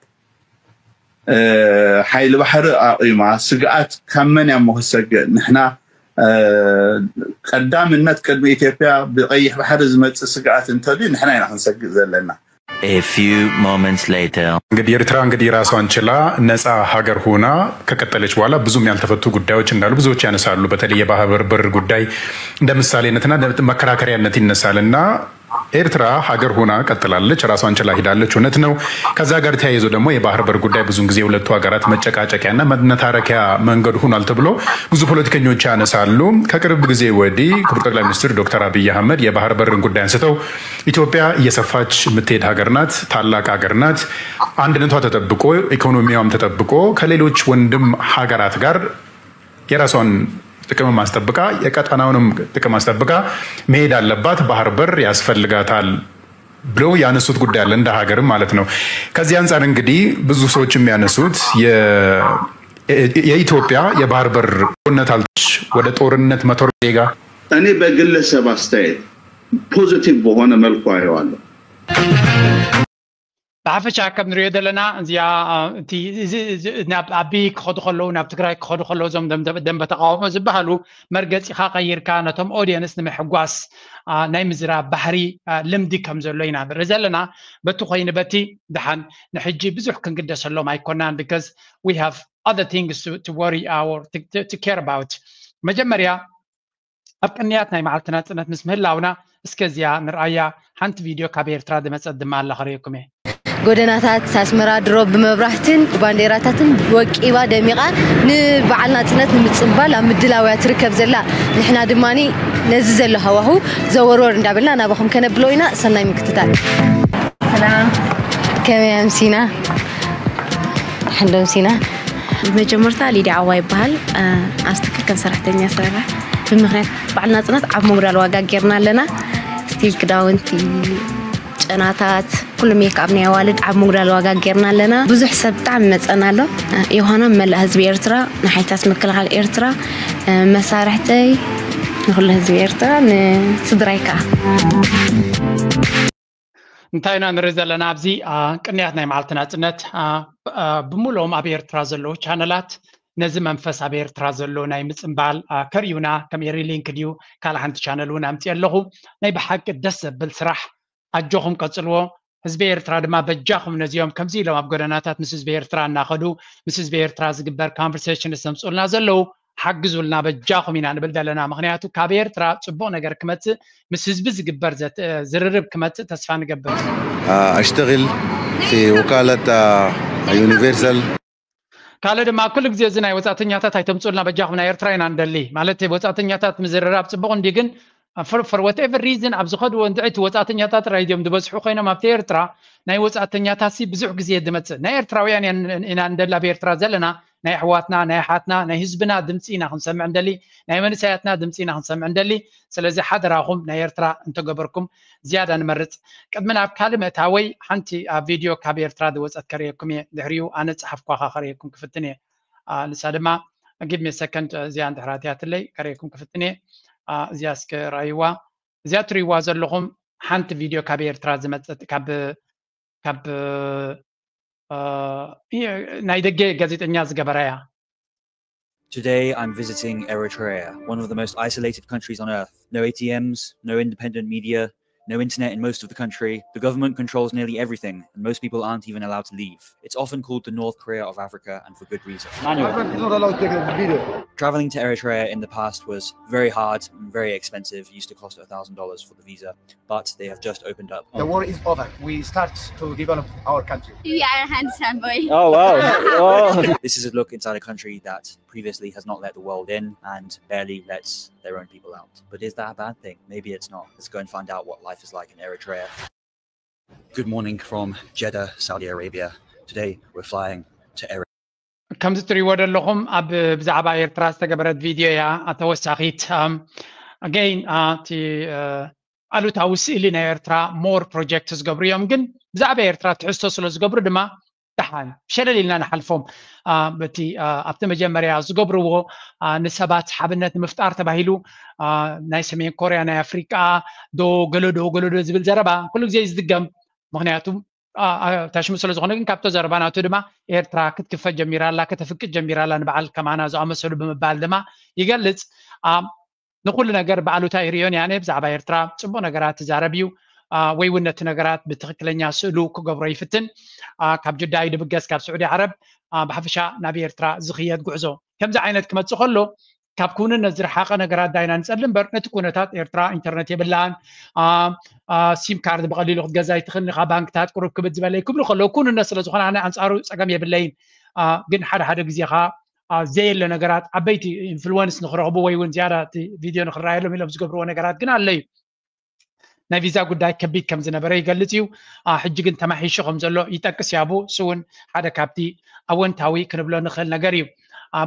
ሓይሊ ባሕሪ ኣቒማ ስግኣት ካብ መን እያ እሞ ክትሰግእ? ንሕና ቀዳምነት ቅድሚ ኢትዮጵያ ብቐይሕ ባሕሪ ዝመፅእ ስግኣት እንተልዩ ንሕና ኢና ክንሰግእ ዘለና። A few moments later. እንግዲህ ኤርትራ እንግዲህ ራሷን ችላ ነፃ ሀገር ሆና ከቀጠለች በኋላ ብዙም ያልተፈቱ ጉዳዮች እንዳሉ ብዙዎች ያነሳሉ። በተለይ የባህር በር ጉዳይ እንደ ምሳሌነትና እንደ መከራከሪያነት ይነሳል እና ኤርትራ ሀገር ሆና ቀጥላለች፣ ራሷን ችላ ሄዳለች። እውነት ነው። ከዛ ጋር ተያይዞ ደግሞ የባህር በር ጉዳይ ብዙን ጊዜ የሁለቱ ሀገራት መጨቃጨቂያና መነታረኪያ መንገድ ሆኗል ተብሎ ብዙ ፖለቲከኞች ያነሳሉ። ከቅርብ ጊዜ ወዲህ ክቡር ጠቅላይ ሚኒስትር ዶክተር አብይ አህመድ የባህር በርን ጉዳይ አንስተው ኢትዮጵያ እየሰፋች የምትሄድ ሀገር ናት፣ ታላቅ ሀገር ናት። አንድነቷ ተጠብቆ ኢኮኖሚዋም ተጠብቆ ከሌሎች ወንድም ሀገራት ጋር የራሷን ጥቅምም አስጠብቃ የቀጠናውንም ጥቅም አስጠብቃ መሄድ አለባት። ባህር በር ያስፈልጋታል ብለው ያነሱት ጉዳይ አለ፣ እንደ ሀገርም ማለት ነው። ከዚህ አንጻር እንግዲህ ብዙ ሰዎች የሚያነሱት የ- የኢትዮጵያ የባህር በር ነት አልች ወደ ጦርነት መቶር ዜጋ እኔ በግለሰብ አስተያየት ፖዚቲቭ በሆነ መልኩ አየዋለሁ። ብሓፈሻ ከም ንሪኦ ዘለና እዚኣ እቲ እዚ እዚ ናብ ኣቢ ክኸዱ ከለዉ ናብ ትግራይ ክኸዱ ከለዉ እዞም ደም- ደንበ ተቃውሞ ዝበሃሉ መርገፂኻ ቀይርካ ነቶም ኦዲየንስ ንምሕጓስ አ፣ ናይ ምዝራብ ባህሪ አ፣ ልምዲ ከም ዘሎ ኢና ንርኢ ዘለና። በቲ ኮይኑ በቲ ደሓን ንሕጂ ብዙሕ ክንግደሰሎም ኣይኮናን because we have other things to, to worry our to, to, to care about። መጀመርያ ኣብ ቅንያት ናይ መዓልቲ ናጽነት ምስ ምህላውና፣ እስከ እዚኣ ንርኣያ። ሓንቲ ቪድዮ ካብ ኤርትራ ዝመጸት ድማ ኣላ፣ ከርእየኩም እየ። ጎደናታት ኣስመራ ድሮ ብመብራህትን ብባንዴራታትን ወቂባ ደሚቓ ንበዓል ናጽነት ንምጽንባል ኣብ ምድላው እያ ትርከብ ዘላ። ንሕና ድማ ነዚ ዘሎ ሃዋሁ ዘወርወር እንዳበልና ናባኹም ከነብሎ ኢና። ሰናይ ምክትታል። ሰላም። ከመይ ኣምሲና? ሕንዶ ኣምሲና። መጀመርታ ሊድያ ዓዋ ይበሃል። ኣብ ትክክል ከም ሰራሕተኛ ሰራሕ ብምክንያት በዓል ናጽነት ዓብ ምጉዳል ዋጋ ጌርና ኣለና። ስቲል ክዳውንቲ፣ ጨናታት፣ ኩሉ ሜክኣፕ ናይ ኣዋልድ ዓብ ምጉዳል ዋጋ ጌርና ኣለና። ብዙሕ ሰብ ብጣዕሚ መጸና ኣሎ። ዮሃና መላእ ህዝቢ ኤርትራ፣ ንሓይልታት ምክልኻል ኤርትራ፣ መሳርሕተይ፣ ንኩሉ ህዝቢ ኤርትራ፣ ንስድራይ ከኣ። እንታይ ኢና ንርኢ ዘለና ኣብዚ? ቅንያት ናይ መዓልቲ ናጽነት፣ ብምሉኦም ኣብ ኤርትራ ዘለዉ ቻነላት ነዚ መንፈስ ኣብ ኤርትራ ዘሎ ናይ ምጽንባል ከርእዩና፣ ከም ኤሪ ሊንክ ድዩ ካልእ ሓንቲ ቻነል እውን ኣምጽእ ኣለኹ። ናይ ብሓቂ ደስ ዘብል ስራሕ፣ ኣጆኹም ቀጽልዎ። ህዝቢ ኤርትራ ድማ በጃኹም ነዚኦም ከምዚ ኢሎም ኣብ ጎደናታት ምስ ህዝቢ ኤርትራ እናኸዱ ምስ ህዝቢ ኤርትራ ዝግበር ኮንቨርሴሽን ዘምጽኡልና ዘለዉ ሓግዙልና፣ በጃኹም ኢና ንብል ዘለና። ምኽንያቱ ካብ ኤርትራ ጽቡቕ ነገር ክመጽእ፣ ምስ ህዝቢ ዝግበር ዝርርብ ክመጽእ ተስፋ ንገብር። أشتغل في وكالة يونيفرسال. ካልእ ድማ ኩሉ ግዜ እዚ ናይ ወጻእተኛታት ኣይተምጽኡልና በጃኹም፣ ናይ ኤርትራ ኢና ንደሊ። ማለት ወጻእተኛታት ምዝርራብ ጽቡቕ እንዲ፣ ግን for whatever reason ኣብ ዝኸድዎ እንድዒ እቲ ወጻእተኛታት ጥራይ ድዮም ዝበዝሑ ኮይኖም ኣብቲ ኤርትራ። ናይ ወጻእተኛታት ሲ ብዙሕ ግዜ ዝመጽእ፣ ናይ ኤርትራውያን ኢና ንደሊ ኣብ ኤርትራ ዘለና። ናይ ኣሕዋትና፣ ናይ ኣሓትና፣ ናይ ህዝብና ድምጺ ኢና ክንሰምዕ እንደሊ፣ ናይ መንእሰያትና ድምጺ ኢና ክንሰምዕ እንደሊ። ስለዚ ሓደራኹም ናይ ኤርትራ እንተገበርኩም ዝያዳ ንመርጽ። ቅድሚ ናብ ካልእ ምእታወይ ሓንቲ ኣብ ቪድዮ ካብ ኤርትራ ዝወጸት ከርእየኩም እየ። ድሕሪኡ ኣነ ጸሓፍኳኻ ከርእየኩም ክፍትን እየ። ንሳ ድማ give me a second፣ እዚኣ እንድሕር ኣትያትለይ ከርእየኩም ክፍትን እየ። እዚኣ እስከ ረኣይዋ። እዚኣ ትርእይዋ ዘለኹም ሓንቲ ቪድዮ ካብ ኤርትራ ዝመጸት፣ ካብ ካብ ናይ ደገ ጋዜጠኛ ዝገበራ እያ። Today I'm visiting Eritrea, one of the most isolated countries on earth. No A T Ms, no independent media, no internet in most of the country. The government controls nearly everything, and most people aren't even allowed to leave. It's often called the North Korea of Africa, and for good reason. Manuel. Traveling to Eritrea in the past was very hard and very expensive. It used to cost a thousand dollars for the visa, but they have just opened up. The war is over. We start to develop our country. You are a handsome boy. Oh, wow. Oh. This is a look inside a country that previously has not let the world in and barely lets their own people out. But is that a bad thing? Maybe it's not. Let's go and find out what life is like in Eritrea. Good morning from Jeddah, Saudi Arabia. Today we're flying to Eritrea. ከምዚ ትሪእዎ ዘለኹም ኣብ ብዛዕባ ኤርትራ ዝተገበረት ቪድዮ እያ ተወሳኺት። ኣገይን እቲ ኣሉታዊ ስእሊ ናይ ኤርትራ ሞር ፕሮጀክት ዝገብሩ እዮም፣ ግን ብዛዕባ ኤርትራ ትሕዝቶ ስለ ዝገብሩ ድማ ደሓን ሸለል ኢልና ንሓልፎም። እቲ ኣብቲ መጀመርያ ዝገብርዎ ንሰባት ሓብነት ንምፍጣር ተባሂሉ ናይ ሰሜን ኮርያ ናይ ኣፍሪቃ ዶ ገለዶ ገለዶ ዝብል ዘረባ ኩሉ ግዜ ዝድገም። ምክንያቱ ታሽሙ ስለ ዝኾነ፣ ግን ካብቶ ዘረባ ናቱ ድማ ኤርትራ ክትክፈት ጀሚራ ኣላ፣ ከተፍቅድ ጀሚራ ኣላ፣ ንበዓል ከማና ዝኣመሰሉ ብምባል ድማ ይገልጽ። ንኩሉ ነገር ብኣሉታ ይርእዮን ያነ ብዛዕባ ኤርትራ ጽቡቕ ነገራት ትዛረብ እዩ፣ ወይ እውን ነቲ ነገራት ብትኽክለኛ ስእሉ ክገብሮ ይፍትን። ካብ ጅዳ እዩ ድብገስ፣ ካብ ስዑዲ ዓረብ። ብሓፈሻ ናብ ኤርትራ ዝኽየድ ጉዕዞ ከምዚ ዓይነት ክመጽእ ከሎ ካብ ክውንነት ዝረሓቐ ነገራት ዳይና ንጸሊ እምበር፣ ነቲ ኩነታት ኤርትራ ኢንተርነት የብላን፣ ሲም ካርድ ብቐሊሉ ክትገዛ ኣይትኽእልን ኢኻ፣ ባንክታት ቁሩብ ክብድ ዝበለ ክብሉ ከለዉ ክውንነት ስለ ዝኾነ ኣነ ኣንጻሩ ጸገም የብለይን። ግን ሓደ ሓደ ግዜ ኸኣ ዘየለ ነገራት ዓበይቲ ኢንፍሉወንስ ንኽረኽቡ ወይ እውን ዝያዳ እቲ ቪድዮ ንኽረኣየሎም ኢሎም ዝገብርዎ ነገራት ግን ኣለዩ። ናይ ቪዛ ጉዳይ ከቢድ ከም ዝነበረ ይገልጽ እዩ። ሕጂ ግን ተማሒሹ ከም ዘሎ ይጠቅስ ያቡ። እሱ እውን ሓደ ካብቲ ኣወንታዊ ክንብሎ ንኽእል ነገር እዩ።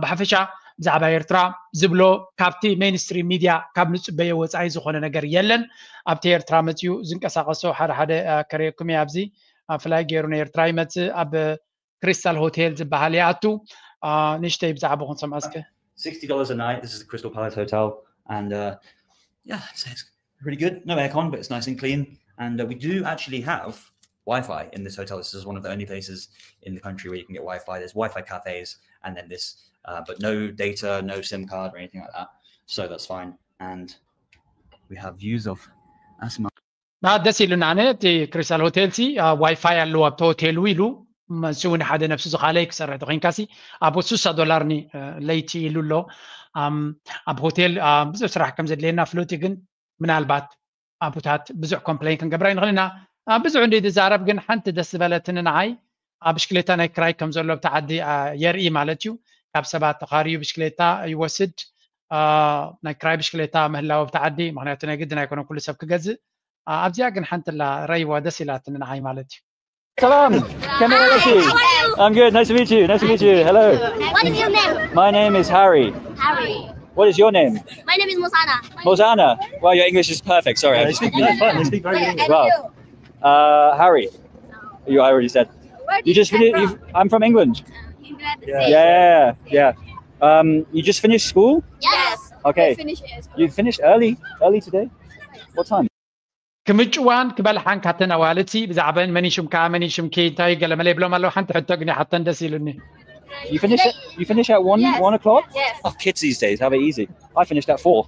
ብሓፈሻ ብዛዕባ ኤርትራ ዝብሎ ካብቲ ሜንስትሪም ሚድያ ካብ ንጽበዮ ወጻኢ ዝኾነ ነገር የለን። ኣብቲ ኤርትራ መጽኡ ዝንቀሳቐሶ ሓደ ሓደ ከርእየኩም እየ። ኣብዚ ፍላይ ገይሩ ንኤርትራ ይመጽእ። ኣብ ክሪስታል ሆቴል ዝበሃል ይኣቱ። ንእሽተይ ብዛዕባ ክንሰምዖ እስከ። Sixty dollars a night. This is the Crystal Palace Hotel, and uh, yeah, it's, it's pretty good. No aircon, but it's nice and clean. And uh, we do actually have Wi-Fi in this hotel. This is one of the only places in the country where you can get Wi-Fi. There's Wi-Fi cafes, and then this, uh, but no data, no SIM card or anything like that. So that's fine. And we have views of Asma. ደስ ኢሉና። ኣነ እቲ ክሪስታል ሆቴል ሲ ዋይፋይ ኣለዎ ኣብቲ ሆቴሉ ኢሉ ንሱ እውን ሓደ ነብሱ ዝኻለይ ክሰርሕ ተኮይንካሲ ኣብ ስሳ ዶላር ኒ ለይቲ ኢሉ ኣሎ። ኣብ ሆቴል ብዙሕ ስራሕ ከም ዘድልየና ፍሉጥ እዩ፣ ግን ምናልባት ኣቦታት ብዙሕ ኮምፕሌን ክንገብር ኣይንኽእል ኢና። ብዙሕ እንዲ ዝዛረብ ግን ሓንቲ ደስ ዝበለትኒ ንዓይ ኣብ ብሽክሌታ ናይ ክራይ ከም ዘሎ ኣብቲ ዓዲ የርኢ ማለት እዩ። ካብ ሰባት ተኻርዩ ብሽክሌታ ይወስድ፣ ናይ ክራይ ብሽክሌታ ምህላው ኣብቲ ዓዲ፣ ምክንያቱ ናይ ግድን ኣይኮነን ኩሉ ሰብ ክገዝእ። ኣብዚኣ ግን ሓንቲ ላ ረይዋ ደስ ኢላትኒ ንዓይ ማለት እዩ። ሰላም ከመይ ኣለኪ? I'm good. Nice to meet you. Nice to meet you. Hello. What is your name? My name is Harry. Harry. What is your name? My name is Mosana. Mosana. Well, your English is perfect. Sorry, I They just speak really fun. They speak very good English. Wow. Uh, Harry, you I already said. Where You just finished. You've, I'm from England. England. Yeah, yeah. Um, you just finished school? Yes. Okay. Finish it. You finished early, early today. What time? ክምጭዋን ክበልሓን ካተን ኣዋልድሲ ብዛዕባን መን ሽምካ መን ሽምኪ እንታይ ገለ መለ ይብሎም ኣለዉ። ሓንቲ ሕቶ ግን ይሓተን ደስ ኢሉኒ። You finish it. You finish at one, Yes. one o'clock. Yes. Oh, kids these days, how easy. I finished at four.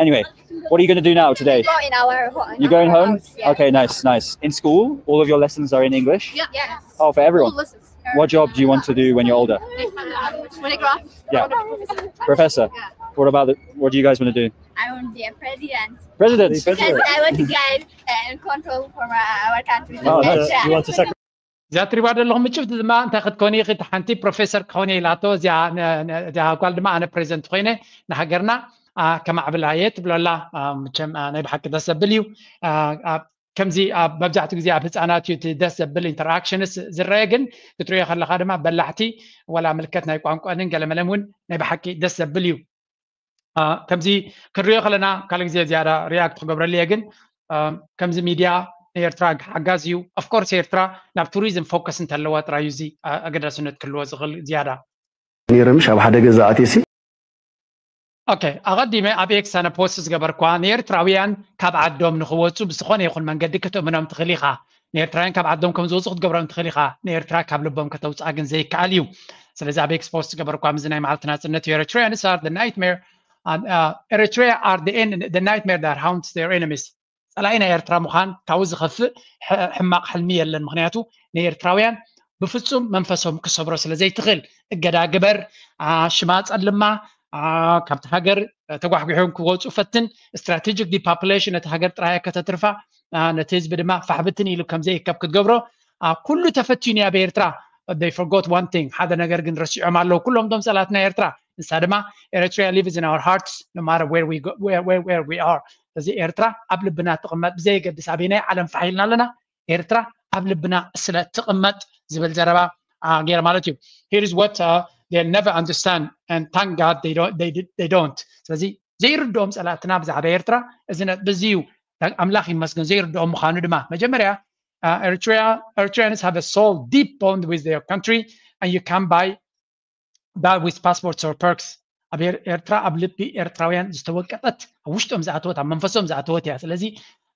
Anyway, what are you going to do now today? Go in our ho- in You going our home? House. Yeah. Okay, nice, nice. In school, all of your lessons are in English. Yeah. Yes. Oh, for everyone. All lessons. What job do you want to do when you're older? Telegraph. Yeah. Professor. What about the, what do you guys want to do? I want to be a president. President. Because I want to guide and control for our country. Oh, nice. You want to sacrifice? እዛ ትሪባ ዘለኹም ምጭብቲ ድማ እንታይ ክትኮኒ ኢኺ? እቲ ሓንቲ ፕሮፌሰር ክኾን እየ ኢላቶ። እዚኣ ነ- ነ- እዚኣ ጓል ድማ ኣነ ፕሬዚደንት ኮይነ ንሃገርና ኣ፣ ከማዕብላ እየ ትብሎ ኣላ። ኣ፣ መቸም ኣ፣ ናይ ብሓቂ ደስ ዘብል እዩ። ኣ፣ ኣብ- ከምዚ ኣብ መብዛሕትኡ ግዜ ኣብ ህፃናት እዩ እቲ ደስ ዘብል ኢንተርኣክሽንስ ዝረአ፣ ግን ክትሪኦ ከለካ ድማ በላሕቲ ወላ ምልከት ናይ ቋንቋንን ገለመለን እውን ናይ ብሓቂ ደስ ዘብል እዩ። ኣ፣ ከምዚ ክንሪኦ ከለና ካልእ ግዜ ዝያዳ ሪያክት ክገብረሉ እየ፣ ግን ኣ፣ ከምዚ ሚድያ ንኤርትራ ሓጋዝ እዩ። ኦፍኮርስ ኤርትራ ናብ ቱሪዝም ፎከስ እንተለዋ ጥራዩ እዚ ኣ፣ ኣገዳስነት ክህልዎ ዝኽእል ዝያዳ። ነይረ ምሽ ኣብ ሓደ ገዛ ኣትየሲ ኦኬ፣ ኣቐዲመ ኣብ ኤክስ ኣነ ፖስት ዝገበርኳ ንኤርትራውያን ካብ ዓዶም ንኽወፁ ብዝኾነ ይኹን መንገዲ ክትእምኖም ትኽእል ኢኻ። ንኤርትራውያን ካብ ዓዶም ከም ዝወፁ ክትገብሮም ትኽእል ኢኻ። ንኤርትራ ካብ ልቦም ከተውፅኣ ግን ዘይከኣል እዩ። ስለዚ ኣብ ኤክስ ፖስት ዝገበርኳ ምዚ ናይ መዓልቲ ናፅነት እዩ። Eritreans are the nightmare uh, Eritrea are the, en- the nightmare that haunts their enemies. ፀላኢ ናይ ኤርትራ ምዃን ካብኡ ዝኸፍእ ሕ- ሕማቕ ሕልሚ የለን። ምክንያቱ ንኤርትራውያን ብፍጹም መንፈሶም ክሰብሮ ስለ ዘይትኽእል እገዳ ግበር፣ ኣ፣ ሽማ ጸልማ፣ ኣ፣ ካብቲ ሃገር ተጓሕጒሖም ክወፁ ፈትን፣ ስትራቴጂክ ዲፖፑሌሽን ነቲ ሃገር ጥራይ ከተትርፋ፣ ኣ፣ ነቲ ህዝቢ ድማ ፋሕብትን ኢሉ ከም ዘይከብ ክትገብሮ ኣ፣ ኩሉ ተፈትዩ ኣብ ኤርትራ። They forgot one thing፣ ሓደ ነገር ግን ረሲዖም ኣለዉ ኩሎም ቶም ጸላት ናይ ኤርትራ፣ ንሳ ድማ Eritrea lives in our hearts no matter where we go, where, where, where we are። እዚ ኤርትራ ኣብ ልብና ትቕመጥ ብዘየገድስ ኣበይናይ ዓለም ፋሕ ኢልና ኣለና፣ ኤርትራ ኣብ ልብና ስለ ትቕመጥ ዝብል ዘረባ አ፣ ገይረ ማለት እዩ። Here is what uh, they never understand and thank God they don't, they, did- they don't። ስለዚ ዘይርድኦም ጸላእትና ብዛዕባ ኤርትራ እዚ ነጥቢ እዚ እዩ። ኣምላኽ ይመስገን ዘይርድኦም ምዃኑ ድማ መጀመርያ uh, Eritrea, Eritreans have a soul deep bond with their country and you can buy that with passports or perks። ኣብ ኤር- ኤርትራ ኣብ ልቢ ኤርትራውያን ዝተወቀጠት ኣብ ውሽጦም ዝኣተወት ኣብ መንፈሶም ዝኣተወት እያ። ስለዚ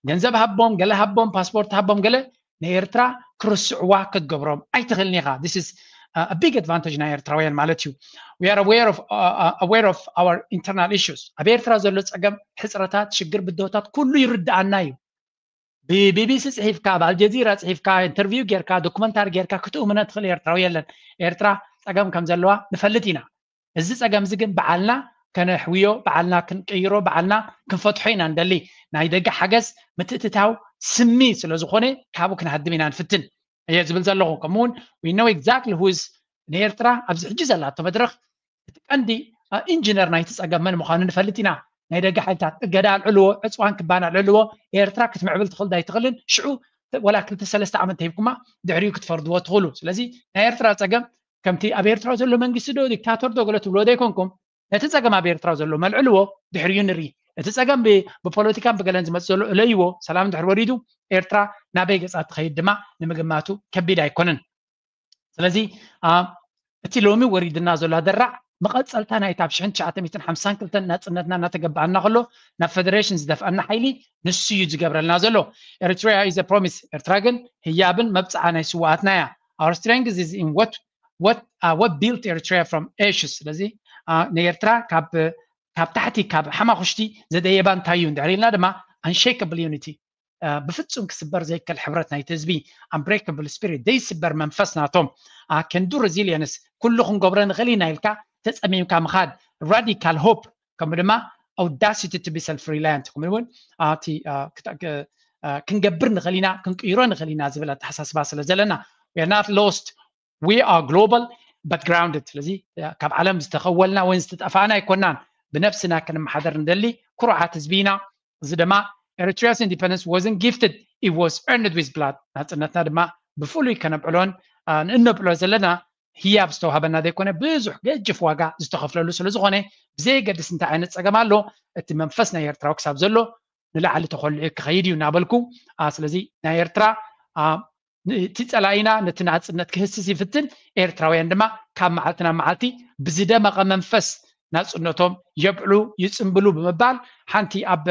ገንዘብ ሃቦም፣ ገለ ሃቦም፣ ፓስፖርት ሃቦም፣ ገለ ንኤርትራ ክርስዕዋ ክትገብሮም ኣይትኽእልን ኢኻ። This is a big advantage ናይ ኤርትራውያን ማለት እዩ። We are aware of, uh, uh, aware of our internal issues። ኣብ ኤርትራ ዘሎ ጸገም፣ ሕጽረታት፣ ሽግር፣ ብድሆታት ኩሉ ይርድኣና እዩ። ብቢቢሲ ጽሒፍካ፣ ኣብ ኣልጀዚራ ጽሒፍካ፣ ኢንተርቪው ጌርካ፣ ዶኩመንታሪ ጌርካ ክትእምኖ ትኽእል ኤርትራዊ የለን። ኤርትራ ጸገም ከም ዘለዋ ንፈልጥ ኢና። እዚ ጸገም እዚ ግን በዓልና ከነሕውዮ፣ በዓልና ክንቅይሮ፣ በዓልና ክንፈትሖ ኢና ንደሊ። ናይ ደገ ሓገዝ ምትእትታው ስሚ ስለ ዝኾነ ካብኡ ክንሃድም ኢና ንፍትን እየ ዝብል ዘለኹ። ከምኡ እውን we know exactly who is ንኤርትራ ኣብዚ ሕጂ ዘላቶ መድረኽ እቲ ቀንዲ ኢንጂነር ናይቲ ጸገም መን ምዃኑ ንፈልጥ ኢና። ናይ ደገ ሓይልታት እገዳ ኣልዕልዎ፣ ዕፅዋን ክባን ኣልዕልዎ፣ ኤርትራ ክትምዕብል ትኽእል ዳይትኽእልን ሽዑ ወላ ክልተ ሰለስተ ዓመት ተሂብኩማ ድሕሪኡ ክትፈርድዎ ትኽእሉ። ስለዚ ናይ ኤርትራ ጸገም ከምቲ ኣብ ኤርትራ ዘሎ መንግስቲ ዶ ዲክታቶር ዶ ገለ ትብልዎ ዘይኮንኩም፣ ነቲ ጸገም ኣብ ኤርትራ ዘሎ መልዕልዎ፣ ድሕሪኡ ንርኢ። እቲ ጸገም ብ- ብፖለቲካን ብገለን ዝመጽእ ዘሎ እለይዎ፣ ሰላም ድሕሪ ወሪዱ ኤርትራ ናበይ ገጻ ትኸይድ ድማ ንምግማቱ ከቢድ ኣይኮነን። ስለዚ ኣ፣ እቲ ሎሚ ወሪድና ዘሎ ኣደራዕ መቐጸልታ ናይቲ ኣብ ሽሕን ትሽዓተ ሚእትን ሓምሳን ክልተን ናጽነትና እናተገበኣና ከሎ ናብ ፈደሬሽን ዝደፍኣና ሓይሊ ንሱ እዩ ዝገብረልና ዘሎ። Eritrea is a promise። ኤርትራ ግን ህያብን መብጽዓ ናይ ስዋኣትና እያ። Our strength is in what what uh, what built Eritrea from ashes። ስለዚ ኣ፣ ንኤርትራ ካብ ካብ ታሕቲ ካብ ሓማኹሽቲ ዘደየባ እንታይ እዩ እንድሕር ኢልና ድማ unshakable unity። ብፍጹም ክስበር ዘይከል ሕብረት ናይቲ ህዝቢ፣ unbreakable spirit፣ ዘይስበር መንፈስ ናቶም፣ can do resilience፣ ኩሉ ክንገብሮ ንኽእል ኢና ኢልካ ተጸሚምካ ምኻድ፣ radical hope፣ ከምኡ ድማ audacity to be self reliant፣ ከምኡ እውን እቲ ክንገብር ንኽእል ኢና፣ ክንቅይሮ ንኽእል ኢና ዝብል ኣተሓሳስባ ስለ ዘለና፣ we are not lost, we are global but grounded። ስለዚ ካብ ዓለም ዝተኸወልና ወይ ዝተጠፋእና ኣይኮናን፣ ብነብስና ክንመሓደር ንደሊ ኩሩዓት ህዝቢ ኢና። እዚ ድማ Eritrea's independence wasn't gifted, it was earned with blood። ናጽነትና ድማ ብፍሉይ ከነብዕሎን ንእነብዕሎ ዘለና ህያብ ዝተዋህበና ዘይኮነ፣ ብዙሕ ገጅፍ ዋጋ ዝተኸፍለሉ ስለ ዝኾነ፣ ብዘየገድስ እንታይ ዓይነት ጸገም ኣሎ፣ እቲ መንፈስ ናይ ኤርትራዊ ክሳብ ዘሎ ንላዕሊ ተኾሊዑ ክኸይድ እዩ እናበልኩ፣ ስለዚ ናይ ኤርትራ እቲ ጸላኢና ነቲ ናጽነት ክህስስ ይፍትን፣ ኤርትራውያን ድማ ካብ መዓልቲ ናብ መዓልቲ ብዝደመቐ መንፈስ ናጽነቶም የብዕሉ፣ ይጽምብሉ ብምባል፣ ሓንቲ ኣብ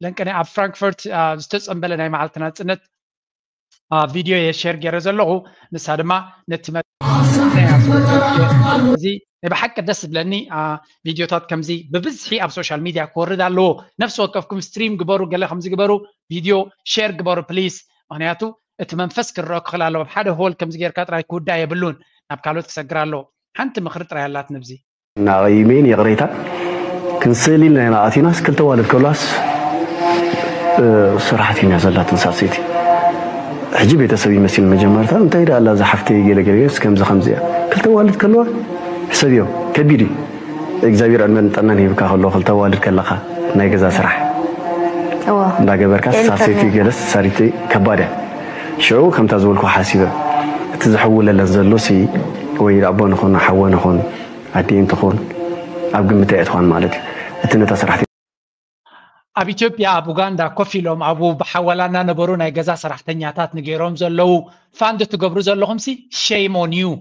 ለንቀነ ኣብ ፍራንክፈርት ዝተጸንበለ ናይ መዓልቲ ናጽነት ቪድዮ እየ ሸር ገይረ ዘለኹ። ንሳ ድማ ነቲ እዚ ናይ ብሓቂ ደስ ዝብለኒ ቪድዮታት ከምዚ ብብዝሒ ኣብ ሶሻል ሚድያ ክወርድ ኣለዎ። ነፍሲ ወከፍኩም ስትሪም ግበሩ፣ ገለ ከምዚ ግበሩ፣ ቪድዮ ሸር ግበሩ ፕሊስ። ምክንያቱ እቲ መንፈስ ክረኦ ክኽእል ኣለዎ። ኣብ ሓደ ሆል ከምዚ ጌርካ ጥራይ ክውዳ የብሉን፣ ናብ ካልኦት ክሰግር ኣለዎ። ሓንቲ ምኽሪ ጥራይ ኣላት ንብዚ። ናቐይሜን ይቕሬታ ክንስእል ኢልና ኢና ኣቲናስ፣ ክልተ ዋልድ ከሏስ ስራሕት ኢና ዘላትን ሳሰይቲ። ሕጂ ቤተሰብ ይመስል መጀመርታ እንታይ ደኣ ኣላ እዛ ሓፍተይ ገለ ገለ ገለስ ከምዚ ከምዚ እያ። ክልተ ዋልድ ከለዋ ሕሰብዮ፣ ከቢድ እዩ። እግዚኣብሔር ዕድመን ጥዕናን ሂብካ ከሎ ክልተ ዋልድ ከለኻ ናይ ገዛ ስራሕ እንዳገበርካ ሳሰይቲ ገለስ ሳሪቲ ከባድ እያ። ሽዑ ከምታ ዝበልኩ ሓሲበ እቲ ዝሕውለለን ዘሎ ሲ ወይ ኣቦ ንኾን ሓወ ንኾን ኣዲኤን ትኾን ኣብ ግምት ኣየእትዋን ማለት እዩ። እቲ ነታ ሰራሕተኛ ኣብ ኢትዮጵያ ኣብ ኡጋንዳ ኮፍ ኢሎም ኣብኡ ብሓወላ እናነበሩ ናይ ገዛ ሰራሕተኛታት ንገይሮም ዘለዉ ፋንድ ትገብሩ ዘለኹም ሲ shame on you።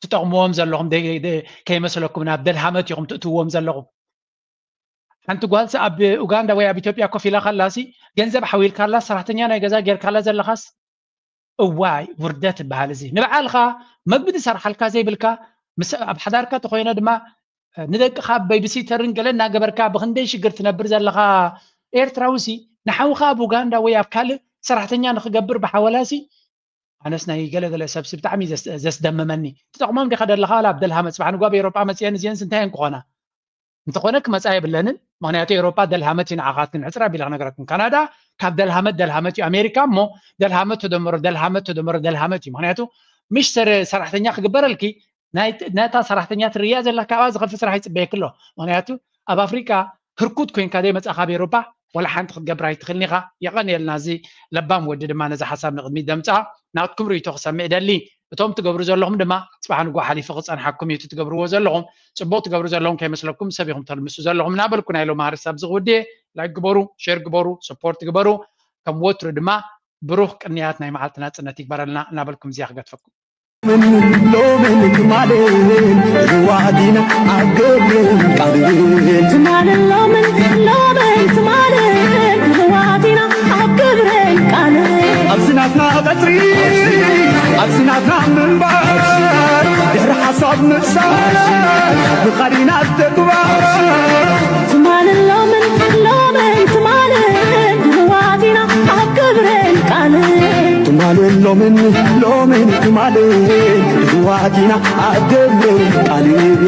ትጠቕምዎም ዘለኹም ከይመስለኩም ናብ ደልሃመት ኢኹም ትእትውዎም ዘለኹም። ሓንቲ ጓልሲ ኣብ ኡጋንዳ ወይ ኣብ ኢትዮጵያ ኮፍ ኢላ ከላሲ ገንዘብ ሓዊልካላ ሰራሕተኛ ናይ ገዛ ጌርካላ ዘለኻስ እዋይ ውርደት ይበሃል እዚ። ንበዓልኻ መግቢ ዝሰርሓልካ ዘይብልካ ምስ ኣብ ሓዳርካ ተኾይነ ድማ ንደቅኻ ቤቢሲተርን ገለ እናገበርካ ብክንደይ ሽግር ትነብር ዘለኻ ኤርትራዊ ሲ ንሓውኻ ኣብ ኡጋንዳ ወይ ኣብ ካልእ ሰራሕተኛ ንክገብር ብሓወላ ሲ ኣነስ ናይ ገለገለ ሰብሲ ብጣዕሚ ዘስደምመኒ ትጠቕሞም ዲኻ ደለኻ ኣብ ደልሃመት ጽባሕ ንጓብ ኤሮጳ መፅየን እዚአንስ እንታይ እንክኾና እንተኾነ ክመፃ የብለንን። ምክንያቱ ኤሮጳ ደልሃመት እዩ ንዓኻትክን ዕፅር ኣቢለ ክነግረኩም ካናዳ ካብ ደልሃመት ደልሃመት እዩ ኣሜሪካ እሞ ደልሃመት ተደመሮ ደልሃመት ተደመሮ ደልሃመት እዩ። ምክንያቱ ምሽ ሰራሕተኛ ክግበረልኪ ነታ ሰራሕተኛ ትርእያ ዘላ ካብኣ ዝኸፍእ ስራሕ ይፅበየኪ ኣሎ። ምክንያቱ ኣብ ኣፍሪቃ ህርኩት ኮይንካ ደይ መፃ ካብ ኤሮፓ ወላ ሓንቲ ክትገብር ኣይትኽእልን ኢኻ። የቐንየልና እዚ ለባም ወዲ ድማ ነዚ ሓሳብ ንቕድሚት ደምፅኣ ናትኩም ርእይቶ ክሰምዕ ይደሊ። እቶም ትገብሩ ዘለኹም ድማ ፅባሕ ንጎ ሓሊፉ ክፀንሓኩም እዩ። እቲ ትገብርዎ ዘለኹም ፅቡቕ ትገብሩ ዘለኹም ከይመስለኩም ሰብ ኢኹም ተልምሱ ዘለኹም እናበልኩ ናይ ሎማሪ ሰብ ዝኽውድየ ላይክ ግበሩ፣ ሼር ግበሩ፣ ሰፖርት ግበሩ። ከም ወትሩ ድማ ብሩኽ ቅንያት ናይ መዓልቲ ናፅነት ይግበረልና እናበልኩም እዚኣ ክገድፈኩም። ሎምን ትማልን ህዋት ኢና ኣብ ግብርን ቃልን ትማልን ሎምን ሎምን ትማልን ህዋት ኢና ኣብ ግብርን ቃልን ኣብዚ ናትና ቀፅሪ ኣብዚ ናትና ምንባር ድሕሪ ሓሳብ ምሳል ብኻዲና ተግባር ትማልን ሎምን ሎምን ትማልን ህዋት ኢና ኣብ ግብርን ቃልን ትማልን ሎምን ሎምን ትማልን ህዋት ኢና ኣብ ግብርን ቃልን